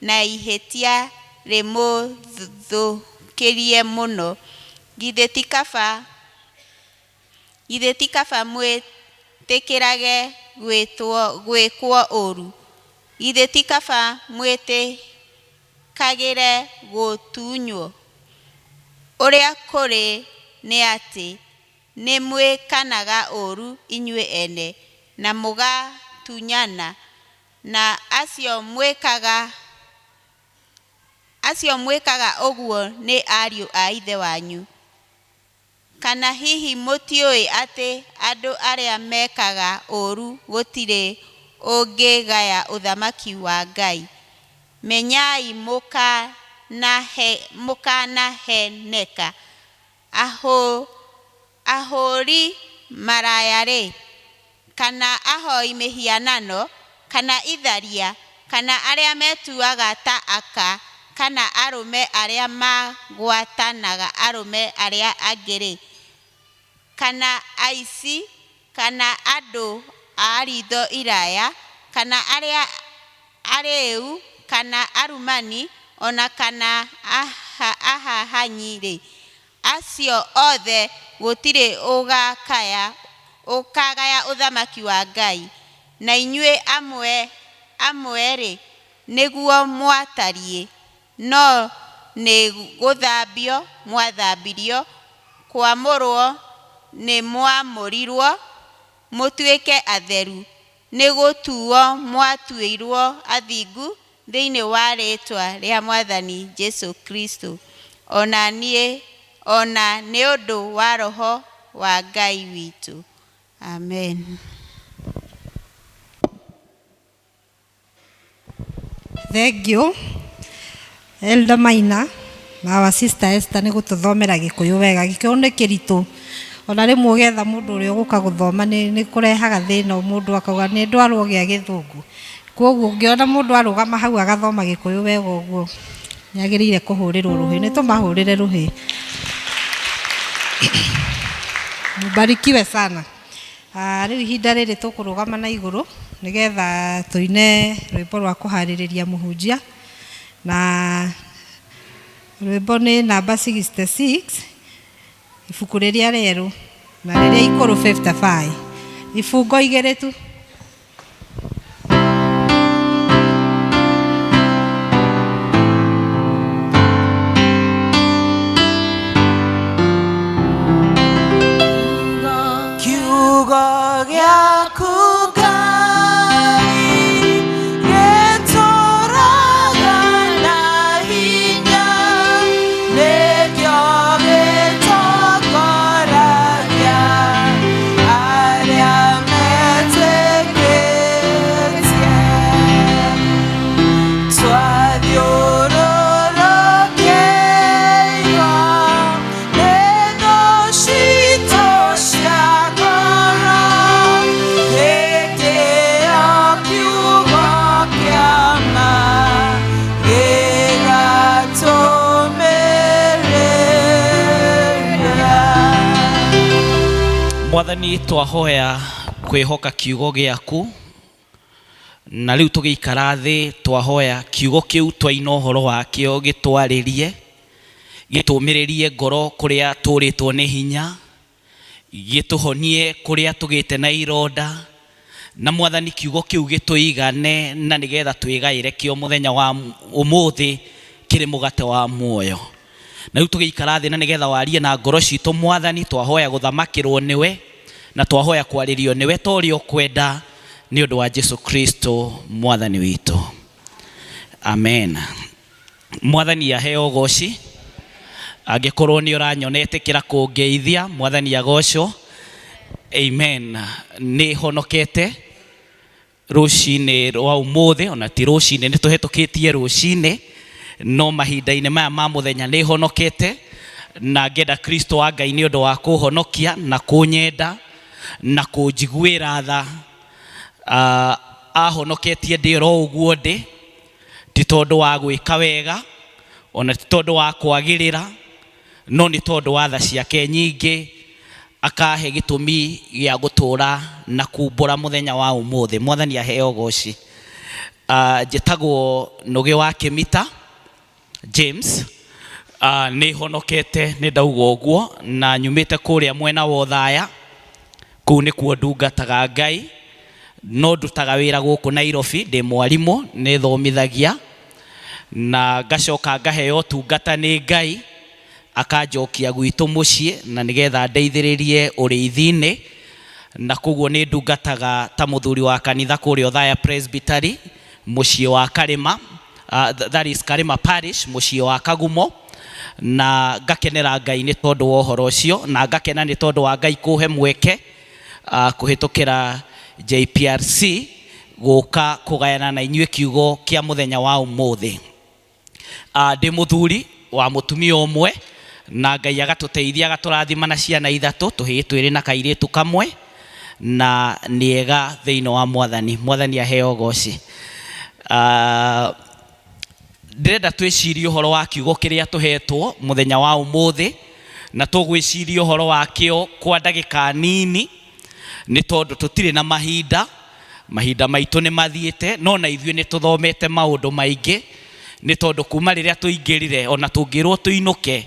na ihĩtia rĩmũthũkĩrie mũno. Githĩ ti kaba mwĩtĩkĩrage gwĩkwo ũũru? Githĩ ti kaba mwĩtĩkagĩre gũtunywo? Ũrĩa kũrĩ nĩ atĩ nĩ mwĩkanaga ũũru inyuĩ ene, na mũgatunyana, na acio mwĩkaga ũguo nĩ ariũ a ithe wanyu. Kana hihi mũtiũĩ atĩ andũ arĩa mekaga ũũru gũtirĩ ũngĩgaya ũthamaki wa Ngai? Menyai mũkanaheneka. Ahũri maraya-rĩ, kana ahoi mĩhianano, kana itharia, kana arĩa metuaga ta aka, kana arũme arĩa magwatanaga arũme arĩa angĩ-rĩ, kana aici, kana andũ a riitho iraya, kana arĩa arĩĩu, kana arumani, o na kana ahahanyi-rĩ, acio othe gũtirĩ ũkagaya ũthamaki wa Ngai. Na inyuĩ amwe-rĩ, nĩguo mwatariĩ, no nĩ gũthambio mwathambirio, kwamũrwo nĩ mwamũrirwo, Mũtuĩke atheru, nĩ gũtuo mwatuĩirwo athingu thĩinĩ wa rĩĩtwa rĩa Mwathani Jesu Kristo, o na niĩ o na nĩ ũndũ wa Roho wa Ngai witũ. Amen. Thank you. Elder Maina na our sister Esther nĩ gũtũthomera gĩkũyũ wega. Gĩkũyũ nĩ kĩritũ. Ona rĩmwe ũgetha mũndũ ũrĩa ũgũka gũthoma nĩ nĩ kũrehaga thĩna mũndũ akauga nĩ ndwarwo gĩa gĩthũngũ. Koguo ũngĩona mũndũ arũgama hau agathoma gĩkũyũ wega ũguo nĩ agĩrĩire kũhũrĩrwo rũhĩ. Nĩ tũmahũrĩre rũhĩ. Mbarikiwe sana. Ah, rĩu ihinda rĩrĩ tũkũrũgama na igũrũ nĩgetha tũine rwĩmbo rwa kũharĩrĩria mũhunjia na rwĩmbo nĩ namba 66 ibuku rĩrĩa rĩerũ na rĩrĩa ikũrũ 55 ibungo igĩrĩ tu. Kiugo gĩaku Ngai gĩtũũraga na hinya, nĩkĩo gĩtongoragia arĩa metĩkĩtie. Twathiũrũrũkĩirio nĩ thũ citũ cia ngoro, hĩndĩ ĩyo kiugo kĩa ma gĩgatũmĩrĩria. Mwathani, twahoya kwĩhoka kiugo gĩaku na rĩu tũgĩikara thĩ twahoya kiugo kĩu twaina ũhoro wakĩo gĩtwarĩrie, gĩtũmĩrĩrie ngoro kũrĩa tũrĩtwo nĩ hinya, gĩtũhonie kũrĩa tũgĩte na ironda, na Mwathani kiugo kĩu gĩtũigane na nĩgetha twĩgaĩre kĩo mũthenya wa ũmũthĩ kĩrĩ mũgate wa muoyo. Na rĩu tũgĩikara thĩ na nĩgetha warie na ngoro citũ Mwathani, twahoya gũthamakĩrwo nĩwe na twahoya kwarĩrio nĩwe ta ũrĩa ũkwenda nĩ ũndũ wa Jesu Kristo Mwathani witũ. Amen. Mwathani aheo ũgoci. Angĩkorwo nĩ ũranyona ĩtĩkĩra kũngeithia, Mwathani agocwo. Amen. Nĩ honokete rũcinĩ rwa ũmũthĩ, ona ti rũcinĩ, nĩ tũhetũkĩtie rũcinĩ, no mahinda-inĩ maya ma mũthenya nĩ honokete na ngenda Kristo wa Ngai nĩ ũndũ wa kũhonokia na kũnyenda na kũnjiguĩra tha. Ahonoketie ndĩ oro ũguo ndĩ, ti tondũ wa gwĩka wega, ona ti tondũ wa kwagĩrĩra, no nĩ tondũ wa tha ciake nyingĩ, akahe gĩtũmi gĩa gũtũra na kumbũra mũthenya wa ũmũthĩ. Mwathani aheo ũgoci. Njĩtagwo Nũgĩ wa Kĩmita James. Nĩ honokete nĩ ndauga ũguo na nyumĩte kũrĩa mwena wa Othaya, kũu nĩkuo ndungataga Ngai, no ndutaga wĩra gũkũ Nairobi, ndĩ mwarimũ, nĩ thomithagia na ngacoka ngaheo ũtungata nĩ Ngai akanjokia gwitũ mũciĩ na nĩgetha ndeithĩrĩrie ũrĩithi-inĩ, na koguo nĩ ndungataga ta mũthuri wa kanitha kũrĩa Othaya Presbytery mũciĩ wa Karĩma, that is Karĩma Parish, mũciĩ wa Kagumo, na ngakenera Ngai nĩ tondũ wa ũhoro ũcio, na ngakena nĩ tondũ wa Ngai kũhe mweke kũhĩtũkĩra JPRC gũka kũgayana na inyuĩ kiugo kĩa mũthenya wa ũmũthĩ. Ndĩ mũthuri wa mũtumia ũmwe na Ngai agatũteithia agatũrathima na ciana ithatũ, tũhĩĩ twĩrĩ na kairĩtu kamwe, na nĩ ega thĩinĩ wa Mwathani. Mwathani aheo ũgoci. Ndĩrenda twĩcirie ũhoro wa kiugo kĩrĩa tũhetwo mũthenya wa ũmũthĩ, na tũgwĩciria ũhoro wakĩo kwa ndagĩka nini, nĩ tondũ tũtirĩ na mahinda, mahinda maitũ nĩ mathiĩte, no na ithuĩ nĩ tũthomete maũndũ maingĩ, nĩ tondũ kuma rĩrĩa tũingĩrire ona tũngĩrwo tũinũke,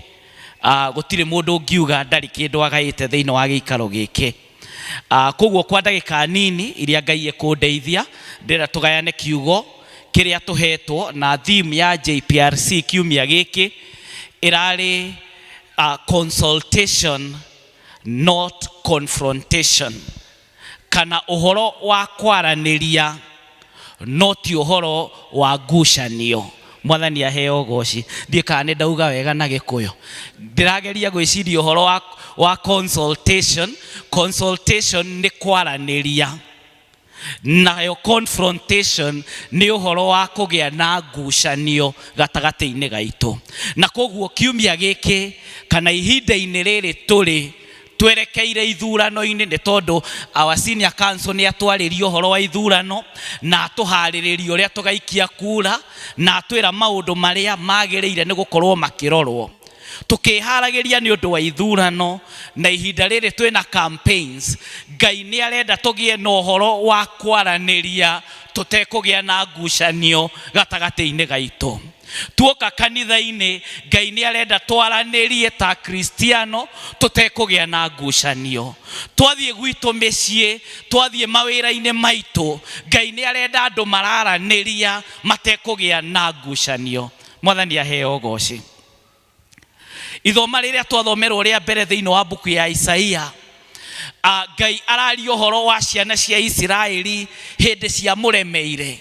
gũtirĩ mũndũ ũngiuga ndarĩ kĩndũ agaĩte thĩinĩ wa gĩikaro gĩkĩ. Koguo kwa ndagĩka nini iria Ngai ekũndeithia, ndĩrenda tũgayane kiugo kĩrĩa tũhetwo na theme ya JPRC kiumia gĩkĩ ĩrarĩ consultation not confrontation. Kana ũhoro wa kwaranĩria no ti ũhoro wa ngucanio. Mwathani aheo ũgoci. Ndiĩ kana nĩ ndauga wega na Gĩkũyũ. Ndĩrageria gwĩciria ũhoro wa consultation. Consultation nĩ kwaranĩria, nayo confrontation nĩ ũhoro wa kũgĩa na ngucanio gatagatĩ-inĩ gaitũ. Na koguo kiumia gĩkĩ kana ihinda-inĩ rĩrĩ tũrĩ twerekeire ithurano-inĩ, nĩ tondũ our senior council nĩ atwarĩria ũhoro wa ithurano na atũharĩrĩria ũrĩa tũgaikia kura na atwĩra maũndũ marĩa magĩrĩire nĩ gũkorwo makĩrorwo tukĩharagĩria nĩ ũndũ wa ithurano. Na ihinda rĩrĩ twĩna campaigns, Ngai nĩ arenda tũgĩe na ũhoro wa kwaranĩria tũtekũgĩa na ngucanio gatagatĩ-inĩ gaitũ. Tuoka kanitha-inĩ, Ngai nĩ arenda twaranĩrie ta Kristiano tũtekũgĩa na ngucanio. Twathiĩ gwitũ mĩciĩ, twathiĩ mawĩra-inĩ maitũ, Ngai nĩ arenda andũ mararanĩria matekũgĩa na ngucanio. Mwathani aheo ũgoci. Ithoma rĩrĩa twathomerwo rĩa mbere thĩinĩ wa mbuku ya Isaia, Ngai araria ũhoro wa ciana cia Isiraeli hĩndĩ cia mũremeire.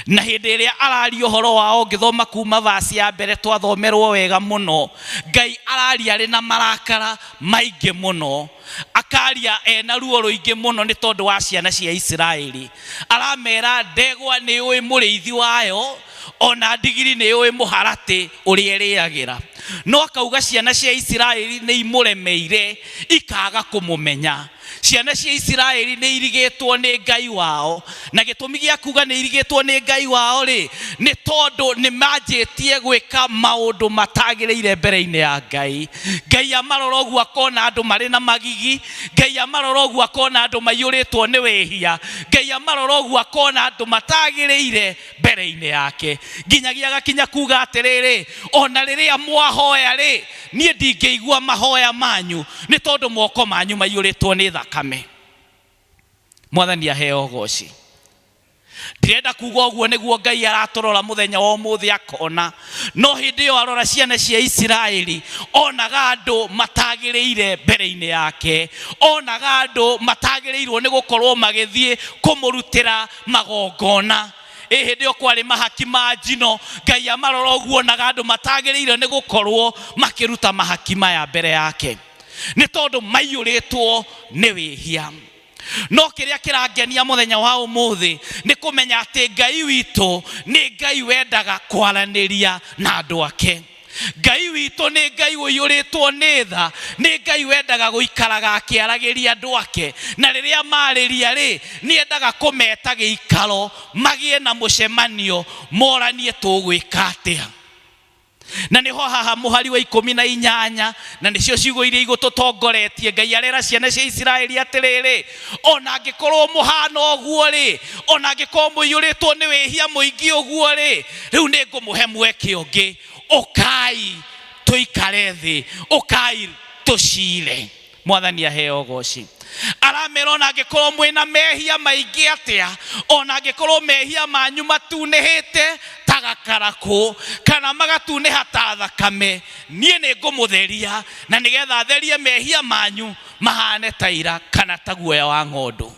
Na hĩndĩ ĩrĩa araria ũhoro wao, ũngĩthoma kuma vasi ya mbere twathomerwo wega mũno, Ngai araria arĩ na marakara maingĩ mũno, akaria ena ruo rũingĩ mũno nĩ tondũ wa ciana cia Isiraeli. Aramera ndegwa nĩ yũĩ mũrĩithi wayo, ona ndigiri nĩ yũĩ mũharatĩ ũrĩa ĩrĩagĩra, no akauga ciana cia Isiraeli nĩ imũremeire ikaga kũmũmenya. Ciana cia Isiraeli nĩ irigĩtwo nĩ Ngai wao, na gĩtũmi gĩa kuga nĩ irigĩtwo nĩ Ngai wao rĩ, nĩ tondũ nĩ manjĩtie gwĩka maũndũ matagĩrĩire mbere-inĩ ya Ngai. Ngai amarora ũguo akona andũ marĩ na magigi, Ngai amarora ũguo akona andũ maiyũrĩtwo nĩ wĩhia, Ngai amarora ũguo akona andũ matagĩrĩire mbere-inĩ yake, nginyagia agakinya kuga atĩrĩrĩ, ona rĩrĩa mwahoya rĩ, niĩ ndingĩigua mahoya manyu nĩ tondũ moko manyu maiyũrĩtwo nĩ thakame. Mwathani aheo ũgoci. Ndirenda kuga ũguo nĩguo Ngai aratũrora mũthenya wa ũmũthĩ akona, no hĩndĩ ĩyo arora ciana cia Isiraeli onaga andũ matagĩrĩire mbere-inĩ yake, onaga andũ matagĩrĩirwo nĩ gũkorwo magĩthiĩ kũmũrutĩra magongona. Ĩ hĩndĩ ĩyo kwarĩ mahaki ma njino, Ngai amarora ũguo onaga andũ matagĩrĩire nĩ gũkorwo makĩruta mahaki maya mbere yake, nĩ tondũ maiyũrĩtwo nĩ wĩhia. No kĩrĩa kĩrangenia mũthenya wa ũmũthĩ nĩ kũmenya atĩ Ngai witũ nĩ Ngai wendaga kwaranĩria na andũ ake. Ngai witũ nĩ Ngai ũiyũrĩtwo nĩ tha, nĩ Ngai wendaga gũikaraga akĩaragĩria andũ ake, na rĩrĩa marĩria rĩ, nĩ endaga kũmeta gĩikaro magĩe na mũcemanio, moranie tũgwĩka atĩa. Na nĩho haha mũhari wa 18, na nĩcio ciugo iria igũtũtongoretie. Ngai arera ciana cia Isiraeli atĩrĩrĩ, ona angĩkorwo mũhana ũguo rĩ, ona angĩkorwo mũiyũrĩtwo nĩ wĩhia mũingĩ ũguo rĩ, rĩu nĩ ngũmũhe mweke ũngĩ, ũkai tũikare thĩ, ũkai tũcire. Mwathani aheo ũgoci. Aramera ona angĩkorwo mwĩna mehia maingĩ atĩa, ona angĩkorwo mehia manyu matunĩhĩte ta gakarakũ kana magatunĩha ta thakame, niĩ nĩ ngũmũtheria, na nĩgetha therie mehia manyu mahane ta ira kana ta guoya wa ng'ondu.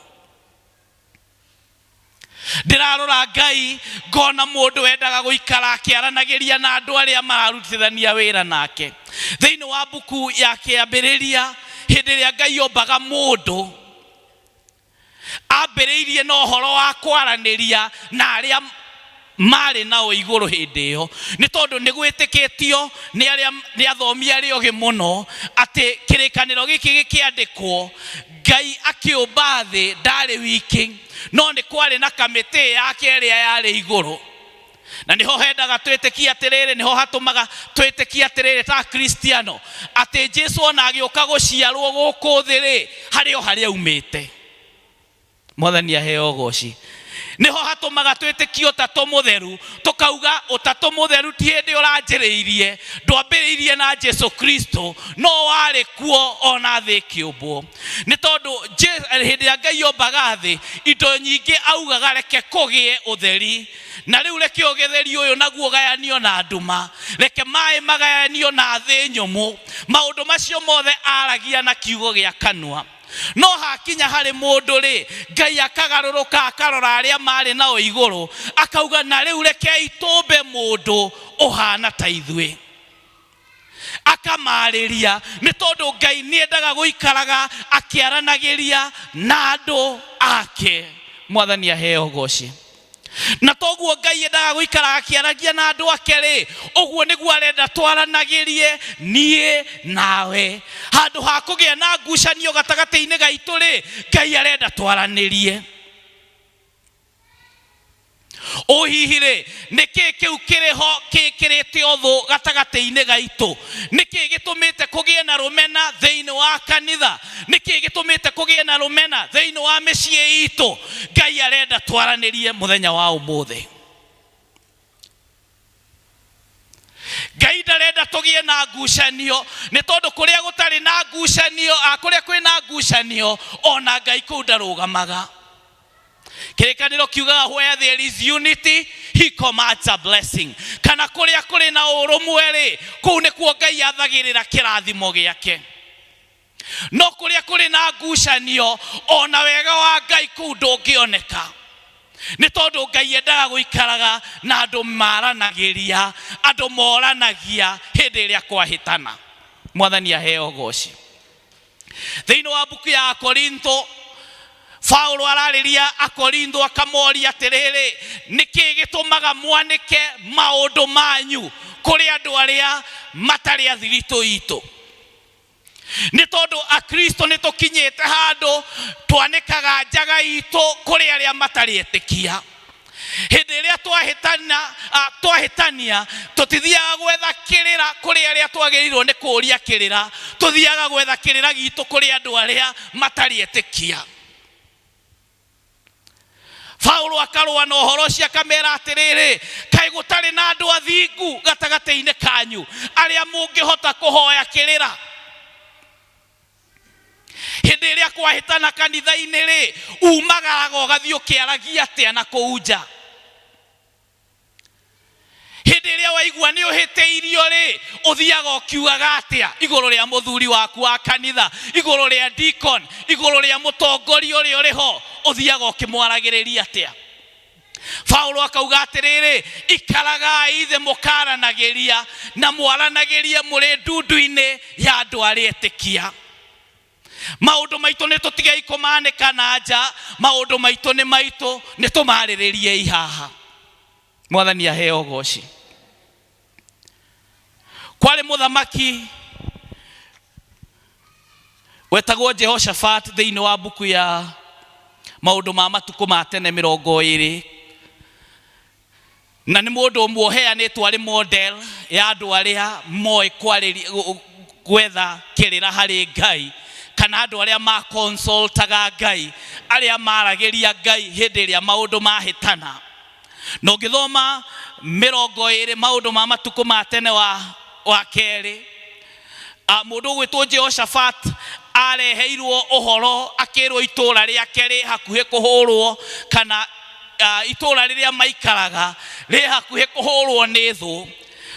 Ndĩrarora Ngai ngona mũndũ wendaga gũikara akĩaranagĩria na andũ arĩa mararutithania wĩra nake. Thĩinĩ wa mbuku ya Kĩambĩrĩria, hĩndĩ ĩrĩa Ngai ombaga mũndũ, ambĩrĩirie na ũhoro wa kwaranĩria na arĩa marĩ nao igũrũ hĩndĩ ĩyo, nĩ tondũ nĩ gwĩtĩkĩtio nĩ arĩa nĩ athomi arĩa ogĩ mũno atĩ kĩrĩkanĩro gĩkĩ gĩkĩandĩkwo, Ngai akĩũmba thĩ ndarĩ wiki, no nĩ kwarĩ na kamĩtĩ yake ĩrĩa yarĩ igũrũ. Na nĩho hendaga twĩtĩkie atĩrĩrĩ, nĩho hatũmaga twĩtĩkie atĩrĩrĩ ta Kristiano atĩ Jesu ona agĩũka gũciarwo gũkũ thĩ rĩ, harĩ o harĩa aumĩte. Mwathani aheo ũgoci. Nĩho hatũmaga twĩtĩkie ũtatũ mũtheru, tũkauga ũtatũ mũtheru ti hĩndĩ ũranjĩrĩirie, ndwambĩrĩirie na Jesu Kristo, no warĩ kuo ona thĩ ĩkĩũmbwo. Nĩ tondũ hĩndĩ ĩrĩa Ngai ombaga thĩ, indo nyingĩ augaga reke kũgĩe ũtheri, na rĩu reke ũgĩtheri ũyũ naguo ũgayanio na nduma, reke maĩ magayanio na thĩ nyũmũ. Maũndũ macio mothe aragia na kiugo gĩa kanua. No hakinya harĩ mũndũ rĩ, Ngai akagarũrũka akarora arĩa marĩ nao igũrũ, akauga na rĩu rekei tũmbe mũndũ ũhana ta ithuĩ. Akamarĩria nĩ tondũ Ngai nĩendaga gũikaraga akĩaranagĩria na andũ ake. Mwathani aheo ũgoci. Na toguo Ngai endaga gũikaraga akĩaragia na andũ ake rĩ, ũguo nĩguo arenda twaranagĩrie niĩ nawe. Handũ ha kũgĩa na ngucanio gatagatĩ-inĩ gaitũ rĩ, Ngai arenda twaranĩrie. Ũ hihi rĩ, nĩkĩ kĩu kĩrĩ ho kĩkĩrĩte ũthũ gatagatĩ-inĩ gaitũ? Nĩkĩ gĩtũmĩte kũgĩe na rũmena thĩinĩ wa kanitha? Nĩkĩ gĩtũmĩte kũgĩe na rũmena thĩinĩ wa mĩciĩ itũ? Ngai arenda twaranĩrie mũthenya wa ũmũthĩ. Ngai ndarenda tũgĩe na ngucanio, nĩ tondũ kũrĩa gũtarĩ na ngucanio, kũrĩa kwĩna ngucanio, ona Ngai kũu ndarũgamaga. Kĩrĩkanĩro kiugaga where there is unity, he commands a blessing. Kana kũrĩa kũrĩ na ũrũmwe rĩ, kũu nĩkuo Ngai athagĩrĩra kĩrathimo gĩake. No kũrĩa kũrĩ na ngucanio, ona wega wa Ngai kũu ndũngĩoneka. Nĩ tondũ Ngai endaga gũikaraga na andũ maranagĩria, andũ moranagia hĩndĩ ĩrĩa kwahĩtana. Mwathani aheo ũgoci. Thĩinĩ wa mbuku ya Akorintho, Paulo ararĩria Akorintho akamoria atĩrĩrĩ, nĩkĩ gĩtũmaga mwanĩke maũndũ manyu kũrĩ andũ arĩa matarĩ athiritũ itũ? Nĩ tondũ Akristo nĩ tũkinyĩte handũ twanĩkaga njaga itũ kũrĩ arĩa matarĩ etĩkia. Hĩndĩ ĩrĩa twahĩtania, tũtithiaga gwetha kĩrĩra kũrĩ arĩa twagĩrĩirwo nĩ kũũria kĩrĩra, tũthiaga gwetha kĩrĩra gitũ kũrĩ andũ arĩa matarĩ etĩkia. Paulo akarũa na ũhoro ũcio akamera atĩrĩrĩ, kaĩ gũtarĩ na andũ athingu gatagatĩ-inĩ kanyu arĩa mũngĩhota kũhoya kĩrĩra? Hĩndĩ ĩrĩa kwahĩtana kanitha-inĩ rĩ, umagaraga ũgathiĩ ũkĩaragia atĩa na kũu nja? Hĩndĩ ĩrĩa waigua nĩ ũhĩtĩirio rĩ, ũthiaga ũkiugaga atĩa igũrũ rĩa mũthuri waku wa kanitha, igũrũ rĩa deacon, igũrũ rĩa mũtongoria ũrĩa ũrĩ ho, ũthiaga ũkĩmwaragĩrĩria atĩa? Paulo akauga atĩrĩrĩ, ikaragai thĩ mũkaranagĩria na mwaranagĩrie mũrĩ ndundu-inĩ ya andũ arĩa etĩkia. Maũndũ maitũ nĩ tũtigei kũmanĩka na nja, maũndũ maitũ nĩ maitũ, nĩ tũmarĩrĩriei haha. Mwathani aheo ũgoci. Kwarĩ mũthamaki wetagwo Jehoshaphat thĩinĩ wa mbuku ya maũndũ ma matukũ ma tene 20, na nĩ mũndũ ũmwe ũheanĩtwo arĩ model ya andũ arĩa moĩ kwarĩria, gwetha kĩrĩra harĩ Ngai, kana andũ arĩa ma consultaga Ngai, arĩa maragĩria Ngai hĩndĩ ĩrĩa maũndũ mahĩtana. Na ũngĩthoma 20 maũndũ ma matukũ ma tene wa kerĩ, mũndũ ũgwĩtwo Jehoshaphat areheirwo ũhoro akĩrwo itũũra rĩake rĩ hakuhĩ kũhũrwo, kana itũũra rĩrĩa maikaraga rĩ hakuhĩ kũhũrwo nĩ thũ.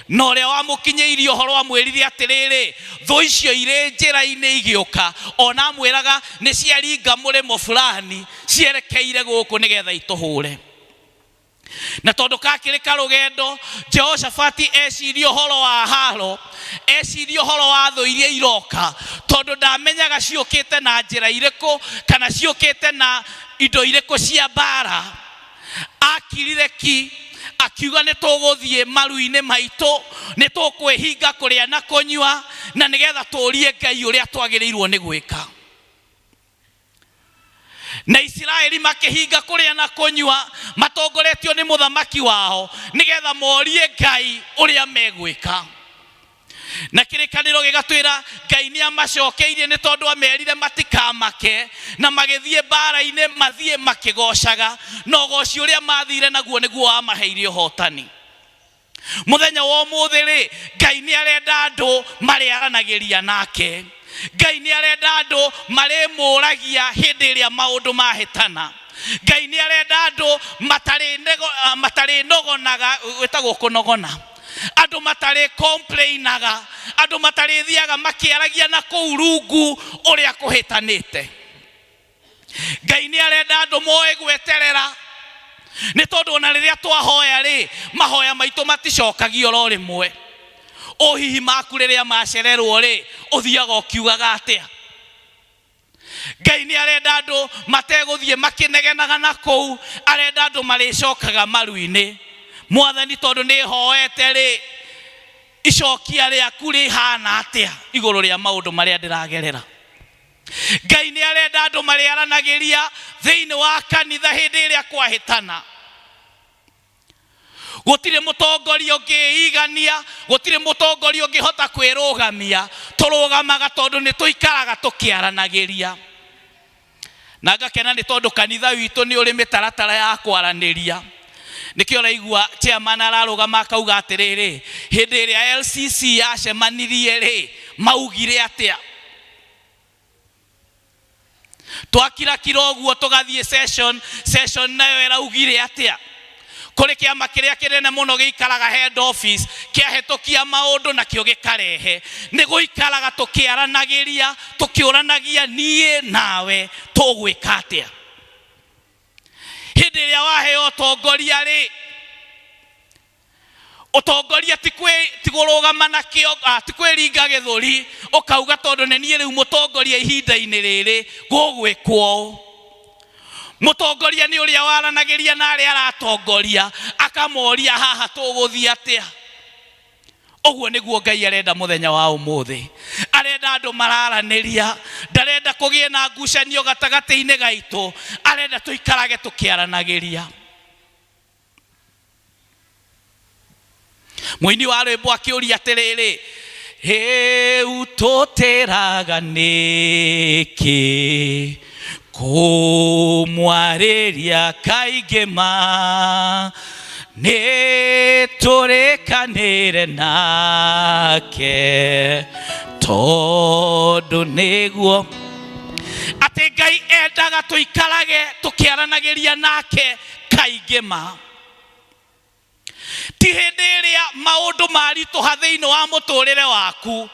Na ũrĩa wamũkinyĩirie ũhoro amwĩrire atĩrĩrĩ, thũ icio irĩ njĩra-inĩ igĩũka, ona amwĩraga nĩ ciaringa mũrĩmo fulani cierekeire gũkũ nĩgetha itũhũre. Na tondũ kakĩrĩ karũgendo, Jehoshafati eciria ũhoro wa haro, eciria ũhoro wa thũ iria iroka, tondũ ndamenyaga ciũkĩte na njĩra irĩkũ kana ciũkĩte na indo irĩkũ cia mbara. Akirire ki, akiuga nĩ tũgũthiĩ maru-inĩ maitũ, nĩ tũkwĩhinga kũrĩa na kũnyua, na nĩgetha tũrie Ngai ũrĩa twagĩrĩirwo nĩ gwĩka. Na Isiraeli makĩhinga kũrĩa na kũnyua matongoretio nĩ mũthamaki wao, nĩgetha morie Ngai ũrĩa megwĩka. Na kĩrĩkanĩro gĩgatwĩra Ngai nĩ amacokeirie, nĩ tondũ amerire matikamake, na magĩthiĩ mbara-inĩ mathiĩ makĩgocaga, na ũgoci ũrĩa mathire naguo nĩguo wamaheire ũhotani. Mũthenya wa ũmũthĩ rĩ, Ngai nĩ arenda andũ marĩaranagĩria nake. Ngai nĩ arenda andũ marĩmũragia hĩndĩ ĩrĩa maũndũ mahĩtana. Ngai nĩ arenda andũ matarĩnogonaga, gwĩtagwo kũnogona, andũ matarĩ complainaga, andũ matarĩthiaga makĩaragia na kũu rungu ũrĩa kũhĩtanĩte. Ngai nĩ arenda andũ moĩ gweterera, nĩ tondũ ona rĩrĩa twahoya rĩ, mahoya maitũ maticokagio oro rĩmwe. O hihi maku rĩrĩa macererwo rĩ, ũthiaga ũkiugaga atĩa? Ngai nĩ arenda andũ mategũthiĩ makĩnegenaga na kũu, arenda andũ marĩcokaga maru-inĩ. Mwathani, tondũ nĩ hoete rĩ, icokia rĩaku rĩhana atĩa igũrũ rĩa maũndũ marĩa ndĩragerera? Ngai nĩ arenda andũ marĩaranagĩria thĩinĩ wa kanitha hĩndĩ ĩrĩa kwahĩtana. Gũtirĩ mũtongoria ũngĩigania, gũtirĩ mũtongoria ũngĩhota kwĩrũgamia. Tũrũgamaga tondũ nĩ tũikaraga tũkĩaranagĩria. Na ngakena nĩ tondũ kanitha witũ nĩ ũrĩ mĩtaratara ya kwaranĩria. Nĩkĩo ũraigua chairman ararũgama akauga atĩrĩrĩ, hĩndĩ ĩrĩa LCC yacemanirie rĩ, maugire atĩa? Twakirakira ũguo tũgathiĩ session, session nayo ĩraugire atĩa? Kũrĩ kĩama kĩrĩa kĩnene mũno gĩikaraga head office, kĩahĩtũkia maũndũ nakĩo gĩkarehe. Nĩ gũikaraga tũkĩaranagĩria, tũkĩũranagia niĩ nawe tũgwĩka atĩa? Hĩndĩ ĩrĩa waheo ũtongoria rĩ, ũtongoria ti kũrũgama na kĩo, ti kwĩringa gĩthũri ũkauga tondũ nĩ niĩ rĩu mũtongoria ihinda-inĩ rĩrĩ gũgwĩkwo ũũ. Mũtongoria nĩ ũrĩa waranagĩria na arĩa aratongoria akamoria haha tũgũthiĩ atĩa. Ũguo nĩguo Ngai arenda mũthenya wa ũmũthĩ. Arenda andũ mararanĩria, ndarenda kũgĩe na ngucanio gatagatĩ-inĩ gaitũ, arenda tũikarage tũkĩaranagĩria. Mũini wa rwĩmbo akĩũria atĩrĩrĩ, rĩu tũtĩraga nĩkĩ kũmwarĩria kaingĩ ma, nĩ tũrĩkanĩre nake tondũ nĩguo atĩ Ngai endaga tũikarage tũkĩaranagĩria nake kaingĩ ma. Ti hĩndĩ ĩrĩa maũndũ maritũha thĩinĩ wa mũtũrĩre waku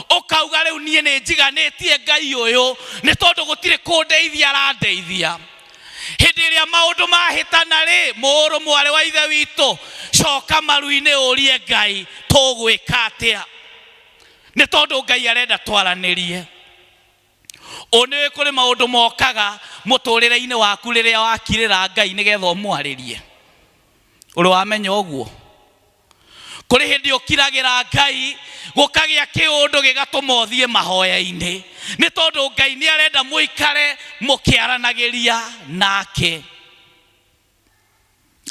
ũkauga rĩu niĩ nĩ njiganĩtie Ngai ũyũ nĩ tondũ gũtirĩ kũndeithia arandeithia. Hĩndĩ ĩrĩa maũndũ mahĩtana rĩ, mũrũ mwarĩ wa ithe witũ, coka maru-inĩ ũrie Ngai tũgwĩka atĩa, nĩ tondũ Ngai arenda twaranĩrie. Ũ nĩ kũrĩ maũndũ mokaga mũtũrĩre-inĩ waku rĩrĩa wakirĩra Ngai nĩgetha ũmwarĩrie. Ũrĩ wamenya ũguo? Kũrĩ hĩndĩ ũkiragĩra Ngai gũkagĩa kĩũndũ gĩgatũma ũthiĩ mahoya-inĩ, nĩ tondũ Ngai nĩ arenda mũikare mũkĩaranagĩria nake.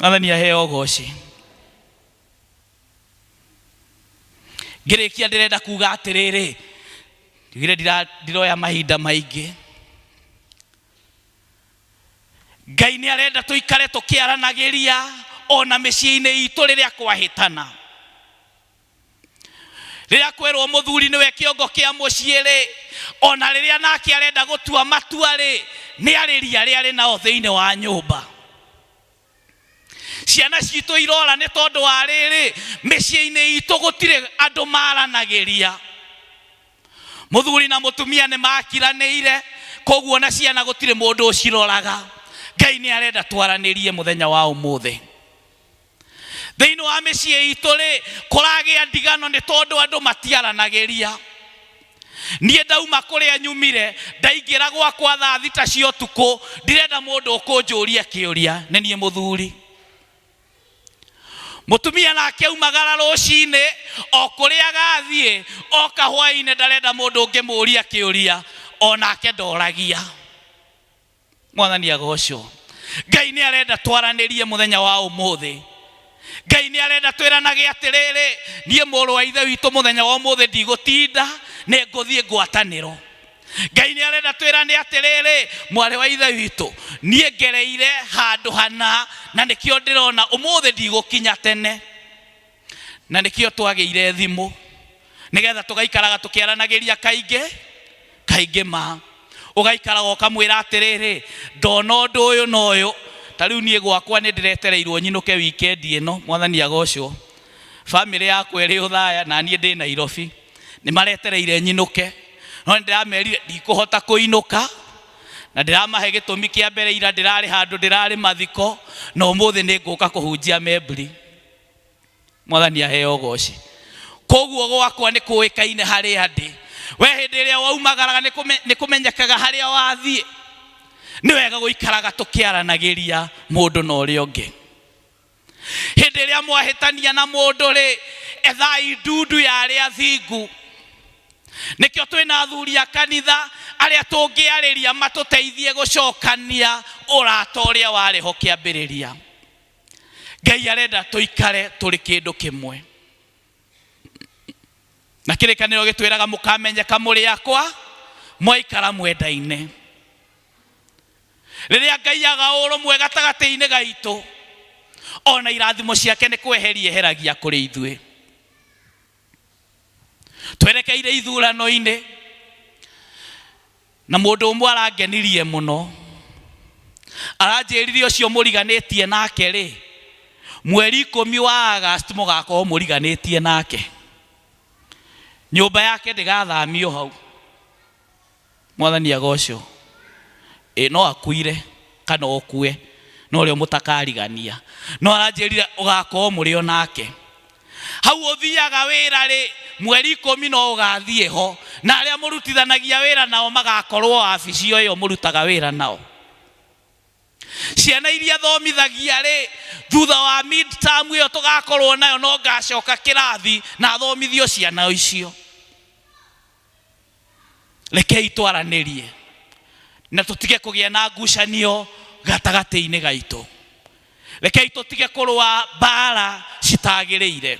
Mwathani aheo ũgoci. Ngĩrĩkia ndĩrenda kuga atĩrĩrĩ, ndigire ndiroya mahinda maingĩ. Ngai nĩ arenda tũikare tũkĩaranagĩria ona mĩciĩ-inĩ itũ rĩrĩa kwahĩtana. Rĩrĩa kwerwo mũthuri nĩwe kĩongo kĩa mũciĩ rĩ, ona rĩrĩa nake arenda gũtua matua rĩ, nĩ arĩria arĩa arĩ nao thĩinĩ wa nyũmba. Ciana citũ irora nĩ tondũ wa rĩrĩ, mĩciĩ-inĩ itũ gũtirĩ andũ maranagĩria. Mũthuri na mũtumia nĩ makiranĩire, koguo na ciana gũtirĩ mũndũ ũciroraga. Ngai nĩ arenda twaranĩrie mũthenya wa ũmũthĩ. Thĩinĩ wa mĩciĩ itũ rĩ, kũragĩa ndigano nĩ tondũ andũ matiaranagĩria. Niĩ ndauma kũrĩa nyumire, ndaingĩra gwakwa thaa 6 cia ũtukũ, ndirenda mũndũ ũkũnjũria kĩũria, nĩ niĩ mũthuri. Mũtumia nake aumagara rũcinĩ, o kũrĩa agathiĩ, oka hwaĩ-inĩ ndarenda mũndũ ũngĩmũria kĩũria, o nake ndoragia. Mwathani agocwo. Ngai nĩ arenda twaranĩrie mũthenya wa ũmũthĩ. Ngai nĩ arenda twĩranage atĩrĩrĩ, niĩ mũrũ wa ithe witũ mũthenya wa ũmũthĩ ndigũtinda, nĩ ngũthiĩ ngwatanĩro. Ngai nĩ arenda twĩrane atĩrĩrĩ, mwarĩ wa ithe witũ, niĩ ngereire handũ hana na nĩkĩo ndĩrona ũmũthĩ ndigũkinya tene. Na nĩkĩo twagĩire thimũ, nĩgetha tũgaikaraga tũkĩaranagĩria kaingĩ kaingĩ ma. Ũgaikaraga ũkamwĩra atĩrĩrĩ, ndona ũndũ ũyũ na ũyũ. Ta rĩu niĩ gwakwa nĩ ndĩretereirwo nyinũke wikendi ĩno, Mwathani agocwo. Bamĩrĩ yakwa ĩrĩ Othaya na niĩ ndĩ Nairobi. Nĩ maretereire nyinũke. No nĩ ndĩramerire ndikũhota kũinũka. Na ndĩramahe gĩtũmi kĩa mbere, ira ndĩrarĩ handũ, ndĩrarĩ mathiko, na ũmũthĩ nĩ ngũka kũhunjia membri. Mwathani aheo ũgoci. Koguo gwakwa nĩ kũĩkaine harĩa ndĩ. We hĩndĩ ĩrĩa waumagaraga nĩ kũmenyekaga harĩa wathiĩ. Nĩ wega gũikaraga tũkĩaranagĩria mũndũ na ũrĩa ũngĩ. Hĩndĩ ĩrĩa mwahĩtania na mũndũ rĩ, ethai ndundu ya arĩa athingu. Nĩkĩo twĩna athuri a kanitha arĩa tũngĩarĩria matũteithie gũcokania ũrata ũrĩa warĩ ho kĩambĩrĩria. Ngai arenda tũikare tũrĩ kĩndũ kĩmwe. Na kĩrĩkanĩro gĩtwĩraga mũkamenyeka mũrĩ akwa mwaikara mwendaine. Rĩrĩa Ngai aga ũrũmwe gatagatĩ-inĩ gaitũ, ona irathimo ciake nĩ kweheria eheragia kũrĩ ithuĩ. Twerekeire ithurano-inĩ, na mũndũ ũmwe arangenirie mũno, aranjĩrire ũcio mũriganĩtie nake rĩ, mweri 10 wa August mũgakorwo mũriganĩtie nake, nyũmba yake ndĩgathamio hau. Mwathani agocwo. Ĩ no akuire kana ũkue, no ũrĩa mũtakarigania. No aranjĩrire ũgakorwo mũrĩ o nake. Hau ũthiaga wĩra rĩ, mweri 10 no ũgathiĩ ho, na arĩa mũrutithanagia wĩra nao magakorwo wabici o ĩyo mũrutaga wĩra nao. Ciana iria thomithagia rĩ, thutha wa mid term ĩyo tũgakorwo nayo, no ngacoka kĩrathi na thomithio ciana icio. Rekei twaranĩrie na tũtige kũgĩa na ngucanio gatagatĩ-inĩ gaitũ. Rekei tũtige kũrũa mbara citagĩrĩire.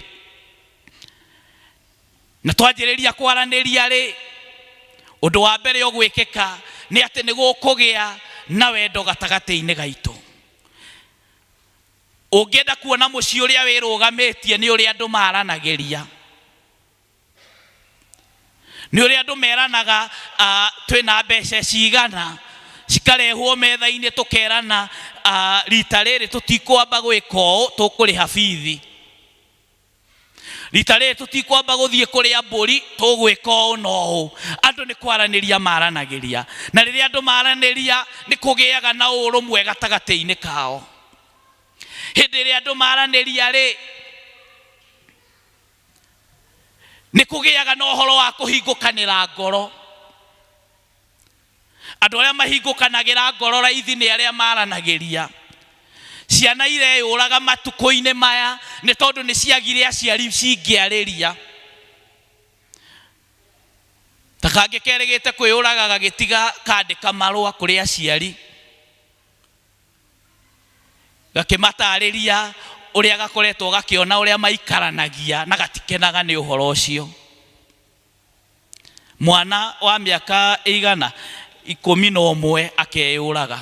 Na twanjĩrĩria kwaranĩria rĩ, ũndũ wa mbere ũgwĩkĩka nĩ atĩ nĩ gũkũgĩa na wendo gatagatĩ-inĩ gaitũ. Ũngĩenda kuona mũciĩ ũrĩa wĩrũgamĩtie nĩ ũrĩa andũ maranagĩria, nĩ ũrĩa andũ meranaga, twĩna mbeca cigana, cikarehwo metha-inĩ, tũkerana, rita rĩrĩ tũtikwamba gwĩka ũũ, tũkũrĩha bithi. Rita rĩrĩ tũtikwamba gũthiĩ kũrĩa mbũri, tũgwĩka ũũ na ũũ. Andũ nĩ kwaranĩria maranagĩria, na rĩrĩa andũ maranĩria nĩ kũgĩaga na ũrũmwe gatagatĩ-inĩ kao. Hĩndĩ ĩrĩa andũ maranĩria rĩ, nĩ kũgĩaga na ũhoro wa kũhingũkanĩra ngoro. Andũ arĩa mahingũkanagĩra ngoro raithi nĩ arĩa maranagĩria. Ciana ireyũraga matukũ-inĩ maya nĩ tondũ nĩ ciagire aciari cingĩarĩria. Ta kangĩ kerĩgĩte kwĩyũraga gagĩtiga kandĩka marũa kũrĩ aciari, gakĩmatarĩria ũrĩa gakoretwo gakĩona ũrĩa maikaranagia na gatikenaga nĩ ũhoro ũcio. Mwana wa mĩaka ĩigana 11 akeyũraga.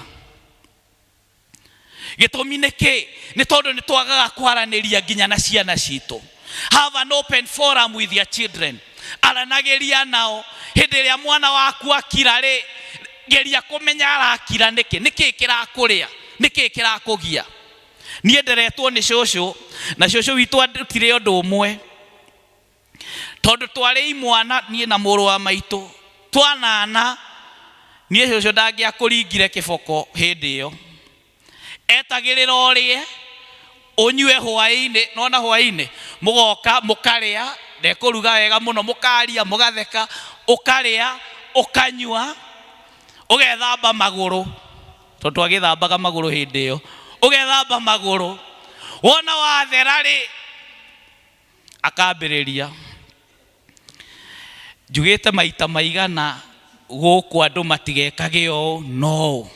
Gĩtũmi nĩ kĩ? Nĩ tondũ nĩ twagaga kwaranĩria nginya na ciana citũ. Have an open forum with your children. Aranagĩria nao. Hĩndĩ ĩrĩa mwana waku akira rĩ, geria kũmenya arakira nĩkĩ, nĩkĩ kĩrakũrĩa, nĩkĩ kĩrakũgia. Niĩ nderetwo nĩ cũcũ, na cũcũ witũ andutire ũndũ ũmwe. Tondũ twarĩ imwana, niĩ na mũrũ wa maitũ twanana, niĩ cũcũ ndangĩakũringire kĩboko hĩndĩ ĩyo. Etagĩrĩra ũrĩe, ũnyue hwaĩ-inĩ, nona hwaĩ-inĩ mũgoka mũkarĩa, ndekũruga wega mũno, mũkaria, mũgatheka, ũkarĩa, ũkanyua, ũgethamba magũrũ, tondũ twagĩthambaga magũrũ hĩndĩ ĩyo, ũgethamba magũrũ, wona wathera rĩ, akambĩrĩria. Njugĩte maita maigana gũkũ andũ matigekage ũũ na ũũ.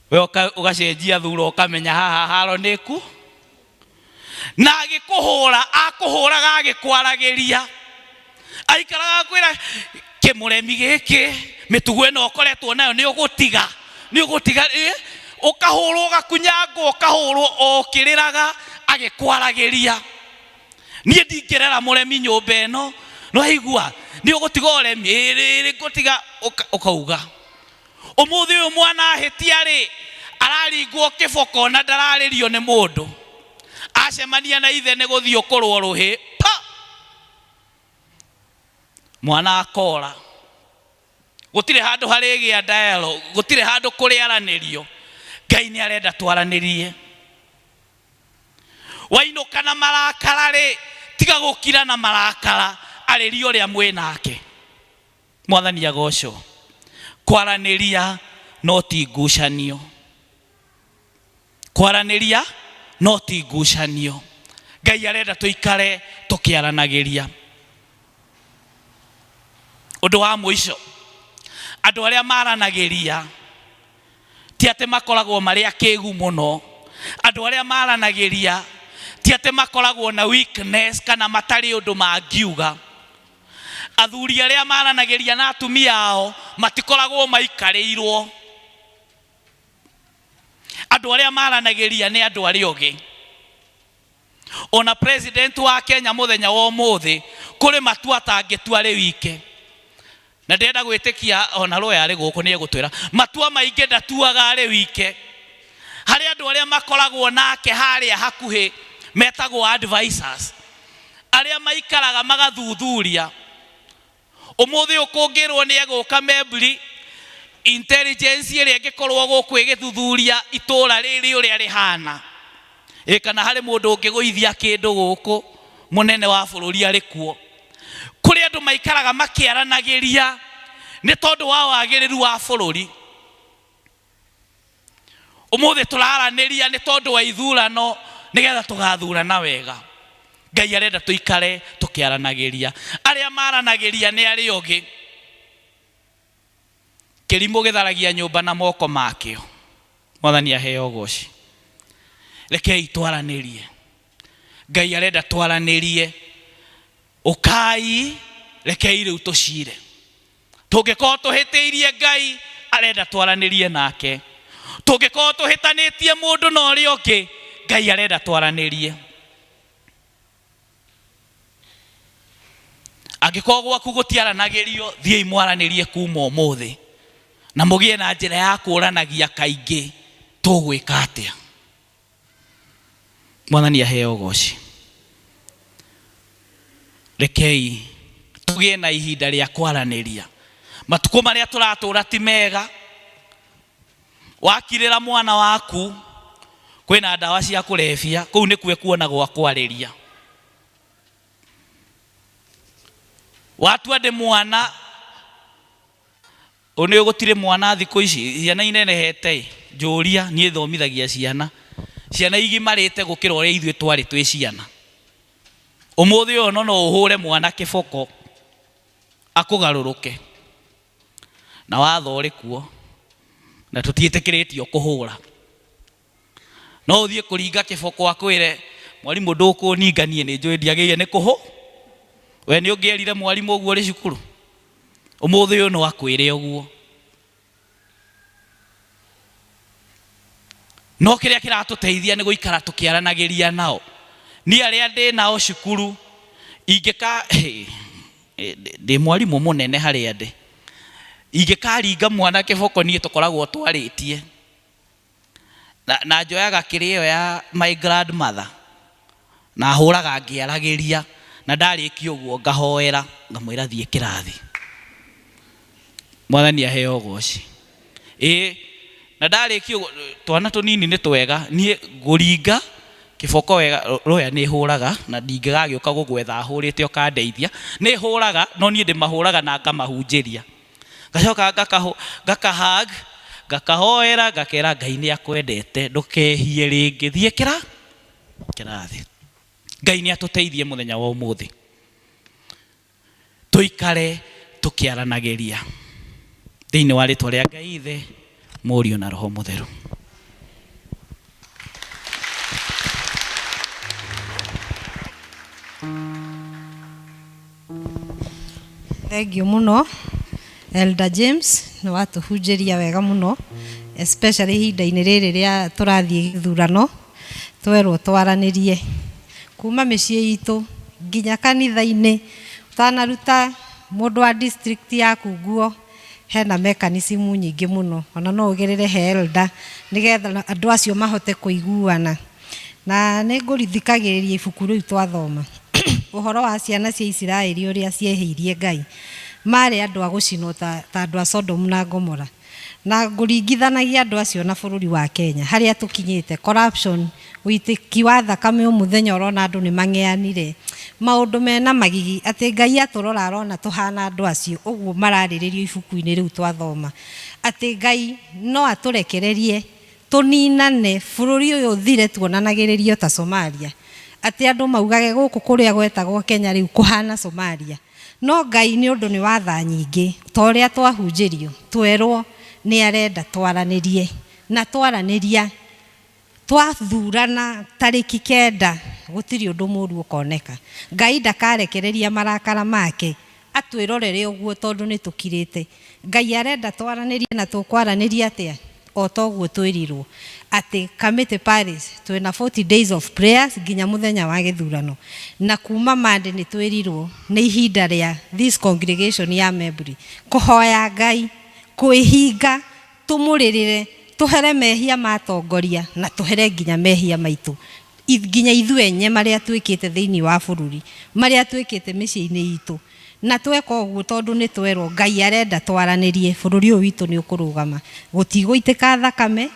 We ũgacenjia thura, ũkamenya haha haro nĩ ku. Na agĩkũhũra, akũhũraga agĩkwaragĩria, aikaraga kwĩra kĩmũremi gĩkĩ, mĩtugo ĩno ũkoretwo nayo nĩ ũgũtiga, nĩ ũgũtiga, ũkahũrwo, ũgakunyangwo, ũkahũrwo o ũkĩrĩraga agĩkwaragĩria. Niĩ ndingĩrera mũremi nyũmba ĩno, nĩwaigua? Nĩ ũgũtiga ũremi, ĩĩ ngũtiga, ũkauga. Ũmũthĩ ũyũ mwana ahĩtia rĩ, araringwo kĩboko na ndararĩrio nĩ mũndũ. Acemania na ithe nĩ gũthiĩ ũkũrwo rũhĩ, pa! Mwana akora. Gũtirĩ handũ harĩgĩa dialogue, gũtirĩ handũ kũrĩaranĩrio. Ngai nĩ arenda twaranĩrie. Wainũka na marakara rĩ, tiga gũkira na marakara, arĩria ũrĩa mwĩ nake. Mwathani agocwo. Kwaranĩria no ti ngucanio. Kwaranĩria no ti ngucanio. Ngai arenda tũikare tũkĩaranagĩria. Ũndũ wa mũico, andũ arĩa maranagĩria ti atĩ makoragwo marĩ akĩgu mũno. Andũ arĩa maranagĩria ti atĩ makoragwo na weakness kana matarĩ ũndũ mangiuga. Athuri arĩa maranagĩria na atumia ao matikoragwo maikarĩirwo. Andũ arĩa maranagĩria nĩ andũ arĩa ogĩ. Ona president wa Kenya mũthenya wa ũmũthĩ kũrĩ matua atangĩtua arĩ wike. Na ndĩrenda gwĩtĩkia ona lawyer arĩ gũkũ nĩ egũtwĩra matua maingĩ ndatuaga arĩ wike. Harĩ andũ arĩa makoragwo nake harĩa hakuhĩ metagwo advisors, arĩa maikaraga magathuthuria. Ũmũthĩ ũyũ kũngĩrwo nĩ egũka Membri, intelligence ĩrĩa ĩngĩkorwo gũkũ ĩgĩthuthuria itũra rĩrĩ ũrĩa rĩhana, ĩ kana harĩ mũndũ ũngĩgũithia kĩndũ gũkũ mũnene wa bũrũri arĩ kuo. Kũrĩ andũ maikaraga makĩaranagĩria nĩ tondũ wa wagĩrĩru wa bũrũri. Ũmũthĩ tũraranĩria nĩ tondũ wa ithurano nĩgetha tũgathurana wega. Ngai arenda tũikare tũkĩaranagĩria. Arĩa maranagĩria nĩ arĩa ogĩ. Kĩrimũ gĩtharagia nyũmba na moko makĩo. Mwathani aheo ũgoci. Rekei twaranĩrie. Ngai arenda twaranĩrie. Ũkai, rekei rĩu tũcire. Tũngĩkorwo tũhĩtĩirie Ngai, arenda twaranĩrie nake. Tũngĩkorwo tũhĩtanĩtie mũndũ na ũrĩa ũngĩ, Ngai arenda twaranĩrie. Angĩkorwo gwaku gũtiaranagĩrio, thiĩi mwaranĩrie kuma ũmũthĩ, na mũgĩe na njĩra ya kũranagia kaingĩ, tũgwĩka atĩa. Mwathani aheo ũgoci. Rekei tũgĩe na ihinda rĩa kwaranĩria. Matukũ marĩa tũratũra ti mega. Wakirĩra mwana waku, kwĩna ndawa cia kũrebia, kũu nĩkuo ekuona gwa kwarĩria. Watua ndĩ mwana, Ũũ nĩ gũtirĩ mwana thikũ ici, ciana inenehete ĩ, njũria, niĩ thomithagia ciana. Ciana igimarĩte gũkĩra ũrĩa ithuĩ twarĩ twĩ ciana. Ũmũthĩ ũyũ no ũhũre mwana kĩboko, akũgarũrũke. Na watho ũrĩ kuo, na tũtiĩtĩkĩrĩtio kũhũra. No ũthiĩ kũringa kĩboko akwĩre, mwarimũ ndũkũninga niĩ nĩ njũĩ ndiagĩrĩire nĩ kũhũ. We nĩ ũngĩerire mwarimũ ũguo ũrĩ cukuru? Ũmũthĩ ũyũ no akwĩre ũguo. No kĩrĩa kĩratũteithia nĩ gũikara tũkĩaranagĩria nao. Niĩ arĩa ndĩ nao cukuru, ingĩka, ndĩ mwarimũ mũnene harĩa ndĩ. Ingĩkaringa mwana kĩboko niĩ tũkoragwo twarĩtie. Na, na njoyaga kĩrĩa ĩyo ya my grandmother na hũraga ngĩaragĩria na ndarĩkia ũguo ngahoera ngamwĩra thiĩ kĩrathi. Mwathani aheo ũgoci. Ĩĩ na ndarĩkia ũguo twana tũnini nĩ twega niĩ ngũringa kĩboko wega roya nĩ hũraga na ndingĩgagĩũka gũgwetha hũrĩte ũkandeithia. Nĩ hũraga no niĩ ndĩmahũraga na ngamahunjĩria. Ngacoka ngaka hug, ngakahoera, ngakera Ngai nĩ akwendete, ndũkehie rĩngĩ, thiĩ kĩrathi. Ngai nĩ atũteithie mũthenya wa ũmũthĩ. Tũikare tũkĩaranagĩria. Thĩinĩ wa rĩtwa rĩa Ngai Ithe, Mũriũ na Roho Mũtheru. Thengiũ mũno Elder James nĩ watũhunjĩria wega mũno especially ihinda-inĩ rĩrĩ rĩa tũrathiĩ gĩthurano twerwo twaranĩrie kuma mĩciĩ itũ nginya kanitha-inĩ ũtanaruta mũndũ wa district yaku nguo hena mechanism nyingĩ mũno ona no ũgerere he elder nĩgetha andũ acio mahote kũiguana. Na nĩ ngũrithikagĩrĩria ibuku rĩu twathoma ũhoro wa ciana cia Isiraeli ũrĩa ciehĩirie Ngai. Marĩ andũ a gũcinwo ta, ta andũ a Sodomu na Gomora. Na ngũringithanagia andũ acio na bũrũri wa Kenya harĩa tũkinyĩte corruption, ũitĩki wa thakame o mũthenya ũrona andũ nĩ mang'eanire, maũndũ mena magigi atĩ Ngai atũrora arona tũhana andũ acio ũguo mararĩrĩrio ibuku-inĩ rĩu twathoma atĩ Ngai no atũrekererie tũninane bũrũri ũyũ ũthire tuonanagĩrĩrio ta Somalia atĩ andũ maugage gũkũ kũrĩa gwetagwo Kenya rĩu kũhana Somalia. No Ngai nĩ ũndũ nĩ wa tha nyingĩ ta ũrĩa twahunjĩrio twerwo nĩ arenda twaranĩrie na twaranĩria twathurana tarĩki 9 gũtirĩ ũndũ mũru ũkoneka. Ngai ndakarekereria marakara make atwĩrorere ũguo tondũ nĩ tũkirĩte. Ngai arenda twaranĩrie na tũkwaranĩria atĩa? O toguo twĩrirwo atĩ Kamĩtĩ Parish twĩna 40 days of prayers nginya mũthenya wa gĩthurano na kuma Monday nĩ twĩrirwo nĩ ihinda rĩa this congregation ya Membri kũhoya Ngai kwĩhinga tũmũrĩrĩre tũhere mehia ma atongoria na tũhere nginya mehia maitũ nginya ithuĩ enye marĩa twĩkĩte thĩinĩ wa bũrũri marĩa twĩkĩte mĩciĩ-inĩ itũ na tweka ũguo tondũ nĩ twerwo Ngai arenda twaranĩrie bũrũri ũyũ witũ nĩ ũkũrũgama gũtigũitĩka thakame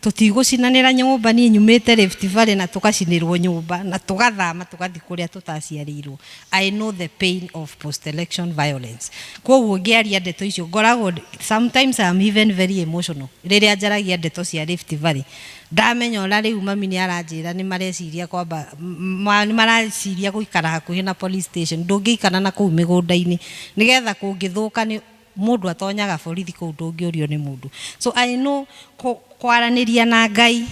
tũtigũcinanĩra nyũmba niĩ nyumĩte Rift Valley na tũgacinĩrwo nyũmba na tũgathama tũgathiĩ kũrĩa tũtaciarĩirwo. I know the pain of post election violence. Koguo ngĩaria ndeto icio ngoragwo sometimes I am even very emotional rĩrĩa njaragia ndeto cia Rift Valley. Ndamenya ona rĩu mami nĩ aranjĩra nĩ mareciria kwamba nĩ mareciria gũikara hakuhĩ na police station ndũngĩikara na kũu mĩgũnda-inĩ nĩgetha kũngĩthũka nĩ mũndũ atonyaga borithi kũu ndũngĩũrio nĩ mũndũ. So I know kwaranĩria na Ngai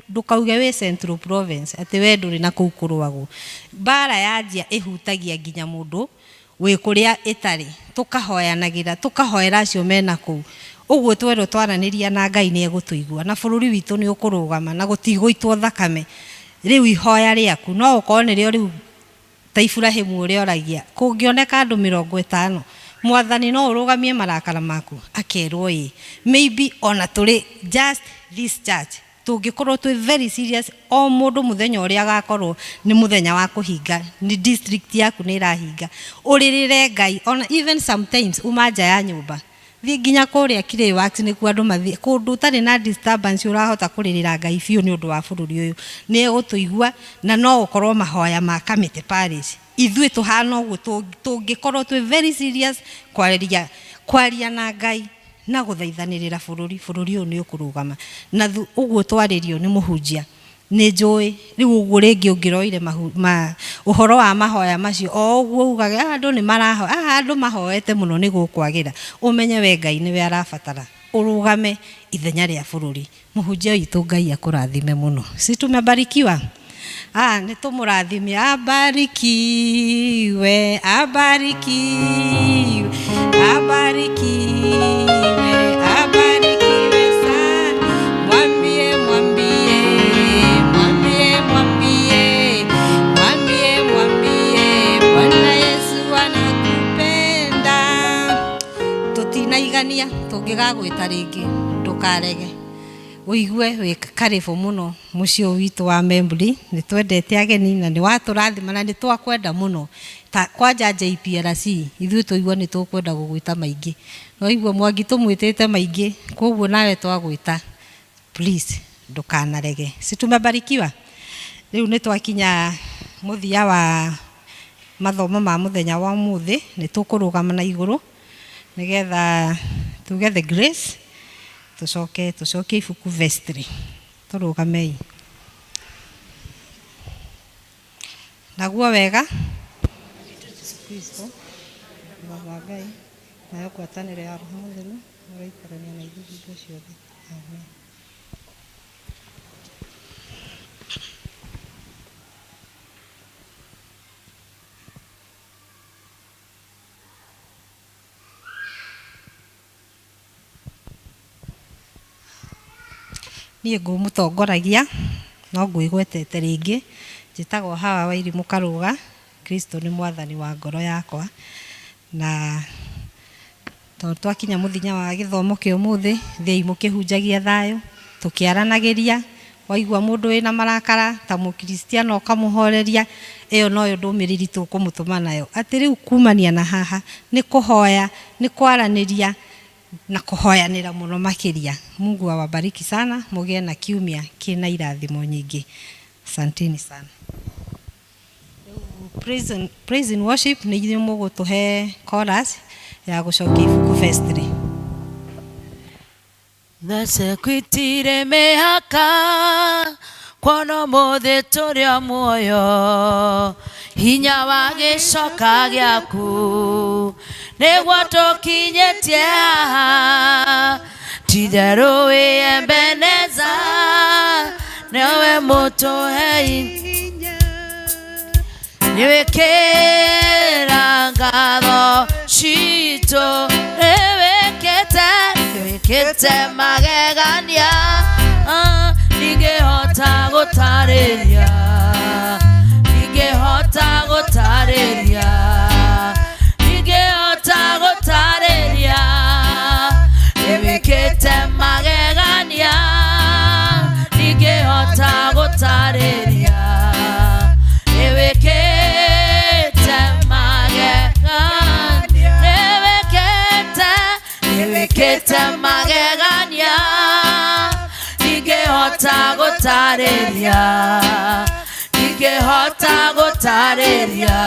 ndũkauge wĩ Central Province atĩ we ndũrĩ na kũu kũrũagwo. Mbara yanjia ĩhutagia nginya mũndũ wĩ kũrĩa ĩtarĩ tũkahoyanagĩra tũkahoera acio mena kũu ũguo twerwo twaranĩria na Ngai nĩ egũtũigua na bũrũri witũ nĩ ũkũrũgama na gũtigũitwo thakame. Rĩu ihoya rĩaku no ũkorwo nĩrĩo rĩu ta Iburahĩmu ũrĩa oragia kũngĩoneka andũ 50 mwathani no ũrũgamie marakara maku akerwo ĩ maybe ona tũrĩ just this church tũngĩkorwo twĩ very serious o mũndũ mũthenya ũrĩa agakorwo nĩ mũthenya wa kũhinga nĩ district yaku nĩ ĩrahinga ũrĩrĩre Ngai ona even sometimes uma nja ya nyũmba thiĩ nginya kũrĩa Clay Works nĩkuo andũ mathiĩ kũndũ ũtarĩ na disturbance ũrahota kũrĩrĩra Ngai biũ nĩ ũndũ wa bũrũri ũyũ nĩ egũtũigua na no ũkorwo mahoya ma Kamĩtĩ Parish ithuĩ tũhana ũguo tũngĩkorwo twĩ very serious kwaria kwaria na Ngai na gũthaithanĩrĩra bũrũri bũrũri ũyũ nĩ ũkũrũgama na ũguo twarĩrio nĩ mũhunjia nĩ njũĩ rĩu ũguo rĩngĩ ũngĩroire ũhoro wa mahoya macio o ũguo ugage andũ nĩ marahoya andũ mahoete mũno nĩ gũkwagĩra ũmenye we Ngai nĩwe arabatara ũrũgame ithenya rĩa bũrũri. Mũhunjia witũ Ngai akũrathime mũno. Si tumebarikiwa? Nĩ tũmũrathime. Abarikiwe, abarikiwe, abarikiwe, abarikiwe sana. Mwambie, mwambie, mwambie, mwambie, mwambie, mwambie, Bwana Yesu anakupenda. Tũtinaigania tũngĩgagwĩta rĩngĩ ndũkarege ũigue wĩ karibu mũno mũciĩ ũyũ witũ wa Membri nĩ twendete ageni na nĩ watũrathima na nĩ twakwenda mũno ta kwanja JPRC ithuĩ tũigua nĩ tũkwenda gũgwĩta maingĩ no igua Mwangi tũmwĩtĩte maingĩ koguo nawe twagwĩta please ndũkanarege. Si tumebarikiwa? Rĩu nĩ twakinya mũthia wa mathomo ma mũthenya wa ũmũthĩ nĩ tũkũrũgama na igũrũ nĩgetha tuge the grace tũcoke tũcokie ibuku vestry tũrũgamei naguo wega Jesu Kristo Baba wa Ngai nayo ngwatanĩro ya Roho Mũtheru ũroikarania na ithuĩ hingo ciothe. Amen. Niĩ ngũmũtongoragia no ngwĩgwetete rĩngĩ njĩtagwo Hawa Wairimũ Karũga Kristo nĩ mwathani wa ngoro yakwa na tondũ twakinya mũthenya wa gĩthomo kĩa ũmũthĩ thiĩi mũkĩhunjagia thayũ tũkĩaranagĩria waigua mũndũ wĩna marakara ta mũkristiano ũkamũhoreria Ĩyo noyo ndũmĩrĩri tũkũmũtũma nayo, atĩ rĩu kumania na haha nĩ kũhoya, nĩ kwaranĩria na kũhoyanĩra mũno makĩria. Mungu awabariki sana, mũgĩe na kiumia kĩna irathimo nyingĩ. Asanteni sana. Praise and, praise and worship nĩ inyuĩ mũgũtũhe chorus ya gũcokia ibuku vestry. Thesekwitire mĩhaka kuona ũmũthĩ tũrĩ o muoyo, hinya wa gĩcoka gĩaku nĩguo tũkinyĩtie haha. Titherũ wĩ Ebeneza, nĩwe mũtũhei, nĩwĩkĩra ngatho citũ, nĩwĩkĩte, nĩwĩkĩte magegania. Ah, ndingĩhota gũtarĩria, ndingĩhota gũtarĩria, ndingĩhota gũtarĩria, nĩwĩkĩte magegania, ndingĩhota gũtarĩria, nĩwĩkĩte magegania, nĩwĩkĩte, nĩwĩkĩte magegania, ndingĩhota gũtarĩria, ndingĩhota gũtarĩria.